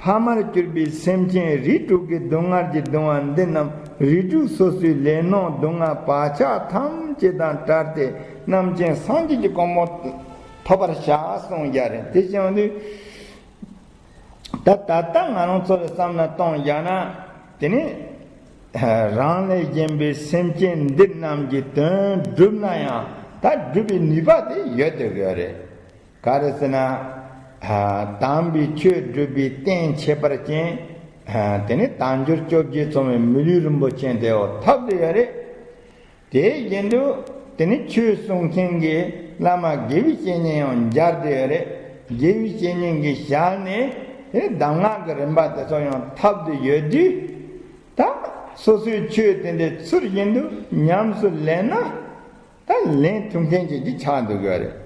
ཕ་མར་གྱུར་པའི་སེམས་ཅན་རིགས་དྲུག་གི་སྡུག་བསྔལ་གྱིས་གདུང་བ་འདི་རྣམས། རིགས་དྲུག་སོ་སོའི་ལས་སྣང་སྡུག་བསྔལ་བག་ཆགས་ཐམས་ཅད་དང་བྲལ་ཏེ་རྣམ་མཁྱེན་སངས་རྒྱས་ཀྱི་གོ་འཕང་ཐོབ་པར་བྱ་གསུང་བ་རེད། དེ་བཞིན་དུ། ད་ད་ལྟ་ང་རང་ཚོ་ལ་བསམ་བློ་གཏོང་བཞག་ན། དེ་ནི་རང་ལས་གཞན་པའི་སེམས་ཅན་འདི་རྣམས་ཀྱི་དོན་བསྒྲུབ་ན་ཡང་ད་སྒྲུབ་པའི་ནུས་པ་དེ་ཡོད་དེ་ཡོད་རེད། ག་རེ་ཟེར་ན། དམ་པའི་ཆོས་སྒྲུབ་པའི་རྟེན་ཁྱད་པར་ཅན། དེ་ནི་དལ་འབྱོར་བཅོ་བརྒྱད་ཚང་བའི་མི་ལུས་རིན་པོ་ཆེ་དེའོ་ཐོབ་དེ་ཡོད་རེད། དེ་བཞིན་དུ་དེ་ནི་ཆོས་གསུང་མཁན་གྱི་བླ་མ་དགེ་བའི་བཤེས་གཉེན་ཡང་མཇལ་ཏེ་ཡོད་རེད། དགེ་བའི་བཤེས་གཉེན་གྱི་ཞལ་ནས་དེ་ནི་གདམས་ངག་གི་རིམ་པ་དེ་ཚོ་ཡང་ཐོབ་སྟེ་ཡོད་དུས། ད་སོ་སོའི་ཆོས་དེ་འདྲའི་ཚུལ་བཞིན་དུ་ཉམས་སུ་ལེན་ན། ད་ལེན་ཐུབ་མཁན་ཅིག་གི་ཆགས་འདུག་ཡོད་རེད།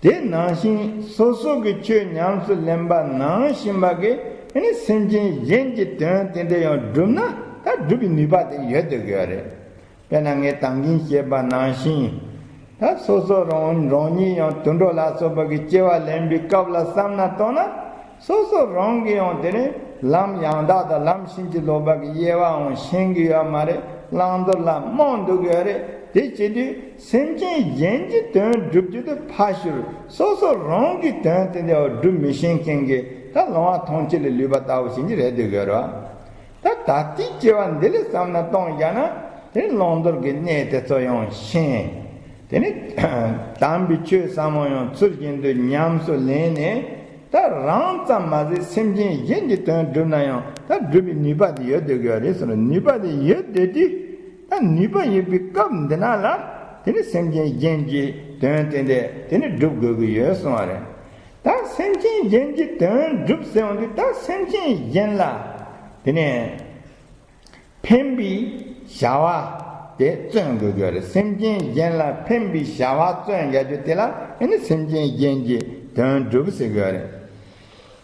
དེ་ནང་བཞིན་སོ་སོ་གི་ཆོས་ཉམས་སུ་ལེན་པ་ནང་བཞིན་པ་གི་ཨ་ནི་སེམས་ཅན་གཞན་གྱི་དོན་དེ་འདྲ་ཡང་བསྒྲུབ་ན་ད་སྒྲུབ་པའི་ནུས་པ་དེ་ཡོད་དེ་ཡོད་རེད། དཔེར་ན་ངས་ད་གིན་བཤད་པ་ནང་བཞིན། ད་སོ་སོ་རང་རང་ཉིད་ཡང་དུད་འགྲོ་ལ་སོགས་པ་གི་སྐྱེ་བ་ལེན་པའི་སྐབས་ལ་བསམ་ན་གཏོང་ན། སོ་སོ་རང་གིས་ཡང་དེ་ནི་ལམ་ཡང་དག་དང་ལམ་ཕྱིན་ཅི་ལོག་པ་གི་དབྱེ་བའང་ཤེས་ཀྱི་ཡོད་མ་རེད། བླང་དོར་ལ་རྨོངས་འདུག་ཡོད་རེད། དེ་བྱེད་དུས་སེམས་ཅན་གཞན་གྱི་དོན་སྒྲུབ་རྒྱུ་དེ་ཕར་ཞོག་སོ་སོ་རང་གི་དོན་དེ་འདྲ་བ་སྒྲུབ་མི་ཤེས་མཁན་གྱི་ད་ལོང་བ་ཐང་ཆད་ལ་ལུས་པ་ལྟ་བུ་ཞིག་གི་རེད་འདུག་ཡོད་རེད་བ། ད་ད་ལྟའི་སྐྱེ་བ་འདི་ལ་བསམ་ན་གཏོང་བཞག་ན་དེ་ནི་བླང་དོར་གྱི་གནས་དེ་ཚོ་ཡང་ཤེས། དེ་ནི་དམ་པའི་ཆོས་ཟབ་མོ་ཡང་ཚུལ་བཞིན་དུ་ཉམས་སུ་ལེན་ནས། ད་རང་ཙམ་མ་ཟད་སེམས་ཅན་གཞན་གྱི་དོན་བསྒྲུབ་ན་ཡང་ད་སྒྲུབ་པའི་ནུས་པ་དེ་ཡོད་དེ་ཡོད་རེད་ཟེར་ནས་ནུས་པ་དེ་ཡོད་དེ་དུས། ད་ནུས་པ་ཡོད་པའི་སྐབས་འདི་ན་ལ་དེ་ནི་སེམས་ཅན་གཞན་གྱི་དོན་དེ་འདྲ་དེ་ནི་སྒྲུབ་དགོས་ཀྱི་ཡོད་གསུང་བ་རེད། ད་སེམས་ཅན་གཞན་གྱི་དོན་སྒྲུབ་ཟེར་བ་འདི་ད་སེམས་ཅན་གཞན་ལ་དེ་ནས། ཕན་པའི་བྱ་བ་དེ་བརྩོན་དགོས་ཀྱི་རེད། སེམས་ཅན་གཞན་ལ་ཕན་པའི་བྱ་བ་བརྩོན་བྱ་རྒྱུ་དེ་ལ་ཨ་ནི་སེམས་ཅན་གཞན་གྱི་དོན་སྒྲུབ་ཟེར་དགོས་རེད།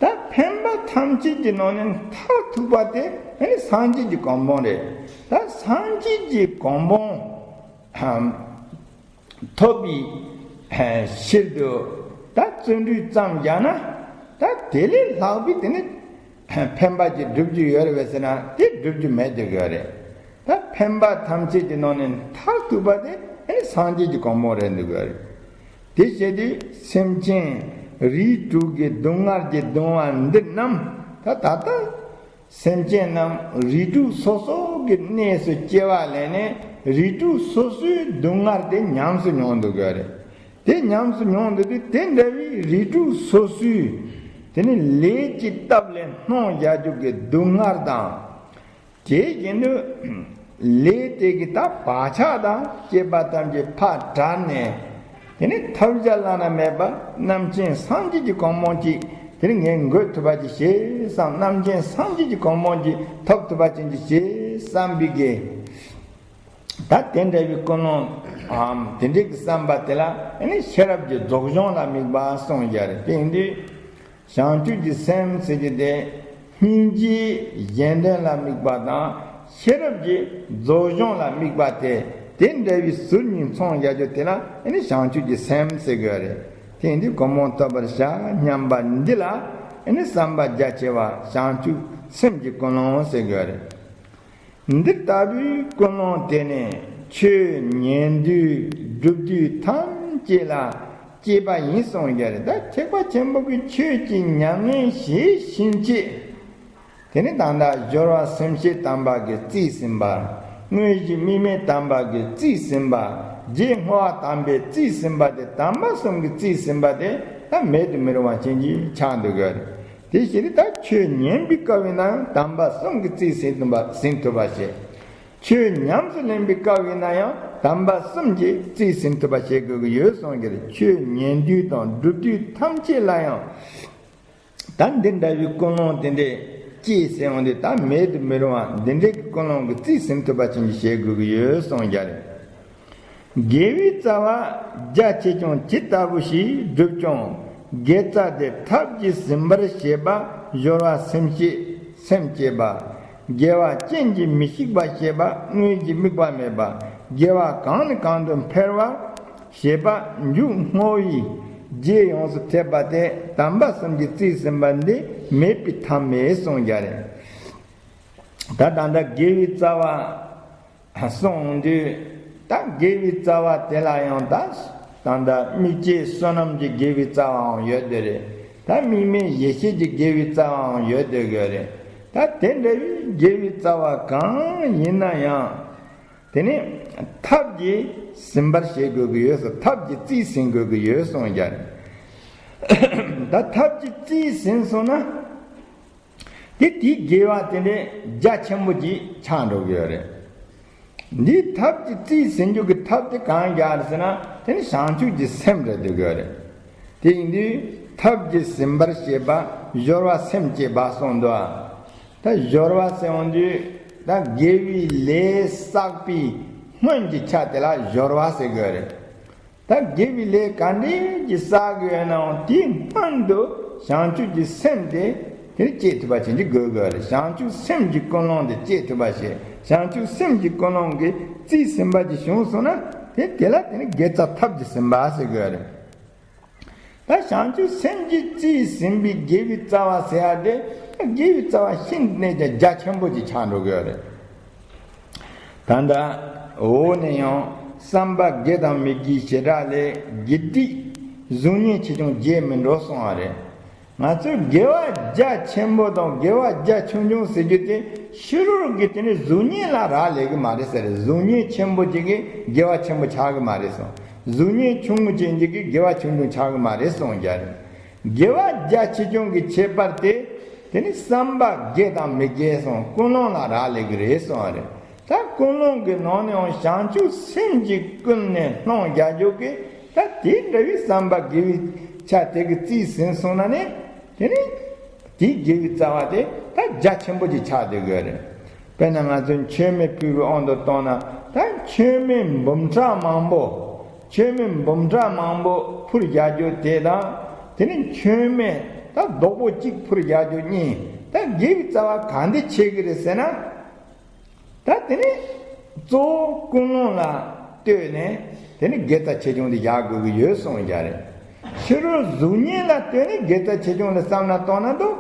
ད་ཕན་པ་ཐམས་ཅད་ཀྱི་ནང་ནས་མཐར་ཐུག་པ་དེ་ཨ་ནི་སངས་རྒྱས་ཀྱི་གོ་འཕང་རེད། ད་སངས་རྒྱས་ཀྱི་གོ་འཕང་ཐོབ་པའི་ཕྱིར་དུ་ད་བརྩོན་འགྲུས་ཙམ་བྱས་ན་ད་དེ་ལས་ལྷག་པའི་དེ་ནི་ཕན་པ་ཅིག་སྒྲུབ་རྒྱུ་ཡོད་རེད་པས་ཟེར་ན་དེ་སྒྲུབ་རྒྱུ་མེད་དེ་ཡོད་རེད། ད་ཕན་པ་ཐམས་ཅད་ཀྱི་ནང་ནས་མཐར་ཐུག་པ་དེ་ཨ་ནི་སངས་རྒྱས་ཀྱི་གོ་འཕང་རེད་འདུག་ཡོད་རེད། དེ་བྱས་དུས་སེམས་ཅན་རིགས་དྲུག་གི་སྡུག་བསྔལ་གྱིས་གདུང་བ་འདི་རྣམས་ད་ད་ལྟ། སེམས་ཅན་རྣམས་རིགས་དྲུག་སོ་སོ་གི་གནས་སུ་སྐྱེ་བ་ལེན་ནས་རིགས་དྲུག་སོ་སོའི་སྡུག་བསྔལ་དེ་ཉམས་སུ་མྱོང་འདུག་གི་རེད། དེ་ཉམས་སུ་མྱོང་འདུག་དུས་དེ་འདྲ་བའི་རིགས་དྲུག་སོ་སོའི་དེ་ནི་ལས་ཀྱི་སྟབས་ལས་སྣང་བྱ་རྒྱུ་གི་སྡུག་བསྔལ་དང་། དེ་བཞིན་དུ་ལས་དེ་གི་ད་བག་ཆགས་དང་བཅས་པ་ཐམས་ཅད་ཕར་བྲལ་ནས། དེ་ནི་ཐོབ་བྱ་བླ་ན་མེད་པ་རྣམ་མཁྱེན་སངས་རྒྱས་ཀྱི་གོ་འཕང་ཅིག་དེ་ནི་ངས་འགོད་ཐུབ་པ་ཅིག་བྱེད་བསམ། རྣམ་མཁྱེན་སངས་རྒྱས་ཀྱི་གོ་འཕང་ཅིག་ཐོབ་ཐུབ་པ་ཅིག་བྱེད་བསམ་པའི་གི། ད་དེ་འདྲ་བའི་ཀུན་སློང་དེ་འདྲའི་གི་བསམ་པ་དེ་ལ་ཨ་ནི་ཤེས་རབ་ཀྱི་རྫོགས་བྱང་ལ་དམིགས་པ་གསུངས་ཡོད་རེད། དེ་ཡིན་དུས། བྱང་ཆུབ་ཀྱི་སེམས་ཟེར་རྒྱུ་དེ་སྙིང་རྗེའི་གཞན་དོན་ལ་དམིགས་པ་དང་ཤེས་རབ་ཀྱི་རྫོགས་བྱང་ལ་དམིགས་པ་དེ་དེ་འདྲ་བའི་ཟུར་གཉིས་མཚུངས་བྱ་རྒྱུ་དེ་ལ་ཨ་ནི་བྱང་ཆུབ་ཀྱི་སེམས་ཟེར་དགོས་རེད། དེ་ཡིན་དུས་གོ་འཕང་ཐོབ་པར་བྱ་སྙམ་པ་འདི་ལ་ཨ་ནི་བསམ་པ་རྒྱ་ཆེ་བ་བྱང་ཆུབ་སེམས་ཀྱི་ཀུན་སློང་ཟེར་དགོས་རེད། འདི་ལྟ་བུའི་ཀུན་སློང་དེ་ནི་ཆོས་ཉན་དུས་སྒྲུབ་དུས་ཐམས་ཅད་ལ་སྐྱེས་པ་ཡིན་གསུངས་ཡོད་རེད། ད་ཐེག་པ་ཆེན་པོ་གི་ཆོས་ཀྱི་ཉམས་ལེན་བྱེད་བཞིན་བྱེད། དེ་ནི་ད་ལྟ་སྦྱོར་བ་སེམས་བསྐྱེད་དམ་པ་གིས་རྩིས་ཟིན་པ། དངོས་གཞི་དམིགས་མེད་དམ་པ་གིས་རྩིས་ཟིན་པ། རྗེས་བསྔོ་བ་དམ་པས་རྩིས་ཟིན་པ་དེ་དམ་པ་གསུམ་གྱིས་རྩིས་ཟིན་པ་དེ་ད་མེད་དུ་མི་རུང་བ་ཅན་གྱི་ཆགས་འདུག་གི་རེད། དེ་བཞིན་ད་ཆོས་ཉན་པའི་སྐབས་ཡིན་ན་ཡང་དམ་པ་གསུམ་གྱིས་རྩིས་ཟིན་ཐུབ་པ་ཟིན་ཐུབ་པ་བྱེད། ཆོས་ཉམས་སུ་ལེན་པའི་སྐབས་ཡིན་ན་ཡང་དམ་པ་གསུམ་གྱིས་རྩིས་ཟིན་ཐུབ་པ་བྱེད་དགོས་ཀྱི་ཡོད་གསུངས་ཀྱི་རེད། ཆོས་ཉན་དུས་དང་སྒྲུབ་དུས་ཐམས་ཅད་ལ་ཡང་། ད་འདི་འདྲ་བའི་ཀུན་སློང་དེ་འདྲས་སྐྱེས་ཟེར་འོང་དུས་ད་མེད་དུ་མི་རུང་བ་འདི་འདྲའི་ཀུན་སློང་གི་རྩིས་ཟིན་ཐུབ་པ་ཅན་གྱི་བྱེད་དགོས་ཀྱི་ཡོད་གསུངས་ཀྱི་རེད། དགེ་བའི་རྩ་བ་རྒྱ་ཆེ་ཆུང་ཇི་ལྟ་བུ་ཞིག་བསྒྲུབས་ཀྱང་དགེ་རྩ་དེ་ཐབས་ཀྱིས་ཟིན་པར་བྱེད་པ། སྦྱོར་བ་སེམས་བསྐྱེད་སེམས་བསྐྱེད་པ། དགེ་བ་རྐྱེན་གྱིས་མི་ཤིགས་པ་བྱེད་པ། དངོས་ཀྱི་དམིགས་པ་མེད་པ། དགེ་བ་གང་ནས་གང་དུ་འཕེལ་བར་བྱེད་པ། མཇུག་བསྔོ་བའི་རྗེས་ཡོངས་སུ་ཐེབས་པ་སྟེ་དམ་པ་གསུམ་གྱིས་རྩིས་ཟིན་པ་འདི་མེད་པའི་ཐབས་མེད་གསུངས་ཀྱི་རེད། ད་ད་ལྟ་དགེ་བའི་རྩ་བ་གསུངས་དུས་ད་དགེ་བའི་རྩ་བ་དེ་ལ་ཡང་ད་ད་ལྟ་དམིགས་བཅས་བསོད་ནམས་ཀྱི་དགེ་བའི་རྩ་བའང་ཡོད་དེ་རེད། ད་དམིགས་མེད་ཡེ་ཤེས་ཀྱི་དགེ་བའི་རྩ་བའང་ཡོད་དེ་དགོས་རེད། ད་དེ་འདྲ་བའི་དགེ་བའི་རྩ་བ་གང་ཡིན་ན་ཡང་དེ་ནི་ཐབས་ཀྱིས་ཟིན་པར་བྱེད་དགོས་ཀྱི་ཡོད་ཟེར། ཐབས་ཀྱིས་རྩིས་ཟིན་དགོས་ཀྱི་ཡོད་གསུངས་ཀྱང་། ད་ཐབས་ཀྱིས་རྩིས་ཟིན་སོང་ན། དེ་དེའི་དགེ་བ་དེ་འདྲའི་རྒྱ་ཆེན་པོ་ཅིག་ཆགས་འགྲོ་གི་ཡོད་རེད། འདིའི་ཐབས་ཀྱིས་རྩིས་ཟིན་རྒྱུ་གི་ཐབས་དེ་གང་རྒྱག་རེད་ཟེར་ན་དེ་ནི་བྱང་ཆུབ་ཀྱི་སེམས་རེད་འདུག་གི་ཡོད་རེད། དེ་ཡིན་དུས་ཐབས་ཀྱིས་ཟིན་པར་བྱེད་པ། སྦྱོར་བ་སེམས་བསྐྱེད་པ་གསུངས་འདུག་ད་སྦྱོར་བ་ཟེར་འོང་དུས་ད་དགེ་བའི་ལས་བསགས་པའི་སྔོན་གྱི་ཆ་དེ་ལ་སྦྱོར་བ་ཟེར་གི་ཡོད་རེད། ད་དགེ་བའི་ལས་ག་འདྲས་ཀྱི་བསགས་ཀྱི་ཡོད་ནའང་དེའི་སྔོན་དུ་བྱང་ཆུབ་ཀྱི་སེམས་དེ་དེར་སྐྱེ་ཐུབ་པ་བྱེད་ཀྱི་དགོས་དགོས་རེད། བྱང་ཆུབ་སེམས་ཀྱི་ཀུན་སློང་དེ་སྐྱེ་ཐུབ་པ་བྱེད། བྱང་ཆུབ་སེམས་ཀྱི་ཀུན་སློང་གི་རྩིས་ཟིན་པ་ཅིག་བྱུང་སོང་ན་དེ་དེ་ལ་དེ་ནི་དགེ་རྩ་ཐབས་ཀྱིས་ཟིན་པ་ཟེར་དགོས་རེད། ད་བྱང་ཆུབ་སེམས་ཀྱི་རྩིས་ཟིན་པའི་དགེ་བའི་རྩ་བ་ཟེར་ཡ་དེ་ད་དགེ་བའི་རྩ་བ་ཤིན་ཏུ་ནས་ཀྱང་རྒྱ་ཆེན་པོ་ཅིག་ཆགས་འགྲོ་གི་ཡོད་རེད། ད་ལྟ་འོག་ནས་ཡང་བསམ་པ་དགེ་དང་མི་དགེའི་བྱེ་བྲག་ལས། དགེ་སྡིག་གཟུགས་བརྙན་ཆེ་ཆུང་བརྗེད་མི་འགྲོ་གསུངས་པ་རེད། ང་ཚོས་དགེ་བ་རྒྱ་ཆེན་པོ་དང་དགེ་བ་རྒྱ་ཆུང་ཆུང་ཟེར་རྒྱུ་དེ་ཕྱི་རོལ་གྱི་དེ་ནི་གཟུགས་བརྙན་ལ་རག་ལས་ཀྱི་མ་རེད་ཟེར། གཟུགས་བརྙན་ཆེན་པོ་ཅིག་གིས་དགེ་བ་ཆེན་པོ་ཆགས་ཀྱི་མ་རེད་གསུངས། གཟུགས་བརྙན་ཆུང་ངུ་ཅན་ཅིག་གིས་དགེ་བ་ཆུང་ཆུང་ཆགས་ཀྱི་མ་རེད་གསུངས་ཀྱང་རེད། དགེ་བ་རྒྱ་ཆེ་ཆུང་གི་ཁྱད་པར་དེ་དེ་ནི་བསམ་པ་དགེ་དང་མི་དགེ་གསུངས། ཀུན་སློང་ལ་རག་ལས་ཀྱི་རེད་གསུངས་པ་རེད། ད་ཀུན་སློང་གི་ནང་ནས་ཡང་བྱང་ཆུབ་སེམས་ཀྱི་ཀུན་ནས་སློང་རྒྱག་རྒྱུ་གི་ད་དེ་འདྲ་བའི་བསམ་པ་དགེ་བའི་ཆ་དེ་གི་རྩིས་ཟིན་སོང་ན་ནི་དེ་ནི་དེའི་དགེ་བའི་རྩ་བ་དེ་ད་རྒྱ་ཆེན་པོ་ཅིག་ཆགས་བསྡད་དགོས་རེད། དཔེར་ན་ང་ཚོས་མཆོད་མེ་ཕུལ་བའི་དབང་དུ་བཏང་ན་ད་མཆོད་མེ་འབུམ་ཕྲག་མང་པོ། མཆོད་མེ་འབུམ་ཕྲག་མང་པོ་ཕུལ་རྒྱག་རྒྱུ་དེ་དང་དེ་ནི་མཆོད་མེ་ད་རྡོག་པོ་གཅིག་ཕུལ་རྒྱག་རྒྱུ་གཉིས་ད་དགེ་བའི་རྩ་བ་གང་དེ་ཆེ་གི་རེད་ཟེར་ན། ད་དེ་ནི་གཙོ་བོ་ཀུན་སློང་ལ་ལྟོས་ནས་དེ་ནི་དགེ་རྩ་ཆེ་ཆུང་དེ་བཞག་དགོས་ཀྱི་ཡོད་གསུངས་ཀྱང་རེད། ཕྱི་རོལ་གཟུགས་བརྙན་ལ་ལྟོས་ནས་དགེ་རྩ་ཆེ་ཆུང་ལ་བསམ་བློ་གཏོང་ན་འདུག་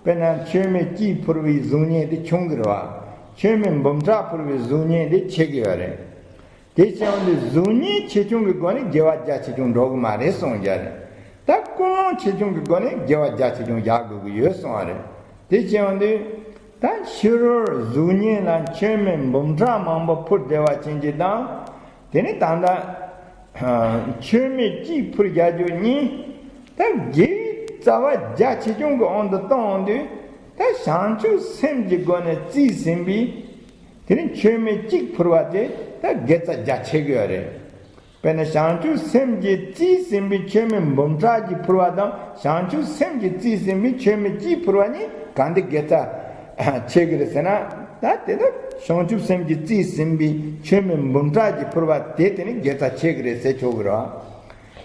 དཔེར་ན་མཆོད་མེ་གཅིག་ཕུལ་བའི་གཟུགས་བརྙན་དེ་ཆུང་གི་རེད་བ། མཆོད་མེ་འབུམ་ཕྲག་ཕུལ་བའི་གཟུགས་བརྙན་དེ་ཆེ་གི་ཡོད་རེད། དེ་བྱས་ཡོང་དུས་གཟུགས་བརྙན་ཆེ་ཆུང་གི་སྒོ་ནས་དགེ་བ་རྒྱ་ཆེ་ཆུང་འགྲོ་གི་མ་རེད་གསུངས་ཀྱང་རེད། ད་ཀུན་སློང་ཆེ་ཆུང་གི་སྒོ་ནས་དགེ་བ་རྒྱ་ཆེ་ཆུང་བཞག་དགོས་ཀྱི་ཡོད་གསུངས་པ་རེད། དེ་བྱས་ཡོང་དུས། ད་ཕྱི་རོལ་གཟུགས་བརྙན་ལ་མཆོད་མེ་འབུམ་ཕྲག་མང་པོ་ཕུལ་བདེ་བ་ཅན་གྱི་དང་། དེ་ནི་ད་ལྟ་མཆོད་མེ་གཅིག་ཕུལ་རྒྱག་རྒྱུ་གཉིས། ད་དགེ་བའི་རྩ་བ་རྒྱ་ཆེ་ཆུང་གི་དབང་དུ་བཏང་དུས། ད་བྱང་ཆུབ་སེམས་ཀྱི་སྒོ་ནས་རྩིས་ཟིན་པའི། དེ་ནི་མཆོད་མེ་གཅིག་ཕུལ་བ་དེ་ད་དགེ་རྩ་རྒྱ་ཆེ་གི་ཡོད་རེད། དཔེར་ན་བྱང་ཆུབ་སེམས་ཀྱིས་རྩིས་ཟིན་པའི་མཆོད་མེ་འབུམ་ཕྲག་གཅིག་ཕུལ་བ་དང་བྱང་ཆུབ་སེམས་ཀྱིས་རྩིས་ཟིན་པའི་མཆོད་མེ་གཅིག་ཕུལ་བ་གཉིས་གང་དེ་དགེ་རྩ་ཆེ་གི་རེད་ཟེར་ན། ད་དེ་ལ་བྱང་ཆུབ་སེམས་ཀྱིས་རྩིས་ཟིན་པའི་མཆོད་མེ་འབུམ་ཕྲག་གཅིག་ཕུལ་བ་དེ་དེ་ནི་དགེ་རྩ་ཆེ་གི་རེད་ཟེར་ཆོག་གི་རེད།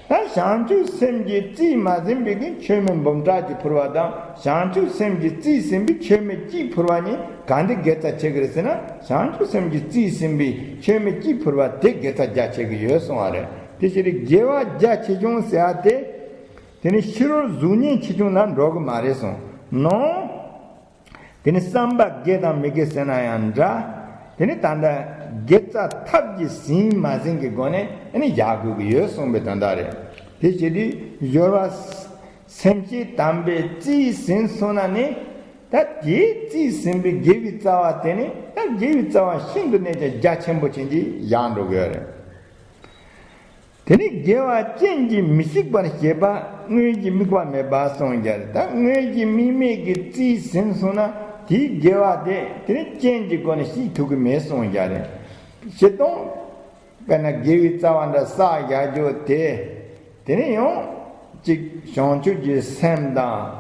ད་བྱང་ཆུབ་སེམས་ཀྱིས་རྩིས་མ་ཟིན་པའི་གི་མཆོད་མེ་འབུམ་ཕྲག་གཅིག་ཕུལ་བ་དང་བྱང་ཆུབ་སེམས་ཀྱིས་རྩིས་ཟིན་པའི་མཆོད་མེ་གཅིག་ཕུལ་བ་གཉིས་གང་དེ་དགེ་རྩ་ཆེ་གི་རེད་ཟེར་ན། བྱང་ཆུབ་སེམས་ཀྱིས་རྩིས་ཟིན་པའི་མཆོད་མེ་གཅིག་ཕུལ་བ་དེ་དགེ་རྩ་རྒྱ་ཆེ་གི་ཡོད་གསུངས་པ་རེད། དེ་ཕྱིར་དགེ་བ་རྒྱ་ཆེ་ཆུང་ཟེར་བ་དེ། དེ་ནི་ཕྱི་རོལ་གཟུགས་བརྙན་ཆེ་ཆུང་ལ་འགྲོ་གི་མ་རེད་གསུངས་ནོ། དེ་ནི་བསམ་པ་དགེ་དང་མི་དགེ་ཟེར་ན་ཡང་འདྲ། དེ་ནི་ད་ལྟ་དགེ་རྩ་ཐབས་ཀྱིས་ཟིན་མ་ཟིན་གྱི་སྒོ་ནས་ཨ་ནི་བཞག་དགོས་ཀྱི་ཡོད་གསུངས་པའི་དོན་དག་རེད། དེ་བྱེད་དུས་སྦྱོར་བ་སེམས་བསྐྱེད་དམ་པས་རྩིས་ཟིན་སོང་ན་ནི། ད་དེའི་རྩིས་ཟིན་པའི་དགེ་བའི་རྩ་བ་དེ་ནི་ད་དགེ་བའི་རྩ་བ་ཤིན་ཏུ་ནས་ཀྱང་རྒྱ་ཆེན་པོ་ཅན་གྱིས་བཞག་འགྲོ་གི་ཡོད་རེད། དེ་ནི་དགེ་བ་རྐྱེན་གྱིས་མི་ཤིགས་པར་བྱེད་པ། དངོས་ཀྱི་དམིགས་པ་མེད་པ་གསུངས་ཀྱང་ད་དངོས་ཀྱི་དམིགས་མེད་ཀྱི་རྩིས་ཟིན་སོང་ན་ དེའི་དགེ་བ་དེ་དེ་ནི་རྐྱེན་གྱི་སྒོ་ནས་ཤེས་ཐུབ་ཀྱི་མེད་གསུངས་ཀྱང་རེད། སྤྱིར་བཏང་དཔེར་ན་དགེ་བའི་རྩ་བ་འདྲ་བསགས་རྒྱག་རྒྱུ་དེ། དེ་ནི་ཡང་གཅིག་བྱང་ཆུབ་ཀྱི་སེམས་དང་།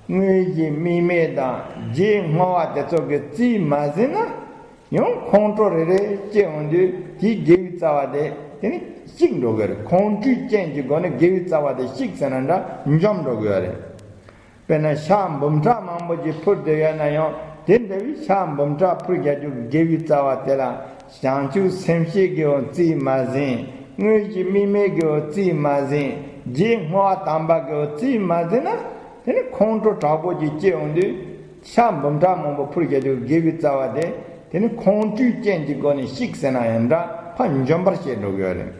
དངོས་གཞི་དམིགས་མེད་དང་རྗེས་བསྔོ་བ་དེ་ཚོ་གི་རྩིས་མ་ཟིན་ན། ཡང་ཁོང་ཁྲོ་རེ་རེ་སྐྱེ་འོང་དུས་དེའི་དགེ་བའི་རྩ་བ་དེ་དེ་ནི་ཞིག་འགྲོ་གི་རེད། ཁོང་ཁྲོའི་རྐྱེན་གྱི་སྒོ་ནས་དགེ་བའི་རྩ་བ་དེ་ཞིག་ཟེར་ན་འདྲ་འཇོམས་འགྲོ་གི་ཡོད་རེད། དཔེར་ན་ཤ་འབུམ་ཕྲག་མང་པོ་ཅིག་ཕུལ་བསྡད་ཡོད་ན་ཡང་དེ་འདྲ་བའི་ཤ་འབུམ་ཕྲག་ཕུལ་རྒྱག་རྒྱུ་གི་དགེ་བའི་རྩ་བ་དེ་ལ་བྱང་ཆུབ་སེམས་བསྐྱེད་ཀྱི་འོ་རྩིས་མ་ཟིན། དངོས་གཞི་དམིགས་མེད་ཀྱི་འོ་རྩིས་མ་ཟིན། རྗེས་བསྔོ་བ་དམ་པ་གི་འོ་རྩིས་མ་ཟིན་ན། དེ་ནི་ཁོང་ཁྲོ་དྲག་པོ་ཅིག་སྐྱེ་འོང་དུས་ཤ་འབུམ་ཕྲག་མང་པོ་ཕུལ་རྒྱག་རྒྱུ་གི་དགེ་བའི་རྩ་བ་དེ་དེ་ནི་ཁོང་ཁྲོའི་རྐྱེན་གྱི་སྒོ་ནས་ཞིག་ཟེར་ན་ཡང་འདྲ་ཕར་འཇོམས་པར་བྱེད་འགྲོ་གི་ཡོད་རེད།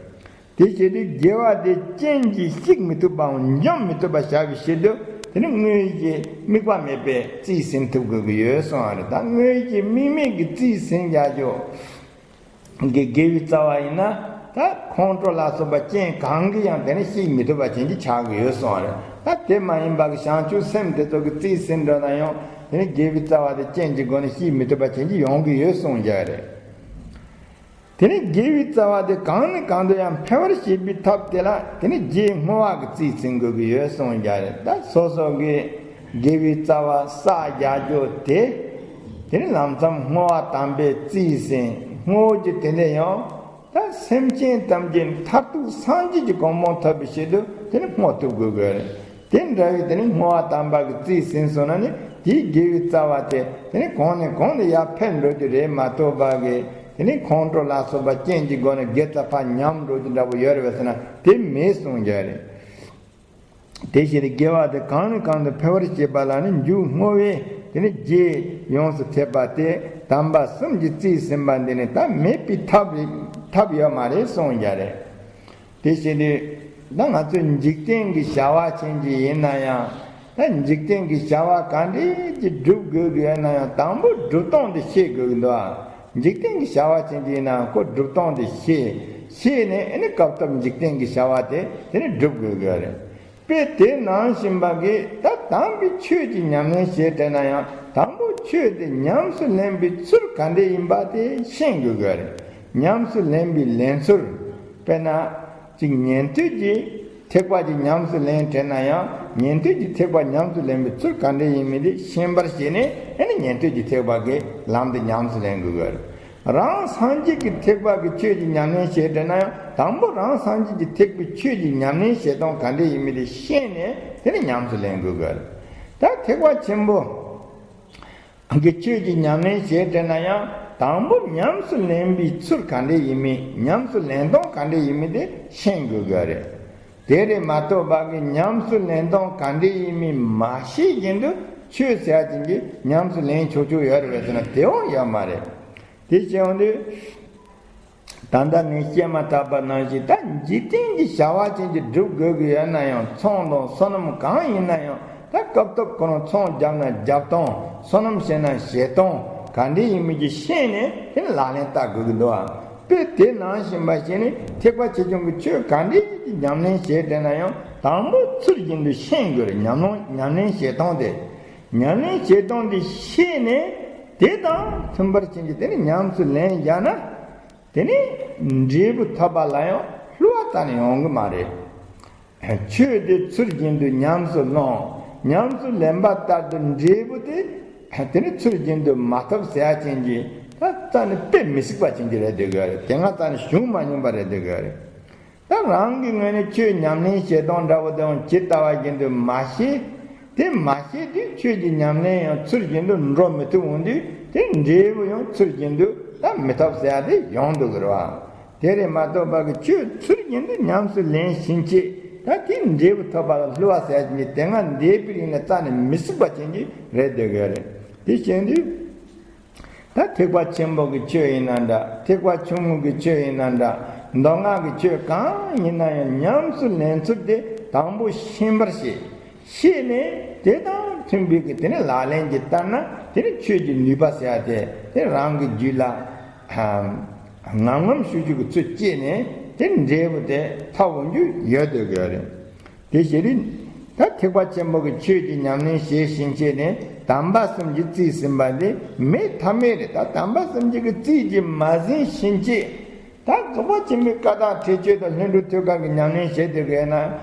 དེ་བྱེད་དུས་དགེ་བ་དེ་རྐྱེན་གྱིས་བཤིག་མི་ཐུབ་པའམ་འཇོམས་མི་ཐུབ་པ་བྱ་བའི་ཕྱིར་དུ་དེ་ནི་དངོས་གཞི་དམིགས་པ་མེད་པའི་རྩིས་ཟིན་ཐུབ་དགོས་ཀྱི་ཡོད་གསུངས་པ་རེད། ད་དངོས་གཞི་དམིགས་མེད་ཀྱི་རྩིས་ཟིན་རྒྱག་རྒྱུ་གི་དགེ་བའི་རྩ་བ་ཡིན་ན། ད་ཁོང་ཁྲོ་ལ་སོགས་པ་རྐྱེན་གང་གིས་ཡང་དེ་ནི་བཤིག་མི་ཐུབ་པ་ཅན་གྱི་ཆགས་ཀྱི་ཡོད་གསུངས་པ་རེད། ད་དེ་མ་ཡིན་པ་གི་བྱང་ཆུབ་སེམས་དེ་ཚོ་གི་རྩིས་ཟིན་འགྲོ་ན་ཡང་དེ་ནི་དགེ་བའི་རྩ་བ་དེ་རྐྱེན་གྱི་སྒོ་ནས་བཤིག་མི་ཐུབ་པ་ཅན་གྱི་ཡོང་གི་ཡོད་གསུངས་རྒྱུ་རེད། དེ་ནས་དགེ་བའི་རྩ་བ་དེ་གང་ནས་གང་དུ་ཡང་འཕེལ་བར་བྱེད་པའི་ཐབས་དེ་ལ་དེ་ནས་རྗེས་བསྔོ་བ་གི་རྩིས་ཟིན་དགོས་ཀྱི་ཡོད་གསུངས་རྒྱུ་རེད། ད་སོ་སོ་གི་དགེ་བའི་རྩ་བ་བསགས་རྒྱག་རྒྱུ་དེ། དེ་ནས་ལམ་མཚམས་བསྔོ་བ་དམ་པའི་རྩིས་ཟིན། བསྔོ་རྒྱུ་དེ་ནས་ཡང་ད་སེམས་ཅན་ཐམས་ཅད་མཐར་ཐུག་སངས་རྒྱས་ཀྱི་གོ་འཕང་ཐོབ་པའི་ཆེད་དུ་དེ་ནས་བསྔོ་ཐུབ་དགོས་ཀྱི་རེད། དེ་འདྲ་བའི་དེ་ནི་བསྔོ་བ་དམ་པ་གི་རྩིས་ཟིན་སོང་ན་ནི་དེའི་དགེ་བའི་རྩ་བ་དེ་དེ་ནི་གོང་ནས་གོང་དུ་ཡར་འཕེལ་འགྲོ་རྒྱུ་རེད་མ་གཏོགས་པ་གི་དེ་ནི་ཁོང་ཁྲོ་ལ་སོགས་པ་རྐྱེན་གྱི་སྒོ་ནས་དགེ་རྩ་ཕར་ཉམས་འགྲོ་རྒྱུ་འདྲ་པོ་ཡོད་རེད་པས་ཟེར་ན་དེ་མེད་གསུངས་རྒྱུ་རེད། དེ་བཞིན་དུ་དགེ་བ་དེ་གང་ནས་གང་དུ་འཕེལ་བར་བྱེད་པ་ལ་ནི་མཇུག་བསྔོ་བས་དེ་ནི་རྗེས་ཡོངས་སུ་ཐེབས་པ་སྟེ་དམ་པ་གསུམ་གྱི་རྩིས་ཟིན་པ་འདི་ནི་ད་མེད་པའི་ཐབས་ཐབས་ཡོད་མ་རེད་གསུངས་རྒྱུ་རེད། དེ་བཞིན་དུ་ད་ང་ཚོས་འཇིག་རྟེན་གྱི་བྱ་བ་ཅན་གྱི་ཡིན་ན་ཡང་། ད་འཇིག་རྟེན་གྱི་བྱ་བ་ག་འདྲས་ཀྱི་སྒྲུབ་དགོས་ཀྱི་ཡོད་ན་ཡང་དང་པོ་སྒྲུབ་སྟངས་དེ་ཤེས་དགོས་ཀྱི་འདུག་ཨ། འཇིག་རྟེན་གྱི་བྱ་བ་ཅན་གྱི་ཡིན་ན་ཡང་ཁོ་སྒྲུབ་སྟངས་དེ་ཤེས། ཤེས་ནས་ཨ་ནི་སྐབས་ཐོབ་འཇིག་རྟེན་གྱི་བྱ་བ་དེ་དེ་ནི་སྒྲུབ་དགོས་ཀྱི་ཡོད་རེད། དཔེ་དེ་ནང་བཞིན་པ་གིས་ད་དམ་པའི་ཆོས་ཀྱི་ཉམས་ལེན་བྱེད་དྲན་ན་ཡང་དང་པོ་ཆོས་དེ་ཉམས་སུ་ལེན་པའི་ཚུལ་ག་འདྲས་ཡིན་པ་དེ་ཤེས་དགོས་ཀྱི་ཡོད་རེད། ཉམས་སུ་ལེན་པའི་ལེན་ཚུལ། དཔེར་ན། གཅིག་ཉན་ཐོས་ཀྱི་ཐེག་པ་གཅིག་ཉམས་སུ་ལེན་དྲན་ན་ཡང་ཉན་ཐོས་ཀྱི་ཐེག་པ་ཉམས་སུ་ལེན་པའི་ཚུལ་ག་འདྲ་ཡིན་མིན་དེ་ཤེས་པར་བྱས་ནས་ཨ་ནི་ཉན་ཐོས་ཀྱི་ཐེག་པ་གི་ལམ་དེ་ཉམས་སུ་ལེན་དགོས་ཀྱི་ཡོད་རེད། རང་སངས་རྒྱས་ཀྱི་ཐེག་པ་གི་ཆོས་ཀྱི་ཉམས་ལེན་བྱེད་དྲན་ན་ཡང་དང་པོ་རང་སངས་རྒྱས་ཀྱི་ཐེག་པའི་ཆོས་ཀྱི་ཉམས་ལེན་བྱེད་སྟངས་ག་འདྲ་ཡིན་མིན་དེ་ཤེས་ནས་དེ་ནི་ཉམས་སུ་ལེན་དགོས་ཀྱི་ཡོད་རེད། ད་ཐེག་པ་ཆེན་པོ། གི་ཆོས་ཀྱི་ཉམས་ལེན་བྱེད་དྲན་ན་ཡང་དང་པོ་ཉམས་སུ་ལེན་པའི་ཚུལ་ག་འདྲ་ཡིན་མིན་ཉམས་སུ་ལེན་སྟངས་ག་འདྲ་ཡིན་མིན་དེ་ཤེས་དགོས་ཀྱི་རེད། དེ་རེད་མ་གཏོགས་པ་གི་ཉམས་སུ་ལེན་སྟངས་ག་འདྲ་ཡིན་མིན་མ་ཤེས་བཞིན་དུ་ཆོས་ཟེར་ཡ་ཅན་གྱི་ཉམས་སུ་ལེན་ཆོག་ཆོག་ཡོད་རེད་པས་ཟེར་ན་དེའང་ཡོད་མ་རེད། དེ་བྱས་འོང་དུས། ད་ལྟ་ངས་བཤད་མ་ཐག་པ་ནང་བཞིན་ད་འཇིག་རྟེན་གྱི་བྱ་བ་ཅན་གྱི་སྒྲུབ་དགོས་ཀྱི་ཡོད་ན་ཡང་ཚོང་དང་སོ་ནམ་གང་ཡིན་ན་ཡང་ད་སྐབས་ཐོབ་ཁོ་རང་ཚོང་བརྒྱབ་ན་བརྒྱབ་སྟངས་སོ་ནམ་བྱས་ན་བྱེད་སྟངས་ག་འདྲ་ཡིན་མིན་གྱི་ཤེས་ནས་དེ་ནི་ལག་ལེན་བསྟར་དགོས་ཀྱི་འདུག་ཨ། དཔེ་དེ་ནང་བཞིན་པ་བྱས་ནས་ཐེག་པ་ཆེ་ཆུང་གི་ཆོས་ག་འདྲ་ཡིན་གྱི་ཉམས་ལེན་བྱེད་དྲན་ན་ཡང་དང་པོ་ཚུལ་བཞིན་དུ་ཤེས་དགོས་རེད། ཉམས་ལེན་ཉམས་ལེན་བྱེད་སྟངས་དེ་ཉམས་ལེན་བྱེད་སྟངས་དེ་ཤེས་ནས་དེ་དང་མཐུན་པར་བྱེད་ཀྱི་དེ་ནི་ཉམས་སུ་ལེན་བཞག་ན། དེ་ནི་འབྲས་བུ་ཐོབ་པ་ལ་ཡང་བསླུ་བ་རྩ་ནས་ཡོང་གི་མ་རེད། ཆོས་དེ་ཚུལ་བཞིན་དུ་ཉམས་སུ་བླངས། ཉམས་སུ་ལེན་པ་ལྟར་དུ་འབྲས་བུ་དེ་དེ་ནི་ཚུལ་བཞིན་དུ་མ་ཐོབ་ཟེར་ཡ་ཅན་གྱི་ད་རྩ་ནས་དཔེ་མི་སྲིད་པ་ཅན་གྱི་རེད་འདོད་གི་རེད། དེ་སྔ་རྩ་ནས་བྱུང་མ་མྱོང་པ་རེད་འདོད་གི་རེད། ད་རང་གི་ངོས་ནས་ཆོས་ཉམས་ལེན་བྱེད་སྟངས་འདྲ་བོ་དང་ཇི་ལྟ་བ་བཞིན་དུ་མ་ཤེས། དེ་མ་ཤེས་དུས་ཆོས་ཀྱི་ཉམས་ལེན་ཡང་ཚུལ་བཞིན་དུ་འགྲོ་མི་ཐུབ་འོང་དུས་དེ་འབྲས་བུ་ཡང་ཚུལ་བཞིན་དུ་ད་མི་ཐོབ་ཟེར་ཡ་དེ་ཡོང་འདུག་གི་རེད་བ། དེ་རེད་མ་གཏོགས་པ་གི་ཆོས་ཚུལ་བཞིན་དུ་ཉམས་སུ་ལེན་ཕྱིན་ཆད་ད་དེ་འབྲས་བུ་ཐོབ་པ་ལ་བསླུ་བ་ཟེར་ཡ་ཅན་གྱི་དེ་སྔ་འདས་པའི་རིང་ལ་རྩ་ནས་མི་སྲིད་པ་ཅན་གྱི་རེད་འདོད་གི་རེད། དེ་བྱས་དུས། ད་ཐེག་པ་ཆེན་པོ་གི་ཆོས་ཡིན་ན་འདྲ། ཐེག་པ་ཆུང་ངུ་གི་ཆོས་ཡིན་ན་འདྲ། མདོ་སྔགས་ཀྱི་ཆོས་གང་ཡིན་ན་ཡང་ཉམས་སུ་ལེན་ཚུལ་དེ་དང་པོ་ཤེས་པར་བྱེད། ཤེས་ནས་དེ་དང་མཐུན་པའི་གི་དེ་ནི་ལག་ལེན་གྱི་ལྟར་ན་དེ་ནི་ཆོས་ཀྱི་ནུས་པ་ཟེར་ཡ་དེ་དེ་རང་གི་རྒྱུད་ལ་ངམ་ངམ་ཤུགས་ཤུགས་ཀྱི་ཚུལ་སྐྱེས་ནས་དེ་འབྲས་བུ་དེ་ཐོབ་འོང་རྒྱུ་ཡོད་འདོད་གི་རེད། དེ་བཞིན་ད་ཐེག་པ་ཆེན་པོ་གི་ཆོས་ཀྱི་ཉམས་ལེན་བྱེད་བཞིན་བྱས་ནས་ དམ་པ་གསུམ་གྱིས་རྩིས་ཟིན་པ་འདི་མེད་ཐབས་མེད་རེད། ད་དམ་པ་གསུམ་གྱི་གི་རྩིས་ཀྱིས་མ་ཟིན་ཕྱིན་ཆད། ད་རྫོགས་པ་ཆེན་པོའི་བཀའ་དང་ཁྲེགས་ཆོད་དང་ལྷུན་གྲུབ་ཐོད་རྒལ་གྱི་ཉམས་ལེན་བྱེད་དུས་གས་ན།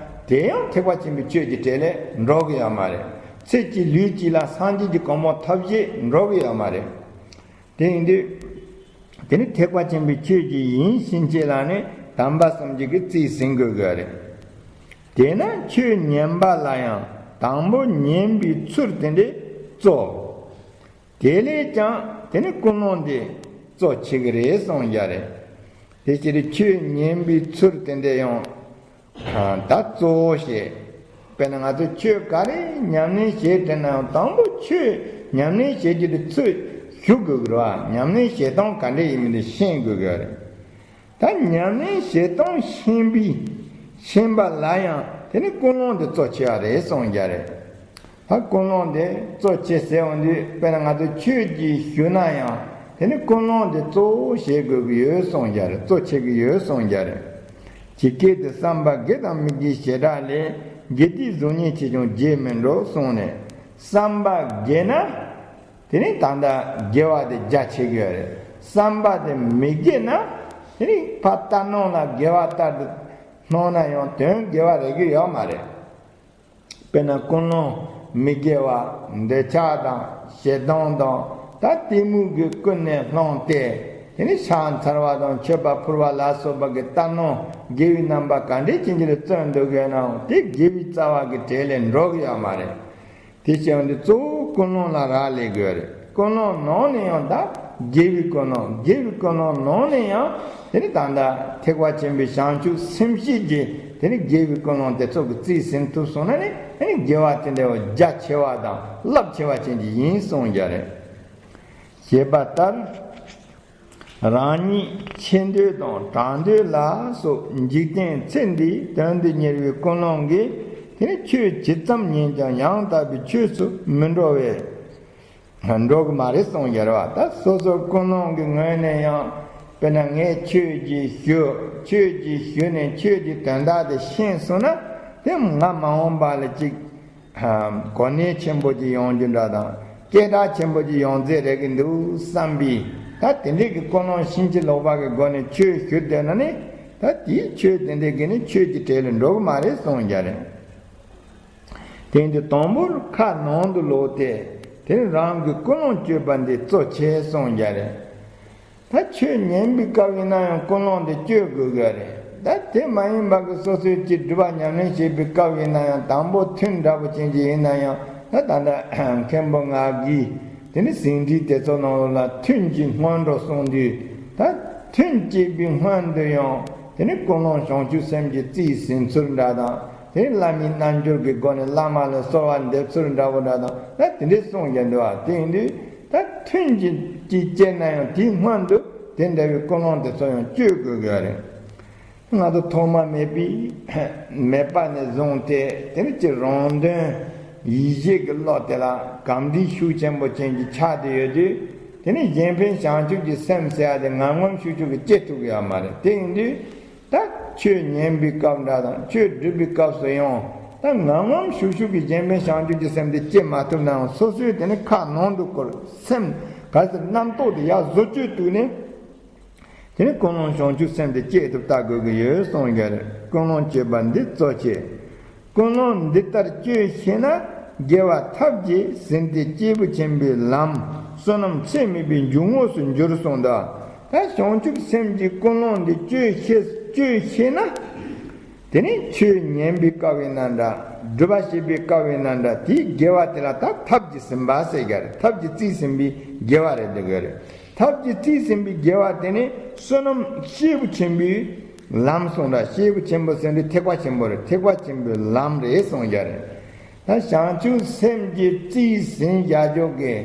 དེ་ཡང་ཐེག་པ་ཆེན་པོའི་ཆོས་ཀྱི་གྲལ་ལས་འགྲོ་གི་ཡོད་མ་རེད། ཚེ་གཅིག་ལུས་གཅིག་ལ་སངས་རྒྱས་ཀྱི་གོ་འཕང་ཐོབ་ཅེས་འགྲོ་གི་ཡོད་མ་རེད། དེ་ཡིན་དུས། དེ་ནི་ཐེག་པ་ཆེན་པོའི་ཆོས་ཀྱི་ཡིན་ཕྱིན་ཆད་ལ་ནི་དམ་པ་གསུམ་གྱི་གི་རྩིས་ཟིན་དགོས་དགོས་རེད། དེས་ན་ཆོས་ཉན་པ་ལ་ཡང་དང་པོ་ཉན་པའི་ཚུལ་དེ་འདྲའི་གཙོ། དེ་ལས་ཀྱང་དེ་ནི་ཀུན་སློང་དེ་གཙོ་ཆེ་གི་རེད་གསུངས་ཀྱི་རེད། དེ་ཕྱིར་ཆོས་ཉན་པའི་ཚུལ་དེ་འདྲ་ཡང་ད་གཙོ་བོ་ཞེས། དཔེར་ན་ང་ཚོ་ཆོས་ག་རེ་ཉམས་ལེན་བྱེད་དྲན་ན་ཡང་དང་པོ་ཆོས་ཉམས་ལེན་བྱེད་རྒྱུ་དེ་ཚུལ་ཞུ་དགོས་ཀྱི་རེད་བ། ཉམས་ལེན་བྱེད་སྟངས་ག་འདྲ་ཡིན་མིན་དེ་ཤེས་དགོས་ཀྱི་རེད། ད་ཉམས་ལེན་བྱེད་སྟངས་ཤེས་པའི་ཤེས་པ་ལ་ཡང་དེ་ནི་ཀུན་སློང་དེ་གཙོ་ཆེ་བ་རེད་གསུངས་ཀྱི་རེད། ད་ཀུན་སློང་དེ་གཙོ་ཆེ་ཟེར་འོང་དུས་དཔེར་ན་ང་ཚོ་ཆོས་ཀྱི་ཞུ་ན་ཡང་དེ་ནི་ཀུན་སློང་དེ་གཙོ་བོ་བྱེད་དགོས་ཀྱི་ཡོད་གསུངས་ཀྱི་རེད། གཙོ་ཆེ་གི་ཡོད་གསུངས་ཀྱི་རེད། ཇི་སྐད་དུ་བསམ་པ་དགེ་དང་མི་དགེའི་བྱེ་བྲག་ལས། དགེ་སྡིག་གཟུགས་བརྙན་ཆེ་ཆུང་རྗེས་མི་འགྲོ་གསུངས་ནས། བསམ་པ་དགེ་ན། དེ་ནི་ད་ལྟ་དགེ་བ་དེ་རྒྱ་ཆེ་གི་ཡོད་རེད། བསམ་པ་དེ་མི་དགེ་ན། དེ་ནི་ཕར་ལྟ་སྣང་ལ་དགེ་བ་ལྟར་དུ་སྣང་ན་ཡང་དོན་དགེ་བ་རེག་གི་ཡོད་མ་རེད། དཔེར་ན་ཀུན་སློང་མི་དགེ་བ་འདོད་ཆགས་དང་ཞེ་སྡང་དང་ད་གཏི་མུག་གིས་ཀུན་ནས་བསླངས་ཏེ། དེ་ནི་ཕྱག་འཚལ་བ་དང་མཆོད་པ་ཕུལ་བ་ལ་སོགས་པ་གི་ལྟ་སྣང་དགེ་བའི་རྣམ་པ་ག་འདྲས་ཅན་གྱི་ལ་བརྩོན་འདུག་ཡོད་ནའང་དེ་དགེ་བའི་རྩ་བ་གི་གྲལ་ལས་འགྲོ་གི་ཡོད་མ་རེད། དེ་བྱས་པ་འདི་གཙོ་བོ་ཀུན་སློང་ལ་རག་ལས་དགོས་རེད། ཀུན་སློང་ནང་ནས་ཡང་ད་དགེ་བའི་ཀུན་སློང་། དགེ་བའི་ཀུན་སློང་ནང་ནས་ཡང་དེ་ནི་ད་ལྟ་ཐེག་པ་ཆེན་པོའི་བྱང་ཆུབ་སེམས་བསྐྱེད་ཀྱི་དེ་ནི་དགེ་བའི་ཀུན་སློང་དེ་ཚོ་གི་རྩིས་ཟིན་ཐུབ་སོང་ན་ནི་དེ་ནི་དགེ་བ་དེ་འདྲ་བ་རྒྱ་ཆེ་བ་དང་རླབས་ཆེ་བ་ཅན་གྱི་ཡིན་གསུངས་ཀྱི་རེད། ཞེས་པ་ལྟར། རང་ཉིད་ཆེ་འདོད་དང་གྲགས་འདོད་ལ་སོགས་འཇིག་རྟེན་ཚེ་འདིའི་དོན་དུ་གཉེར་བའི་ཀུན་སློང་གིས་དེ་ནི་ཆོས་ཇི་ཙམ་ཉན་ཀྱང་ཡང་དག་པའི་ཆོས་སུ་མི་འགྲོ་བས། འགྲོ་གི་མ་རེད་གསུངས་ཀྱི་རེད་བ། ད་སོ་སོ་ཀུན་སློང་གི་ངོས་ནས་ཡང་དཔེར་ན་ངས་ཆོས་ཀྱི་ཞུ། ཆོས་ཀྱི་ཞུ་ནས་ཆོས་ཀྱི་དོན་དག་དེ་ཤེས་སོང་ན་དེ་ང་མ་འོངས་པ་ལ་ཅིག་གོ་གནས་ཆེན་པོ་ཅིག་ཡོང་རྒྱུ་འདྲ་དང་སྐད་གྲགས་ཆེན་པོ་ཅིག་ཡོང་རྩིས་རེད་གི་འདུག་བསམ་པའི་ད་དེ་འདྲས་ཀྱི་ཀུན་སློང་ཕྱིན་ཅི་ལོག་པ་གི་སྒོ་ནས་ཆོས་ཞུ་བསྡད་ན་ནི་ད་དེའི་ཆོས་དེ་འདྲས་ཀྱི་ནི་ཆོས་ཀྱི་གྲལ་ལ་འགྲོ་གི་མ་རེད་གསུངས་ཀྱི་རེད། དེ་འདི་དང་པོར་ཁ་ནང་དུ་ལོག་སྟེ་དེ་ནི་རང་གི་ཀུན་སློང་བཅོས་པ་འདི་གཙོ་ཆེ་གསུངས་ཀྱི་རེད། ད་ཆོས་ཉན་པའི་སྐབས་ཡིན་ན་ཡང་ཀུན་སློང་དེ་བཅོས་དགོས་ཀྱི་རེད། ད་དེ་མ་ཡིན་པ་གི་སོ་སོའི་ཅིག་སྒྲུབ་པ་ཉམས་ལེན་བྱེད་པའི་སྐབས་ཡིན་ན་ཡང་དང་པོ་ཐུན་འདྲ་པོ་ཅན་ཅིག་ཡིན་ན་ཡང་ད་ད་ལྟ་མཁན་པོ་ང་གིས་དེ་ནི་ཟིན་བྲིས་དེ་ཚོ་ནང་ལ་ཐུན་གྱི་སྔོན་འགྲོ་གསུངས་དུས་ད་ཐུན་བཅད་པའི་སྔོན་དུ་ཡང་དེ་ནི་ཀུན་སློང་བྱང་ཆུབ་སེམས་ཀྱི་རྩིས་ཟིན་ཚུལ་འདྲ་དང་། དེ་བླ་མའི་རྣལ་འབྱོར་གྱི་སྒོ་ནས་བླ་མ་ལ་གསོལ་བ་འདེབས་ཚུལ་འདྲ་བོ་འདྲ་དང་ད་དེ་འདྲའི་གསུངས་ཀྱི་འདུག་བ། དེ་ཡིན་དུས་ད་ཐུན་གྱི་གཅིག་བཅད་ན་ཡང་དེའི་སྔོན་དུ་དེ་འདྲ་བའི་ཀུན་སློང་དེ་ཚོ་ཡང་བཅོས་དགོས་ཀྱི་རེད། ང་ཚོ་ཐོག་མ་མེད་པའི་མེད་པ་ནས་བཟུང་སྟེ་དེ་ནི་ཅི་རང་དོན་ཡིད་བྱེད་ཀྱི་བློ་དེ་ལ་གམ་དྲི་ཤུགས་ཆེན་པོ་ཅན་གྱི་ཆགས་བསྡད་ཡོད་དུས་དེ་ནི་གཞན་ཕན་བྱང་ཆུབ་ཀྱི་སེམས་ཟེར་ཡ་དེ་ངམ་ངམ་ཤུགས་ཤུགས་ཀྱིས་སྐྱེ་ཐུབ་ཀྱི་ཡོད་མ་རེད། དེ་ཡིན་དུས། ད་ཆོས་ཉན་པའི་སྐབས་འདྲ་དང་ཆོས་སྒྲུབ་པའི་སྐབས་སུ་ཡང་ད་ངམ་ངམ་ཤུགས་ཤུགས་ཀྱིས་གཞན་ཕན་བྱང་ཆུབ་ཀྱི་སེམས་དེ་སྐྱེ་མ་ཐུབ་ནའང་སོ་སོའི་དེ་ནི་ཁ་ནང་དུ་བསྐོར་སེམས་ག་ཚོད་རྣམ་རྟོག་དེ་ཡར་བཟོ་བཅོས་བཏུག་ནས་དེ་ནི་ཀུན་སློང་བྱང་ཆུབ་སེམས་དེ་སྐྱེ་ཐུབ་ལྟ་དགོས་ཀྱི་ཡོད་གསུངས་ཀྱི་རེད། ཀུན་སློང་བཅོས་པ་འདི་གཙོ་ཆེ། ཀུན་སློང་འདི་ལྟར་བཅོས་ཤེས་ན་དགེ་བ་ཐབས་ཀྱིས་ཟིན་ཏེ་སྐྱེས་བུ་ཆེན་པོའི་ལམ་བསོད་ནམས་ཚད་མེད་པའི་འཇུག་ངོགས་སུ་འགྱུར་གསུངས་ད། ད་བྱང་ཆུབ་སེམས་ཀྱི་ཀུན་སློང་འདི་བཅོས་ཤེས་བཅོས་ཤེས་ན། དེ་ནི་ཆོས་ཉན་པའི་སྐབས་ཡིན་ན་འདྲ། སྒྲུབ་པ་བྱེད་པའི་སྐབས་ཡིན་ན་འདྲ། དེའི་དགེ་བ་དེ་ལ་ད་ཐབས་ཀྱིས་ཟིན་པ་ཟེར་གྱི་རེད། ཐབས་ཀྱིས་རྩིས་ཟིན་པའི་དགེ་བ་རེད་འདོད་གི་རེད། ཐབས་ཀྱིས་རྩིས་ཟིན་པའི་དགེ་བ་དེ་ནི་བསོད་ནམས་སྐྱེས་བུ་ཆེན་པོའི་ལམ་གསུངས་འདྲ། སྐྱེས་བུ་ཆེན་པོ་ཟེར་དུས་ཐེག་པ་ཆེན་པོ་རེད། ཐེག་པ་ཆེན་པོའི་ལམ་རེད་གསུངས་ཀྱི་རེད། ད་བྱང་ཆུབ་སེམས་ཀྱི་རྩིས་ཟིན་བྱ་རྒྱུ་གི་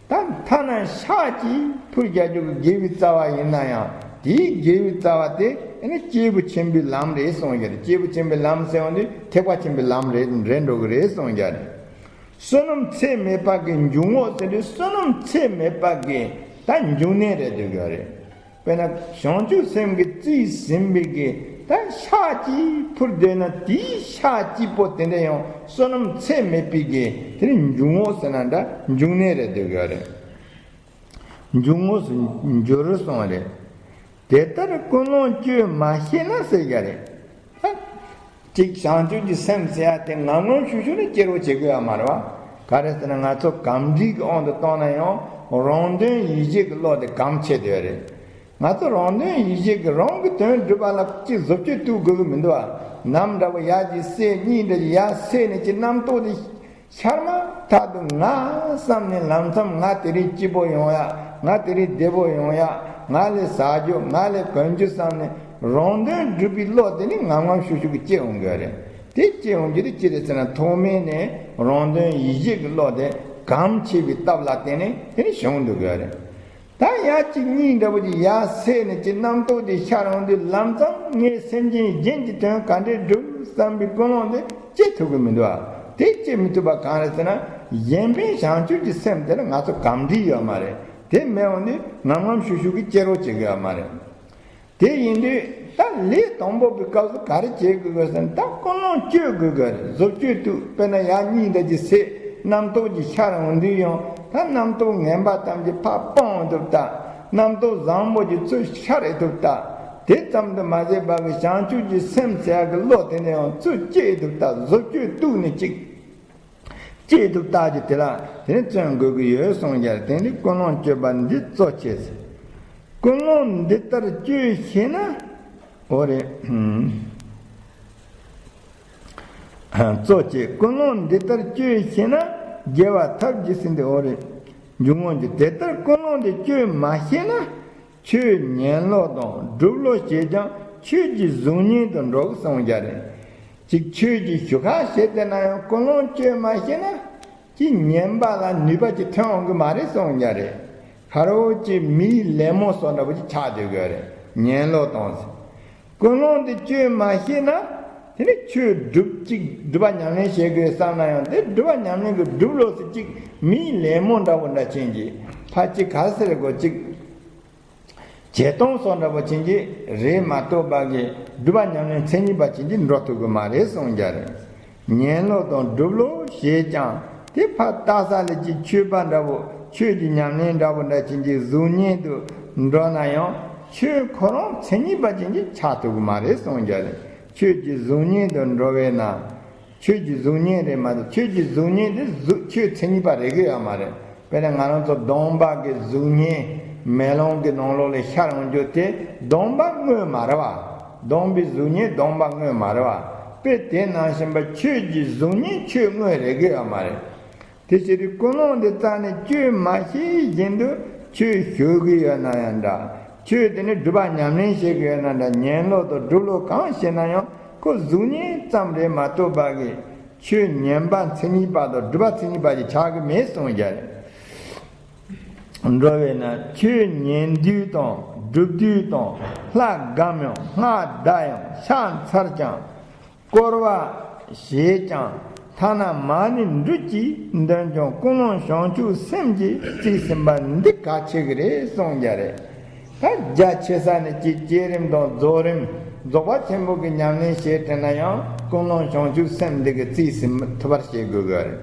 ད་ཐ་ན་ཕྱག་གཅིག་ཕུལ་བྱ་རྒྱུ་གི་དགེ་བའི་རྩ་བ་ཡིན་ན་ཡང་དེའི་དགེ་བའི་རྩ་བ་དེ་ཨ་ནི་སྐྱེས་བུ་ཆེན་པོའི་ལམ་རེད་གསུངས་ཀྱི་རེད། སྐྱེས་བུ་ཆེན་པོའི་ལམ་ཟེར་བ་འདི་ཐེག་པ་ཆེན་པོའི་ལམ་རེད་རེད་འགྲོ་གི་རེད་གསུངས་ཀྱི་རེད། བསོད་ནམས་ཚད་མེད་པ་གི་འཇུག་ངོགས་ཟེར་དུས་བསོད་ནམས་ཚད་མེད་པ་གི་ད་འབྱུང་གནས་རེད་འདོད་ཀྱི་རེད། དཔེར་ན་བྱང་ཆུབ་སེམས་ཀྱི་རྩིས་ཟིན་པའི་གི་ ད་ཕྱག་གཅིག་ཕུལ་བསྡད་ན་དེའི་ཕྱག་གཅིག་པོ་དེ་འདྲ་ཡང་བསོད་ནམས་ཚད་མེད་པའི་གི་དེ་ནི་འཇུག་ངོགས་ཟེར་ན་འདྲ་འབྱུང་གནས་རེད་འདོད་གི་རེད། འཇུག་ངོགས་སུ་འགྱུར་གསུངས་པ་རེད། དེ་ལྟར་ཀུན་སློང་བཅོས་མ་ཤེས་ན་ཟེར་གི་རེད། ད་གཅིག་བྱང་ཆུབ་ཀྱི་སེམས་ཟེར་ཡ་དེ་ངམ་ངམ་ཤུགས་ཤུགས་ནས་སྐྱེ་རོགས་བྱེད་དགོས་ཡ་མ་རེད་བ། ག་རེ་ཟེར་ན་ང་ཚོ་གམ་འགྲིག་གི་དབང་དུ་བཏང་ན་ཡང་རང་དོན་ཡིད་བྱེད་ཀྱི་བློ་དེ་གམ་ཆེ་དེ་རེད། ང་ཚོ་རང་དོན་ཡིད་བྱེད་ཀྱི་རང་གི་དོན་སྒྲུབ་པ་ལ་ཅི་བཟོ་བཅོས་གཏུག་དགོས་ཀྱི་མི་འདུག་བ། ནམ་འདྲ་བོ་ཡར་གྱི་སད་གཉིས་འདྲ་གྱི་ཡར་སད་ནས་ཀྱི་རྣམ་རྟོག་དེ་ཤར་མ་ཐག་ཏུ་ང་བསམ་ནས་ལམ་མཚམས་ང་དེ་རིང་སྐྱིད་པོ་ཡོང་ཡ། ང་དེ་རིང་བདེ་པོ་ཡོང་ཡ། ང་ལས་ཟ་རྒྱུ་ང་ལས་གོན་རྒྱུ་བསམ་ནས་རང་དོན་སྒྲུབ་པའི་བློ་དེ་ནི་ངམ་ངམ་ཤུགས་ཤུགས་ཀྱིས་སྐྱེ་འོང་གི་རེད། དེ་སྐྱེ་འོང་རྒྱུ་དེ་ཅི་རེད་ཟེར་ན་ཐོག་མེད་ནས་རང་དོན་ཡིད་བྱེད་ཀྱི་བློ་དེ་གམ་ཆེ་བའི་སྟབས་ལ་བརྟེན་ནས་དེ་ནི་བྱུང་འདུག་གི་རེད། ད་ཡར་གཅིག་གཉིས་འདྲ་བོ་ཅིག་ཡར་སད་ནས་ཀྱི་རྣམ་རྟོག་དེ་ཤར་འོང་དུས་ལམ་མཚམས་ངས་སེམས་ཅན་གཞན་གྱི་དོན་ག་འདྲས་སྒྲུབ་བསམ་པའི་ཀུན་སློང་དེ་སྐྱེ་ཐུབ་ཀྱི་མི་འདུག་ཨ། དེ་སྐྱེ་མི་ཐུབ་པ་གང་རེད་ཟེར་ན་གཞན་ཕན་བྱང་ཆུབ་ཀྱི་སེམས་དེ་ལ་ང་ཚོ་གམ་འགྲིག་ཡོད་མ་རེད། དེ་མེད་འོང་དུས་ངམ་ངམ་ཤུགས་ཤུགས་ཀྱིས་སྐྱེ་རོགས་བྱེད་ཀྱི་ཡོད་མ་རེད། དེ་ཡིན་དུས་ད་ལས་དང་པོ་པའི་སྐབས་སུ་ག་རེ་བྱེད་དགོས་དགོས་ཟེར་ན་ད་ཀུན་སློང་བཅོས་དགོས་དགོས་རེད། བཟོ་བཅོས་གཏུག་དཔེར་ན་ཡར་གཉིས་འདྲ་ཅིག་སད་རྣམ་རྟོག་ཅིག་ཤར་འོང་དུས་ཡང་ད་རྣམ་རྟོག་ངན་པ་ཐམས་ཅད་ཕར་སྤང་ཐུབ་ད། རྣམ་རྟོག་བཟང་པོ་ཅིག་ཚུར་ཤར་ཐུབ་ད། དེ་ཙམ་དུ་མ་ཟད་པ་གི་བྱང་ཆུབ་ཀྱི་སེམས་ཟེར་ཡག་གི་བློ་དེ་ནས་ཡང་ཚུར་སྐྱེ་ཐུབ་ད། བཟོ་བཅོས་གཏུག་ནས་ཅིག་སྐྱེས་ཐུབ་རྟགས་ཀྱི་དེ་ལ་དེ་ནི་བརྩོན་དགོས་ཀྱི་ཡོད་གསུངས་ཀྱང་དེ་ནི་ཀུན་སློང་བཅོས་པ་འདི་གཙོ་ཆེ་ཟེར། ཀུན་སློང་འདི་ལྟར་བཅོས་ཤེས་ན། འོ་རེད། གཙོ་ཆེ། ཀུན་སློང་འདི་ལྟར་བཅོས་ཤེས་ན་རྒྱལ་བ་ཐབས་ཇི་སྲིད་འདི། འོ་རེད། འཇུག་ངོགས་ཀྱི་དེ་ལྟར་ཀུན་སློང་འདི་བཅོས་མ་ཤེས་ན། ཆོས་ཉན་བློ་དང་སྒྲུབ་བློ་ཞེས་ཀྱང་ཆོས་ཀྱི་གཟུགས་བརྙན་དུ་འགྲོ་གི་གསུངས་ཀྱང་རེད། ཅིག་ཆོས་ཀྱི་ཞུ་ཁ་བྱེད་དེ་ན་ཡང་ཀུན་སློང་བཅོས་མ་ཤེས་ན། ཅིག་ཉན་པ་ལ་ནུས་པ་ཅིག་ཐོན་འོང་གི་མ་རེད་གསུངས་ཀྱང་རེད། ཁ་རོག་ཅིག་མིའི་ལད་མོ་སོགས་འདྲ་པོ་ཅིག་ཆགས་སྡོད་ཀྱི་རེད། ཉན་བློ་དང་ཟེར། ཀུན་སློང་དེ་བཅོས་མ་ཤེས་ན། དེ་ནི་ཆོས་སྒྲུབ་ཅིག་སྒྲུབ་པ་ཉམས་ལེན་བྱེད་དགོས་བསམ་ན་ཡང་དེ་སྒྲུབ་པ་ཉམས་ལེན་གྱི་སྒྲུབ་བློ་ཟེར་ཅིག་མིའི་ལད་མོ་འདྲ་པོ་འདྲ་ཅན་གྱི་ཕ་ཅིག་ག་ཟེར་དགོས་ཅིག་བྱེད་སྟངས་སོགས་འདྲ་པོ་ཅན་གྱི་རེད་མ་གཏོགས་པ་གི་སྒྲུབ་པ་ཉམས་ལེན་མཚན་ཉིད་པ་ཅན་གྱི་འགྲོ་ཐུབ་ཀྱི་མ་རེད་གསུངས་ཀྱང་རེད། ཉན་བློ་དང་སྒྲུབ་བློ་ཞེས་ཀྱང་དེ་ཕར་ལྟ་ས་ལ་ཅིག་ཆོས་པ་འདྲ་པོ་ཆོས་ཀྱི་ཉམས་ལེན་འདྲ་པོ་འདྲ་ཅན་གྱི་གཟུགས་བརྙན་དུ་འགྲོ་ན་ཡང་ཆོས་ཁོ་རང་མཚན་ཉིད་པ་ཅན་གྱི་ཆགས་ཐུབ་ཀྱི་མ་རེད་གསུངས་ཀྱང་རེད། ཆོས་ཀྱི་གཟུགས་བརྙན་དུ་འགྲོ་བས་ན། ཆོས་ཀྱི་གཟུགས་བརྙན་རེད་མ་གཏོགས་ཆོས་ཀྱི་གཟུགས་བརྙན་དེ་གཟུགས་ཆོས་མཚན་ཉིད་པ་རེད་གི་ཡོད་མ་རེད། དཔེར་ན་ང་རང་ཚོ་གདོང་པ་གི་གཟུགས་བརྙན་མེ་ལོང་གི་ནང་ལོགས་ལ་ཤར་འོང་རྒྱུ་དེ་གདོང་པ་དངོས་མ་རེད་བ། གདོང་པའི་གཟུགས་བརྙན་གདོང་པ་དངོས་མ་རེད་བ། དཔེ་དེ་ནང་བཞིན་པ་ཆོས་ཀྱི་གཟུགས་བརྙན་ཆོས་དངོས་རེད་གི་ཡོད་མ་རེད། དེ་ཕྱིར་ཀུན་སློང་འདི་རྩ་ནས་བཅོས་མ་ཤེས་བཞིན་དུ་ཆོས་ཞུ་གི་ཡོད་ན་ཡང་འདྲ། ཆོས་དེ་ནི་སྒྲུབ་པ་ཉམས་ལེན་བྱེད་ཀྱི་ཡོད་ན་འདྲ། ཉན་བློ་དང་སྒྲུབ་བློ་གང་བྱེད་ན་ཡང་ཁོ་གཟུགས་བརྙན་ཙམ་རེད་མ་གཏོགས་པ་གི་ཆོས་ཉན་པ་མཚན་ཉིད་པ་དང་སྒྲུབ་པ་མཚན་ཉིད་པ་ཞིག་ཆགས་ཀྱི་མེད་གསུངས་ཀྱང་རེད། འགྲོ་བས་ན་ཆོས་ཉན་དུས་དང་སྒྲུབ་དུས་དང་ལྷ་སྒོམ་ཡང་སྔགས་བཟླས་ཡང་ཕྱག་འཚལ་ཀྱང་། བསྐོར་བ་བཞེས་ཀྱང་ཐ་ན་མ་ཎི་འབྲུ་གཅིག་འདོན་ཀྱང་ཀུན་སློང་བྱང་ཆུབ་སེམས་ཀྱིས་རྩིས་ཟིན་པ་འདི་གལ་ཆེ་གི་རེད་གསུངས་ཀྱང་རེད། ད་རྒྱ་ཆེ་ས་ནས་ཀྱི་བསྐྱེད་རིམ་དང་རྫོགས་རིམ་རྫོགས་པ་ཆེན་པོ་གི་ཉམས་ལེན་བྱེད་དེ་ན་ཡང་ཀུན་སློང་བྱང་ཆུབ་སེམས་འདི་གི་རྩིས་ཟིན་ཐུབ་པར་བྱེད་དགོས་གི་རེད།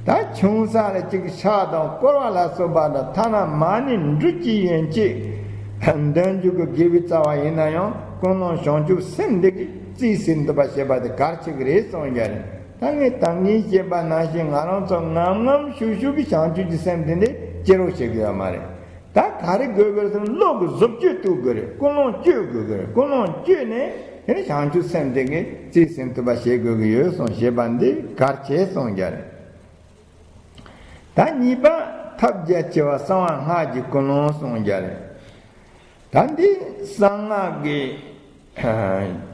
ད་ཆུང་ས་ལ་ཅིག་ཕྱག་དང་བསྐོར་བ་ལ་སོགས་པ་དང་ཐ་ན་མ་ཎི་འབྲུ་གཅིག་ཡན་ཆད་འདོན་རྒྱུ་གི་དགེ་བའི་རྩ་བ་ཡིན་ན་ཡང་ཀུན་སློང་བྱང་ཆུབ་སེམས་འདི་གིས་རྩིས་ཟིན་ཐུབ་པ་བྱེད་པ་དེ་གལ་ཆེ་གི་རེད་གསུངས་ཀྱང་རེད། ད་ངས་ད་གིན་བཤད་པ་ནང་བཞིན་ང་རང་ཚོ་ངམ་ངམ་ཤུགས་ཤུགས་ཀྱིས་བྱང་ཆུབ་ཀྱི་སེམས་འདི་འདྲ་སྐྱེ་རོགས་བྱེད་ཀྱི་ཡོད་མ་རེད། ད་ག་རེ་དགོས་དགོས་ཟེར་ན་བློ་གི་བཟོ་བཅོས་གཏུག་དགོས་རེད། ཀུན་སློང་བཅོས་དགོས་ཀྱི་རེད། ཀུན་སློང་བཅོས་ནས་དེ་ནས་བྱང་ཆུབ་སེམས་དེ་གིས་རྩིས་ཟིན་ཐུབ་པ་བྱེད་དགོས་ཀྱི་ཡོད་གསུངས། བྱེད་པ་འདི་གལ་ཆེ་གསུངས་ཀྱང་རེད། ད་གཉིས་པ་ཐབས་རྒྱ་ཆེ་བ་གསང་བ་སྔགས་ཀྱི་ཀུན་སློང་གསུངས་ཀྱང་རེད། ད་འདི་གསང་སྔགས་ཀྱི་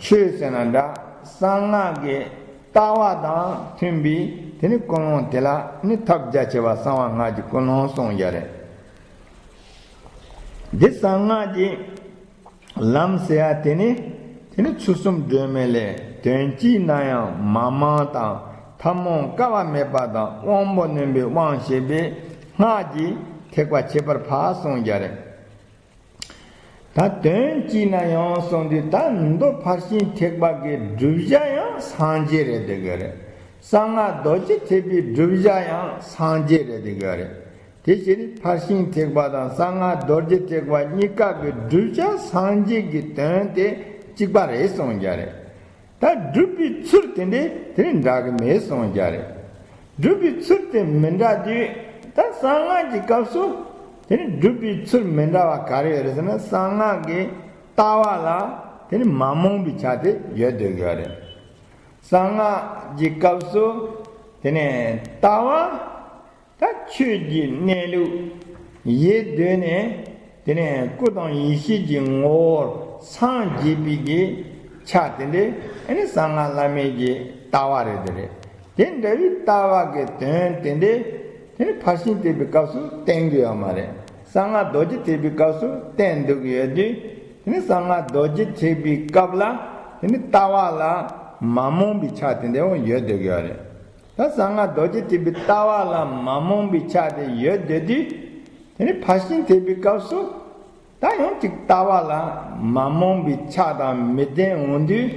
ཆོས་ཟེར་ན་འདྲ། གསང་སྔགས་ཀྱི་ལྟ་བ་དང་མཐུན་པའི་དེ་ནི་ཀུན་སློང་དེ་ལ་ནི་ཐབས་རྒྱ་ཆེ་བ་གསང་བ་སྔགས་ཀྱི་ཀུན་སློང་གསུངས་ཀྱང་རེད། འདི་གསང་སྔགས་ཀྱི་ལམ་ཟེར་ཡ་དེ་ནི་དེ་ནི་ཚུལ་གསུམ་སྒྲོན་མེ་ལས་དོན་གཅིག་ན་ཡང་མ་མང་དང་ཐབས་མང་དཀའ་བ་མེད་པ་དང་དབང་པོ་རྣོན་པོའི་དབང་བྱེད་པའི་སྔགས་ཀྱི་ཐེག་པ་ཁྱད་པར་འཕགས་གསུངས་ཀྱང་རེད། ད་དོན་གཅིག་ན་ཡང་གསུངས་དུས། ད་མདོ་ཕར་ཕྱིན་ཐེག་པ་གི་བསྒྲུབ་བྱ་ཡང་སངས་རྒྱས་རེད་འདོད་གི་རེད། གསང་སྔགས་རྡོ་རྗེ་ཐེག་པའི་བསྒྲུབ་བྱ་ཡང་སངས་རྒྱས་རེད་འདོད་གི་རེད། དེ་བྱས་ནས་ཕར་ཕྱིན་ཐེག་པ་དང་གསང་སྔགས་རྡོ་རྗེ་ཐེག་པ་གཉིས་ཀ་གི་བསྒྲུབ་བྱ་སངས་རྒྱས་ཀྱི་དོན་དེ་གཅིག་པ་རེད་གསུངས་རྒྱུ་རེད། ད་སྒྲུབ་པའི་ཚུལ་དེ་འདྲ་དེ་ནི་འདྲ་གི་མེད་གསུངས་རྒྱུ་རེད། སྒྲུབ་པའི་ཚུལ་དེ་མི་འདྲ་དུས། ད་གསང་སྔགས་ཀྱི་སྐབས་སུ་དེ་ནི་སྒྲུབ་པའི་ཚུལ་མི་འདྲ་བ་ག་རེ་ཡོད་རེད་ཟེར་ན། གསང་སྔགས་ཀྱི་ལྟ་བ་ལ་དེ་ནི་མ་རྨོངས་པའི་ཆ་དེ་ཡོད་འདོད་ཀྱི་ཡོད་རེད། གསང་སྔགས་ཀྱི་སྐབས་སུ་དེ་ནི་ལྟ་བ། ད་ཆོས་ཀྱི་གནས་ལུགས་ཡེ་གདོད་ནས་དེ་ནས་སྐུ་དང་ཡེ་ཤེས་ཀྱི་ངོ་བོར་སངས་རྒྱས་པའི་གི་ཆ་དེ་འདྲ། ཨ་ནི་གསང་སྔགས་བླ་མེད་ཀྱི་ལྟ་བ་རེད་དེ་རེད། དེ་འདྲ་བའི་ལྟ་བ་གི་དོན་དེ་འདྲ་དེ་ནི་ཕར་ཕྱིན་ཐེག་པའི་སྐབས་སུ་བསྟན་གྱི་ཡོད་མ་རེད། གསང་སྔགས་རྡོ་རྗེ་ཐེག་པའི་སྐབས་སུ་བསྟན་འདུག་ཡོད་དུས། དེ་ནི་གསང་སྔགས་རྡོ་རྗེ་ཐེག་པའི་སྐབས་ལ་དེ་ནི་ལྟ་བ་ལ་མ་རྨོངས་པའི་ཆ་དེ་འདྲ་ཡང་ཡོད་འདོད་ཀྱི་ཡོད་རེད། ད་གསང་སྔགས་རྡོ་རྗེ་ཐེག་པའི་ལྟ་བ་ལ་མ་རྨོངས་པའི་ཆ་དེ་ཡོད་བསྡད་དུས། དེ་ནི་ཕར་ཕྱིན་ཐེག་པའི་སྐབས་སུ་ད་ཡང་ཅིག་ལྟ་བ་ལ་མ་རྨོངས་པའི་ཆ་དང་མི་ལྡན་འོང་དུས།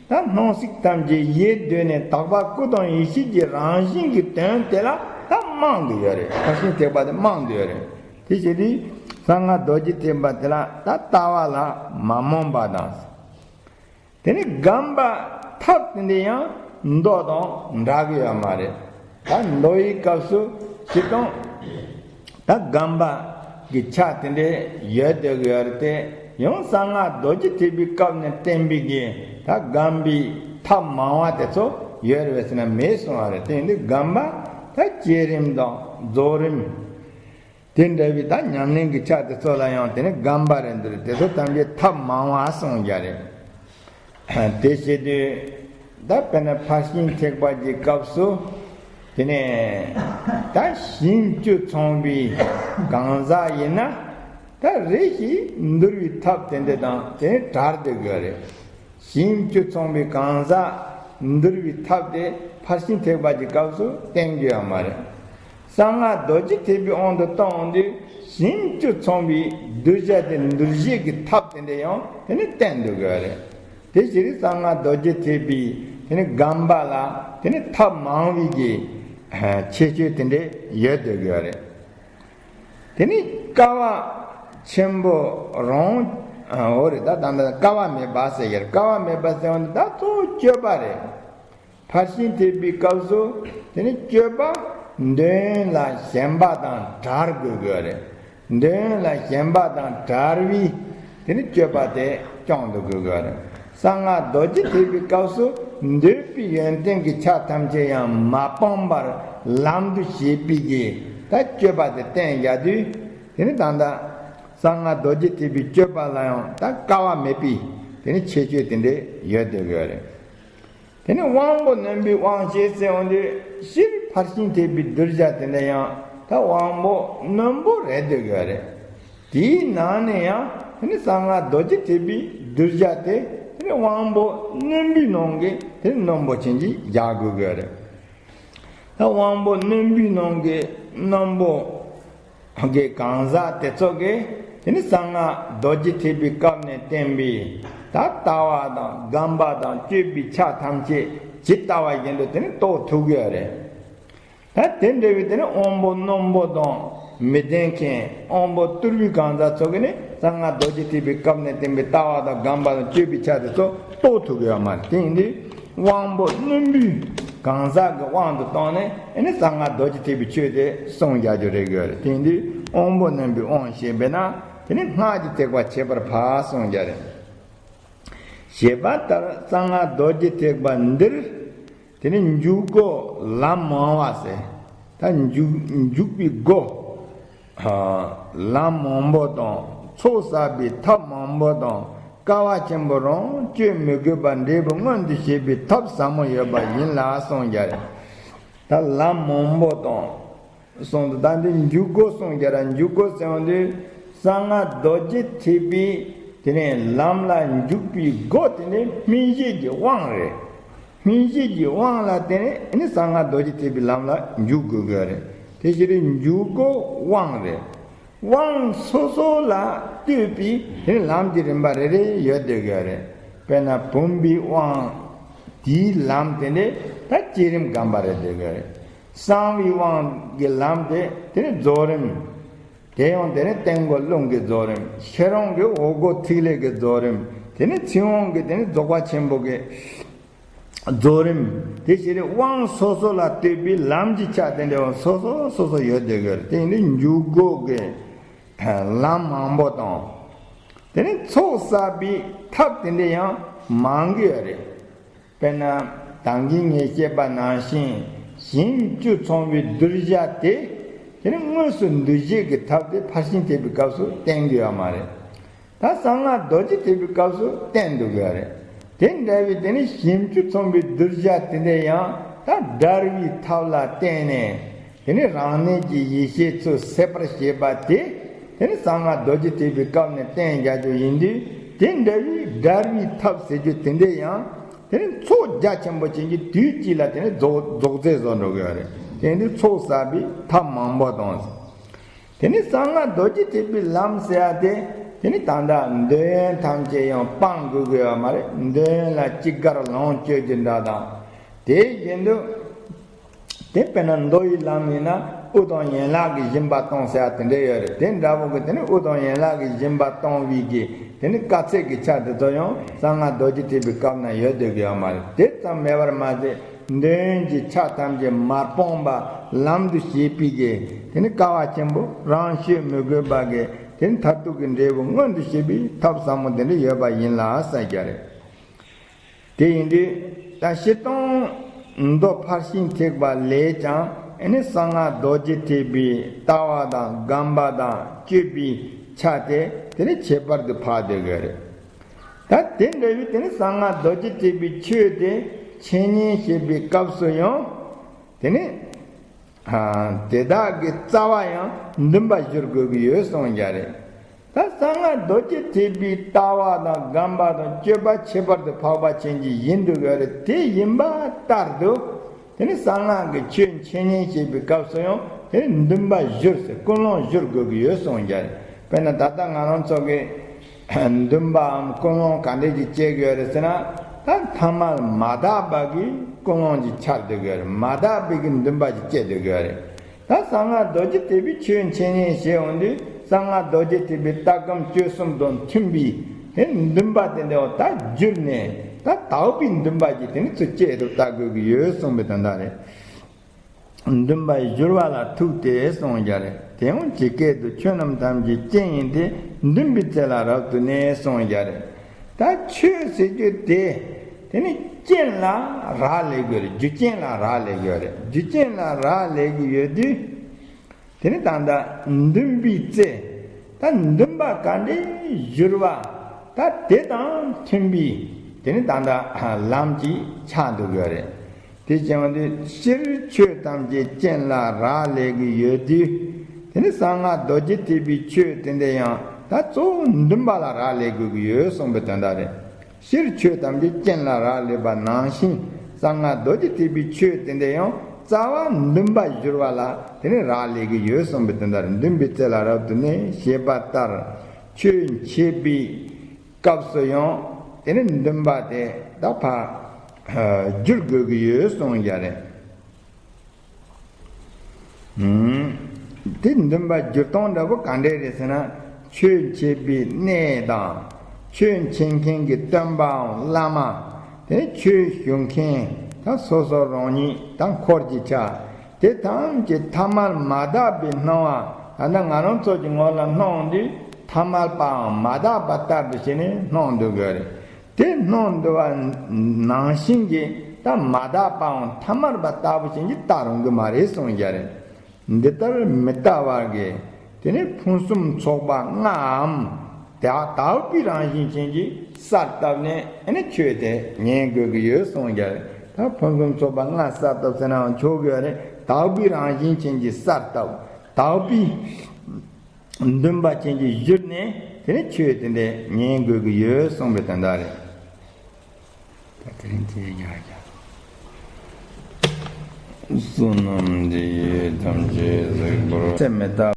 ད་སྣང་སྲིད་ཐམས་ཅད་ཡེ་གདོད་ནས་དག་པ་སྐུ་དང་ཡེ་ཤེས་ཀྱི་རང་བཞིན་གྱི་དོན་དེ་ལ་ད་རྨོངས་ཀྱི་ཡོད་རེད། ཕར་ཕྱིན་ཐེག་པ་དེ་རྨོངས་ཀྱི་ཡོད་རེད། དེ་བྱེད་དུས་གསང་སྔགས་རྡོ་རྗེ་ཐེག་པ་དེ་ལ་ད་ལྟ་བ་ལ་མ་རྨོངས་པ་དང་། དེ་ནི་སྒོམ་པ་ཐབས་དེ་འདྲ་ཡང་མདོ་དང་འདྲ་གི་ཡོད་མ་རེད། ད་མདོ་ཡི་སྐབས་སུ་སྤྱིར་བཏང་ད་སྒོམ་པ་གི་ཆ་དེ་འདྲ་ཡོད་བསྡད་ཀྱི་ཡོད་རེད་དེ། ཡང་གསང་སྔགས་རྡོ་རྗེ་ཐེག་པའི་སྐབས་ནས་བསྟན་པའི་གི་ད་སྒོམ་པའི་ཐབས་མང་བ་དེ་ཚོ་ཡོད་རེད་པས་ཟེར་ན་མེད་གསུངས་པ་རེད། དེ་ཡིན་དུས་སྒོམ་པ་ད་བསྐྱེད་རིམ་དང་རྫོགས་རིམ། དེ་འདྲ་བའི་ད་ཉམས་ལེན་གྱི་ཆ་དེ་ཚོ་ལ་ཡང་དེ་ནི་སྒོམ་པ་རེད་འདུག་དེ་ཚོ་ཐམས་ཅད་ཐབས་མང་བ་གསུངས་རྒྱུ་རེད། དེ་བྱེད་དུས་ད་དཔེར་ན་ཕར་ཕྱིན་ཐེག་པ་གི་སྐབས་སུ་དེ་ནས་ད་ཞིང་བཅུ་ཚང་བའི་གང་ཟག་ཡིན་ན་ད་རེ་ཞིག་འདུལ་བའི་ཐབས་དེ་འདྲ་དང་དེ་ནི་བྲལ་སྡོད་དགོས་རེད། ཞིང་བཅུ་ཚང་བའི་གང་ཟག་འདུལ་བའི་ཐབས་དེ་ཕར་ཕྱིན་ཐེག་པ་གི་སྐབས་སུ་བསྟན་རྒྱུ་ཡོད་མ་རེད། གསང་སྔགས་རྡོ་རྗེ་ཐེག་པའི་དབང་དུ་བཏང་དུས་ཞིང་བཅུ་ཚང་བའི་གདུལ་བྱ་དེ་འདུལ་བྱེད་ཀྱི་ཐབས་དེ་འདྲ་ཡང་དེ་ནི་བསྟན་འདུག་གི་རེད། དེ་ཕྱིར་གསང་སྔགས་རྡོ་རྗེ་ཐེག་པའི་དེ་ནི་སྒོམ་པ་ལ་དེ་ནི་ཐབས་མང་བའི་གི་ཁྱད་ཆོས་དེ་འདྲ་ཡོད་འདུག་གི་རེད། དེ་ནི་དཀའ་བ་ཆེན་པོ་རང་འོ་རེད། ད་ད་ལྟ་དཀའ་བ་མེད་པ་ཟེར་ཡར་དཀའ་བ་མེད་པ་ཟེར་བ་འདི་ད་གཙོ་བོ་སྤྱོད་པ་རེད། ཕར་ཕྱིན་ཐེག་པའི་སྐབས་སུ་དེ་ནི་སྤྱོད་པ་འདོད་ཡོན་ལ་ཞེན་པ་དང་བྲལ་དགོས་དགོས་རེད། འདོད་ཡོན་ལ་ཞེན་པ་དང་བྲལ་བའི་དེ་ནི་སྤྱོད་པ་དེ་སྐྱོང་དུ་དགོས་དགོས་རེད། གསང་སྔགས་རྡོ་རྗེ་ཐེག་པའི་སྐབས་སུ་འདོད་པའི་ཡོན་ཏན་གྱི་ཆ་ཐམས་ཅད་ཡང་མ་སྤངས་པར་ལམ་དུ་བྱེད་པའི་གི་ད་སྤྱོད་པ་དེ་བསྟན་བཞག་དུས། དེ་ནི་ད་ལྟ་གསང་སྔགས་རྡོ་རྗེ་ཐེག་པའི་སྤྱོད་པ་ལ་ཡང་ད་དཀའ་བ་མེད་པའི་དེ་ནི་ཁྱད་ཆོས་དེ་འདྲ་ཡོད་དེ་ཡོད་རེད། དེ་ནི་དབང་པོ་རྣོན་པོའི་དབང་ཞེས་ཟེར་འོང་དུས་སྤྱིར་ཕར་ཕྱིན་ཐེག་པའི་གདུལ་བྱ་དེ་འདྲ་ཡང་ད་དབང་པོ་རྣོན་པོ་རེད་དེ་ཡོད་རེད། དེའི་ནང་ནས་ཡང་དེ་ནི་གསང་སྔགས་རྡོ་རྗེ་ཐེག་པའི་གདུལ་བྱ་དེ་དེ་ནི་དབང་པོ་རྣོན་པོའི་ནང་གི་དེ་ནི་རྣོན་པོ་ཆེན་གྱི་རྒྱག་དགོས་ཀྱི་རེད། ད་དབང་པོ་རྣོན་པོའི་ནང་གི་རྣོན་པོ་གི་གང་ཟག་དེ་ཚོ་གིས་དེ་ནི་གསང་སྔགས་རྡོ་རྗེ་ཐེག་པའི་སྐབས་ནས་བསྟན་པའི་ད་ལྟ་བ་དང་སྒོམ་པ་དང་སྤྱོད་པའི་ཆ་ཐམས་ཅད་ཇི་ལྟ་བ་བཞིན་དུ་དེ་ནི་རྟོགས་ཐུབ་ཀྱི་ཡོད་རེད། ད་དེ་འདྲ་བའི་དེ་ནི་དབང་པོ་རྣོན་པོ་དང་མི་ལྡན་མཁན་དབང་པོ་རྟུལ་བའི་གང་ཟག་ཚོ་གིས་ནི་གསང་སྔགས་རྡོ་རྗེ་ཐེག་པའི་སྐབས་ནས་བསྟན་པའི་ལྟ་བ་དང་སྒོམ་པ་དང་སྤྱོད་པའི་ཆ་དེ་ཚོ་རྟོགས་ཐུབ་ཀྱི་ཡོད་མ་རེད། དེ་ཡིན་དུས་དབང་པོ་རྣོན་པོའི་གང་ཟག་གི་དབང་དུ་བཏང་ནས་ཨེ་ནི་གསང་སྔགས་རྡོ་རྗེ་ཐེག་པའི་ཆོས་དེ་གསུངས་བཞག་རྒྱུ་རེད་ཀྱི་ཡོད་རེད། དེ་ཡིན་དུས་དབང་པོ་རྣོན་པོའི་དབང་ཞེས་པས་ན་དེ་ནི་སྔགས་ཀྱི་ཐེག་པ་ཁྱད་པར་འཕགས་གསུངས་བཞག་རེད། ཞེས་པ་ལྟར་གསང་སྔགས་རྡོ་རྗེ་ཐེག་པ་འདིར་དེ་ནི་འཇུག་སྒོ་ལམ་མང་བ་ཟེར། ད་འཇུག་འཇུག་པའི་སྒོ་ལམ་མང་པོ་དང་ཚོགས་བསགས་པའི་ཐབས་མང་པོ་དང་དཀའ་བ་ཆེན་པོ་རང་སྤྱོད་མི་དགོས་པར་འབྲས་བུ་མངོན་དུ་བྱེད་པའི་ཐབས་ཟབ་མོ་ཡོད་པ་ཡིན་ལ་གསུངས་བཞག་རེད། ད་ལམ་མང་པོ་དང་གསུངས་འདུག་ད་འདི་འཇུག་སྒོ་གསུངས་རྒྱུ་ར། འཇུག་སྒོ་ཟེར་བ་འདི་གསང་སྔགས་རྡོ་རྗེ་ཐེག་པའི་དེ་ནས་ལམ་ལ་འཇུག་པའི་སྒོ་དེ་ནི་སྨིན་བྱེད་ཀྱི་དབང་རེད། སྨིན་བྱེད་ཀྱི་དབང་ལ་བརྟེན་ནས་ནི་གསང་སྔགས་རྡོ་རྗེ་ཐེག་པའི་ལམ་ལ་འཇུག་དགོས་དགོས་རེད། དེ་ཕྱིར་འཇུག་སྒོ་དབང་རེད། དབང་སོ་སོ་ལ་ལྟོས་པའི་དེ་ནི་ལམ་གྱི་རིམ་པ་རེ་རེ་ཡོད་བསྡད་ཀྱི་ཡོད་རེད། དཔེར་ན་བུམ་པའི་དབང་དེའི་ལམ་དེ་འདྲ་ད་བསྐྱེད་རིམ་སྒོམ་པ་རེད་བསྡད་ཀྱི་ཡོད་རེད། གསང་བའི་དབང་གི་ལམ་དེ་དེ་ནི་རྫོགས་རིམ། དེ་ཡང་དེ་ནི་སྟེང་སྒོ་རླུང་གི་རྫོགས་རིམ། ཤེས་རང་གི་འོག་སྒོ་ཐིག་ལེ་གི་རྫོགས་རིམ། དེ་ནི་ཚིག་དབང་གི་དེ་ནི་རྫོགས་པ་ཆེན་པོ་གི་རྫོགས་རིམ། དེ་ཕྱིར་དབང་སོ་སོ་ལ་ལྟོས་པའི་ལམ་གྱི་ཆ་དེ་འདྲ་བ་སོ་སོ་སོ་སོ་ཡོད་བསྡད་ཀྱི་ཡོད་རེད། དེ་ཡིན་དུས་འཇུག་སྒོ་གི་ལམ་མང་པོ་དང་། དེ་ནི་ཚོགས་བསགས་པའི་ཐབས་དེ་འདྲ་ཡང་མང་གི་ཡོད་རེད། དཔེར་ན་ད་གིན་ངས་བཤད་པ་ནང་བཞིན་ཞིང་བཅུ་ཚང་བའི་གདུལ་བྱ་དེ་དེ་ནི་དངོས་སུ་འདུ་བྱེད་ཀྱི་ཐབས་དེ་ཕར་ཕྱིན་ཐེག་པའི་སྐབས་སུ་བསྟན་གྱི་ཡོད་མ་རེད། ད་གསང་སྔགས་རྡོ་རྗེ་ཐེག་པའི་སྐབས་སུ་བསྟན་འདུག་ཡོད་རེད། དེ་འདྲ་བའི་དེ་ནི་ཞིང་བཅུ་ཚང་བའི་གདུལ་བྱ་དེ་འདྲ་ཡང་ད་བསྒྲལ་བའི་ཐབས་ལ་བརྟེན་ནས་དེ་ནི་རང་གནས་ཀྱི་ཡེ་ཤེས་ཚུར་སད་པར་བྱེད་པ་དེ་དེ་ནི་གསང་སྔགས་རྡོ་རྗེ་ཐེག་པའི་སྐབས་ནས་བསྟན་རྒྱག་རྒྱུ་ཡིན་དུས། དེ་འདྲ་བའི་བསྒྲལ་བའི་ཐབས་ཟེར་རྒྱུ་དེ་འདྲ་ཡང་དེ་ནི་ཚོགས་རྒྱ་ཆེན་པོ་ཅན་གྱི་དུས་གཅིག་ལ་དེ་ནི་རྫོགས་རྫོགས་ཚད་བཟོ་འགྲོ་གི་ཡོད་རེད། དེ་ནི་ཚོགས་བསགས་པའི་ཐབས་མང་པོ་དང་། དེ་ནི་གསང་སྔགས་རྡོ་རྗེ་ཐེག་པའི་ལམ་ཟེར་ཡ་དེ། དེ་ནི་ད་ལྟ་འདོད་ཡོན་ཐམས་ཅད་ཡང་སྤང་དགོས་ཀྱི་ཡོད་མ་རེད། འདོད་ཡོན་ལ་ཅི་དགར་ལོངས་སྤྱོད་ཀྱི་འདྲ་དང་། དེ་བཞིན་དུ། དེ་དཔེར་ན་མདོ་ཡི་ལམ་ཡིན་ན་དབུ་དང་ཡན་ལག་གི་སྦྱིན་པ་གཏོང་ཟེར་ཡ་དེ་འདྲ་ཡོད་རེད། དེ་འདྲ་བོ་གི་དེ་ནི་དབུ་དང་ཡན་ལག་གི་སྦྱིན་པ་གཏོང་བའི་གི་དེ་ནི་དཀའ་ཚེགས་ཀྱི་ཆ་དེ་ཚོ་ཡང་གསང་སྔགས་རྡོ་རྗེ་ཐེག་པའི་སྐབས་ན་ཡོད་སྡོད་ཀྱི་ཡོད་མ་རེད། དེ་ཙམ་མེད་པར་མ་ཟད། འདོད་ཡོན་གྱི་ཆ་ཐམས་ཅད་མ་སྤངས་པ་ལམ་དུ་བྱེད་པའི་གི་དེ་ནི་དཀའ་བ་ཆེན་པོ་རང་ཤོད་མི་དགོས་པ་གི་དེ་ནི་མཐར་ཐུག་གི་འབྲས་བུ་མངོན་དུ་བྱེད་པའི་ཐབས་ཟབ་མོ་དེ་འདྲ་ཡོད་པ་ཡིན་ལ་ཟེར་རྒྱུ་རེད། དེ་ཡིན་དུས་ད་སྤྱིར་བཏང་མདོ་ཕར་ཕྱིན་ཐེག་པ་ལས་ཀྱང་ཨེ་ནི་གསང་སྔགས་རྡོ་རྗེ་ཐེག་པའི་ལྟ་བ་དང་སྒོམ་པ་དང་སྤྱོད་པའི་ཆ་དེ་དེ་ནི་ཁྱད་པར་དུ་འཕགས་སྡོད་ཀྱི་རེད། ད་དེ་འདྲ་བའི་དེ་ནི་གསང་སྔགས་རྡོ་རྗེ་ཐེག་པའི་ཆོས་དེ་འཆད་ཉན་བྱེད་པའི་སྐབས་སུ་ཡང་དེ་ནི་དེ་དག་གི་རྩ་བ་ཡང་འདུན་པ་བཞུགས་དགོས་ཀྱི་ཡོད་གསུངས་ཀྱི་རེད། ད་གསང་སྔགས་རྡོ་རྗེ་ཐེག་པའི་ལྟ་བ་དང་སྒོམ་པ་དང་སྤྱོད་པ་ཁྱད་པར་དུ་འཕགས་པ་ཅན་གྱི་ཡིན་འདུག་ཡོད་རེད། དེ་ཡིན་པ་ལྟར་དུ། དེ་ནི་གསང་སྔགས་ཀྱི་ཆོས་འཆད་ཉན་བྱེད་པའི་སྐབས་སུ་ཡང་དེ་ནི་འདུན་པ་བཞུགས་ཟེར་ཀུན་སློང་བཞུགས་དགོས་ཀྱི་ཡོད་གསུངས་ཀྱི་རེད། དཔེར་ན་ད་ལྟ་ང་རང་ཚོ་གི་འདུན་པའམ་ཀུན་སློང་ག་འདྲས་ཀྱི་སྐྱེ་དགོས་རེད་ཟེར་ན། ད་ཐ་མལ་མ་དག་པ་གི་ཀུན་སློང་གི་འཆར་སྡོད་དགོས་རེད། མ་དག་པའི་གི་འདུན་པ་གི་སྐྱེ་སྡོད་དགོས་རེད། ད་གསང་སྔགས་རྡོ་རྗེ་ཐེག་པའི་ཆོས་འཆད་ཉན་བྱེད་འོང་དུས་གསང་སྔགས་རྡོ་རྗེ་ཐེག་པའི་ལྟ་སྒོམ་སྤྱོད་གསུམ་དང་མཐུན་པའི་དེ་འདུན་པ་དེ་འདྲ་བ་ད་བསྒྱུར་ནས་ད་དག་པའི་འདུན་པ་གི་དེ་ནི་ཚུར་སྐྱེ་རུ་ལྟ་དགོས་ཀྱི་ཡོད་གསུངས་པའི་དོན་དག་རེད། འདུན་པ་བཞུར་བ་ལ་ཐུག་སྟེ་གསུངས་ཀྱི་རེད། དེ་ཡང་ཇི་སྐད་དུ་ཆོས་རྣམས་ཐམས་ཅད་རྐྱེན་ཡིན་ཏེ། འདུན་པའི་རྩེ་ལ་རབ་ཏུ་གནས་གསུངས་ཀྱི་རེད། ད་ཆོས་ཟེར་རྒྱུ་དེ་དེ་ནི་རྐྱེན་ལ་རག་ལས་དགོས་རེད། རྒྱུ་རྐྱེན་ལ་རག་ལས་དགོས་རེད། རྒྱུ་རྐྱེན་ལ་རག་ལས་ཀྱི་ཡོད་དུས། དེ་ནི་ད་ལྟ་འདུན་པའི་རྩེ། ད་འདུན་པ་ག་འདྲས་བཞུར་བ། ད་དེ་དང་མཐུན་པའི་དེ་ནི་ད་ལྟ་ལམ་གྱི་ཆ་འདུག་ཡོད་རེད། དེ་བྱུང་དུས་སྤྱིར་ཆོས་ཐམས་ཅད་རྐྱེན་ལ་རག་ལས་ཀྱི་ཡོད་དུས། དེ་ནི་གསང་སྔགས་རྡོ་རྗེ་ཐེག་པའི་ཆོས་དེ་འདྲ་ཡང་ད་གཙོ་བོ་འདུན་པ་ལ་རག་ལས་དགོས་ཀྱི་ཡོད་གསུངས་པའི་དོན་དག་རེད། སྤྱིར་ཆོས་ཐམས་ཅད་རྐྱེན་ལ་རག་ལས་པ་ནང་བཞིན། གསང་སྔགས་རྡོ་རྗེ་ཐེག་པའི་ཆོས་དེ་འདྲ་ཡང་རྩ་བ་འདུན་པ་བཞུར་བ་ལ་དེ་ནི་རག་ལས་ཀྱི་ཡོད་གསུངས་པའི་དོན་དག་རེད། འདུན་པའི་རྩེ་ལ་རབ་ཏུ་གནས་ཞེས་པ་ལྟར། ཆོས་འཆད་པའི་སྐབས་སུ་ཡང་དེ་ནི་འདུན་པ་དེ་ད་ཕར་བསྒྱུར་དགོས་ཀྱི་ཡོད་གསུངས་ཀྱི་རེད། དེ་འདུན་པ་བསྒྱུར་སྟངས་འདྲ་པོ་ག་འདྲས་རེད་ཟེར་ན། ཆོས་འཆད་པའི་གནས་དང་། ཆོས་འཆད་མཁན་གྱི་སྟོན་པའམ་བླ་མ། དེ་ཆོས་ཞུ་མཁན་ད་སོ་སོ་རང་ཉིད་དང་འཁོར་གྱི་ཆ། དེ་ཐམས་ཅད་ཐ་མལ་མ་དག་པའི་སྣང་བ། ད་ལྟ་ང་རང་ཚོ་གི་ངོ་ལ་སྣང་དུས་ཐ་མལ་པའམ་མ་དག་པ་ལྟ་བུ་བྱས་ནས་སྣང་འདུག་དགོས་རེད། དེ་སྣང་འདུ་བ་ནང་བཞིན་གྱི་ད་མ་དག་པའམ་ཐ་མལ་པ་ལྟ་བུ་ཅན་གྱི་ལྟ་རུང་གི་མ་རེད་གསུངས་ཀྱི་རེད། འདི་ལྟར་མི་ལྟ་བ་གི་དེ་ནི་ཕུན་སུམ་ཚོགས་པ་ལྔའམ་དག་པའི་རང་བཞིན་ཅན་གྱི་གསལ་བཏབ་ནས་ཨ་ནི་ཆོས་དེ་ཉན་དགོས་ཀྱི་ཡོད་གསུངས་ཀྱི་རེད། ད་ཕུན་སུམ་ཚོགས་པ་ལྔ་གསལ་བཏབ་ཟེར་ནའང་ཆོག་གི་རེད། དག་པའི་རང་བཞིན་ཅན་གྱི་གསལ་བཏབ། དག་པའི་འདུན་པ་ཅན་གྱིས་བཞུར་ནས་དེ་ནས་ཆོས་དེ་འདྲ་ཉན་དགོས་ཀྱི་ཡོད་གསུངས་པའི་དོན་དག་རེད། ད་དེ་རིང་དེ་ཡག་ཀྱང་བསོད་ནམས་འདི་ཡིས་ཐམས་ཅད་གཟིགས་པར། ཚེ་མི་རྟག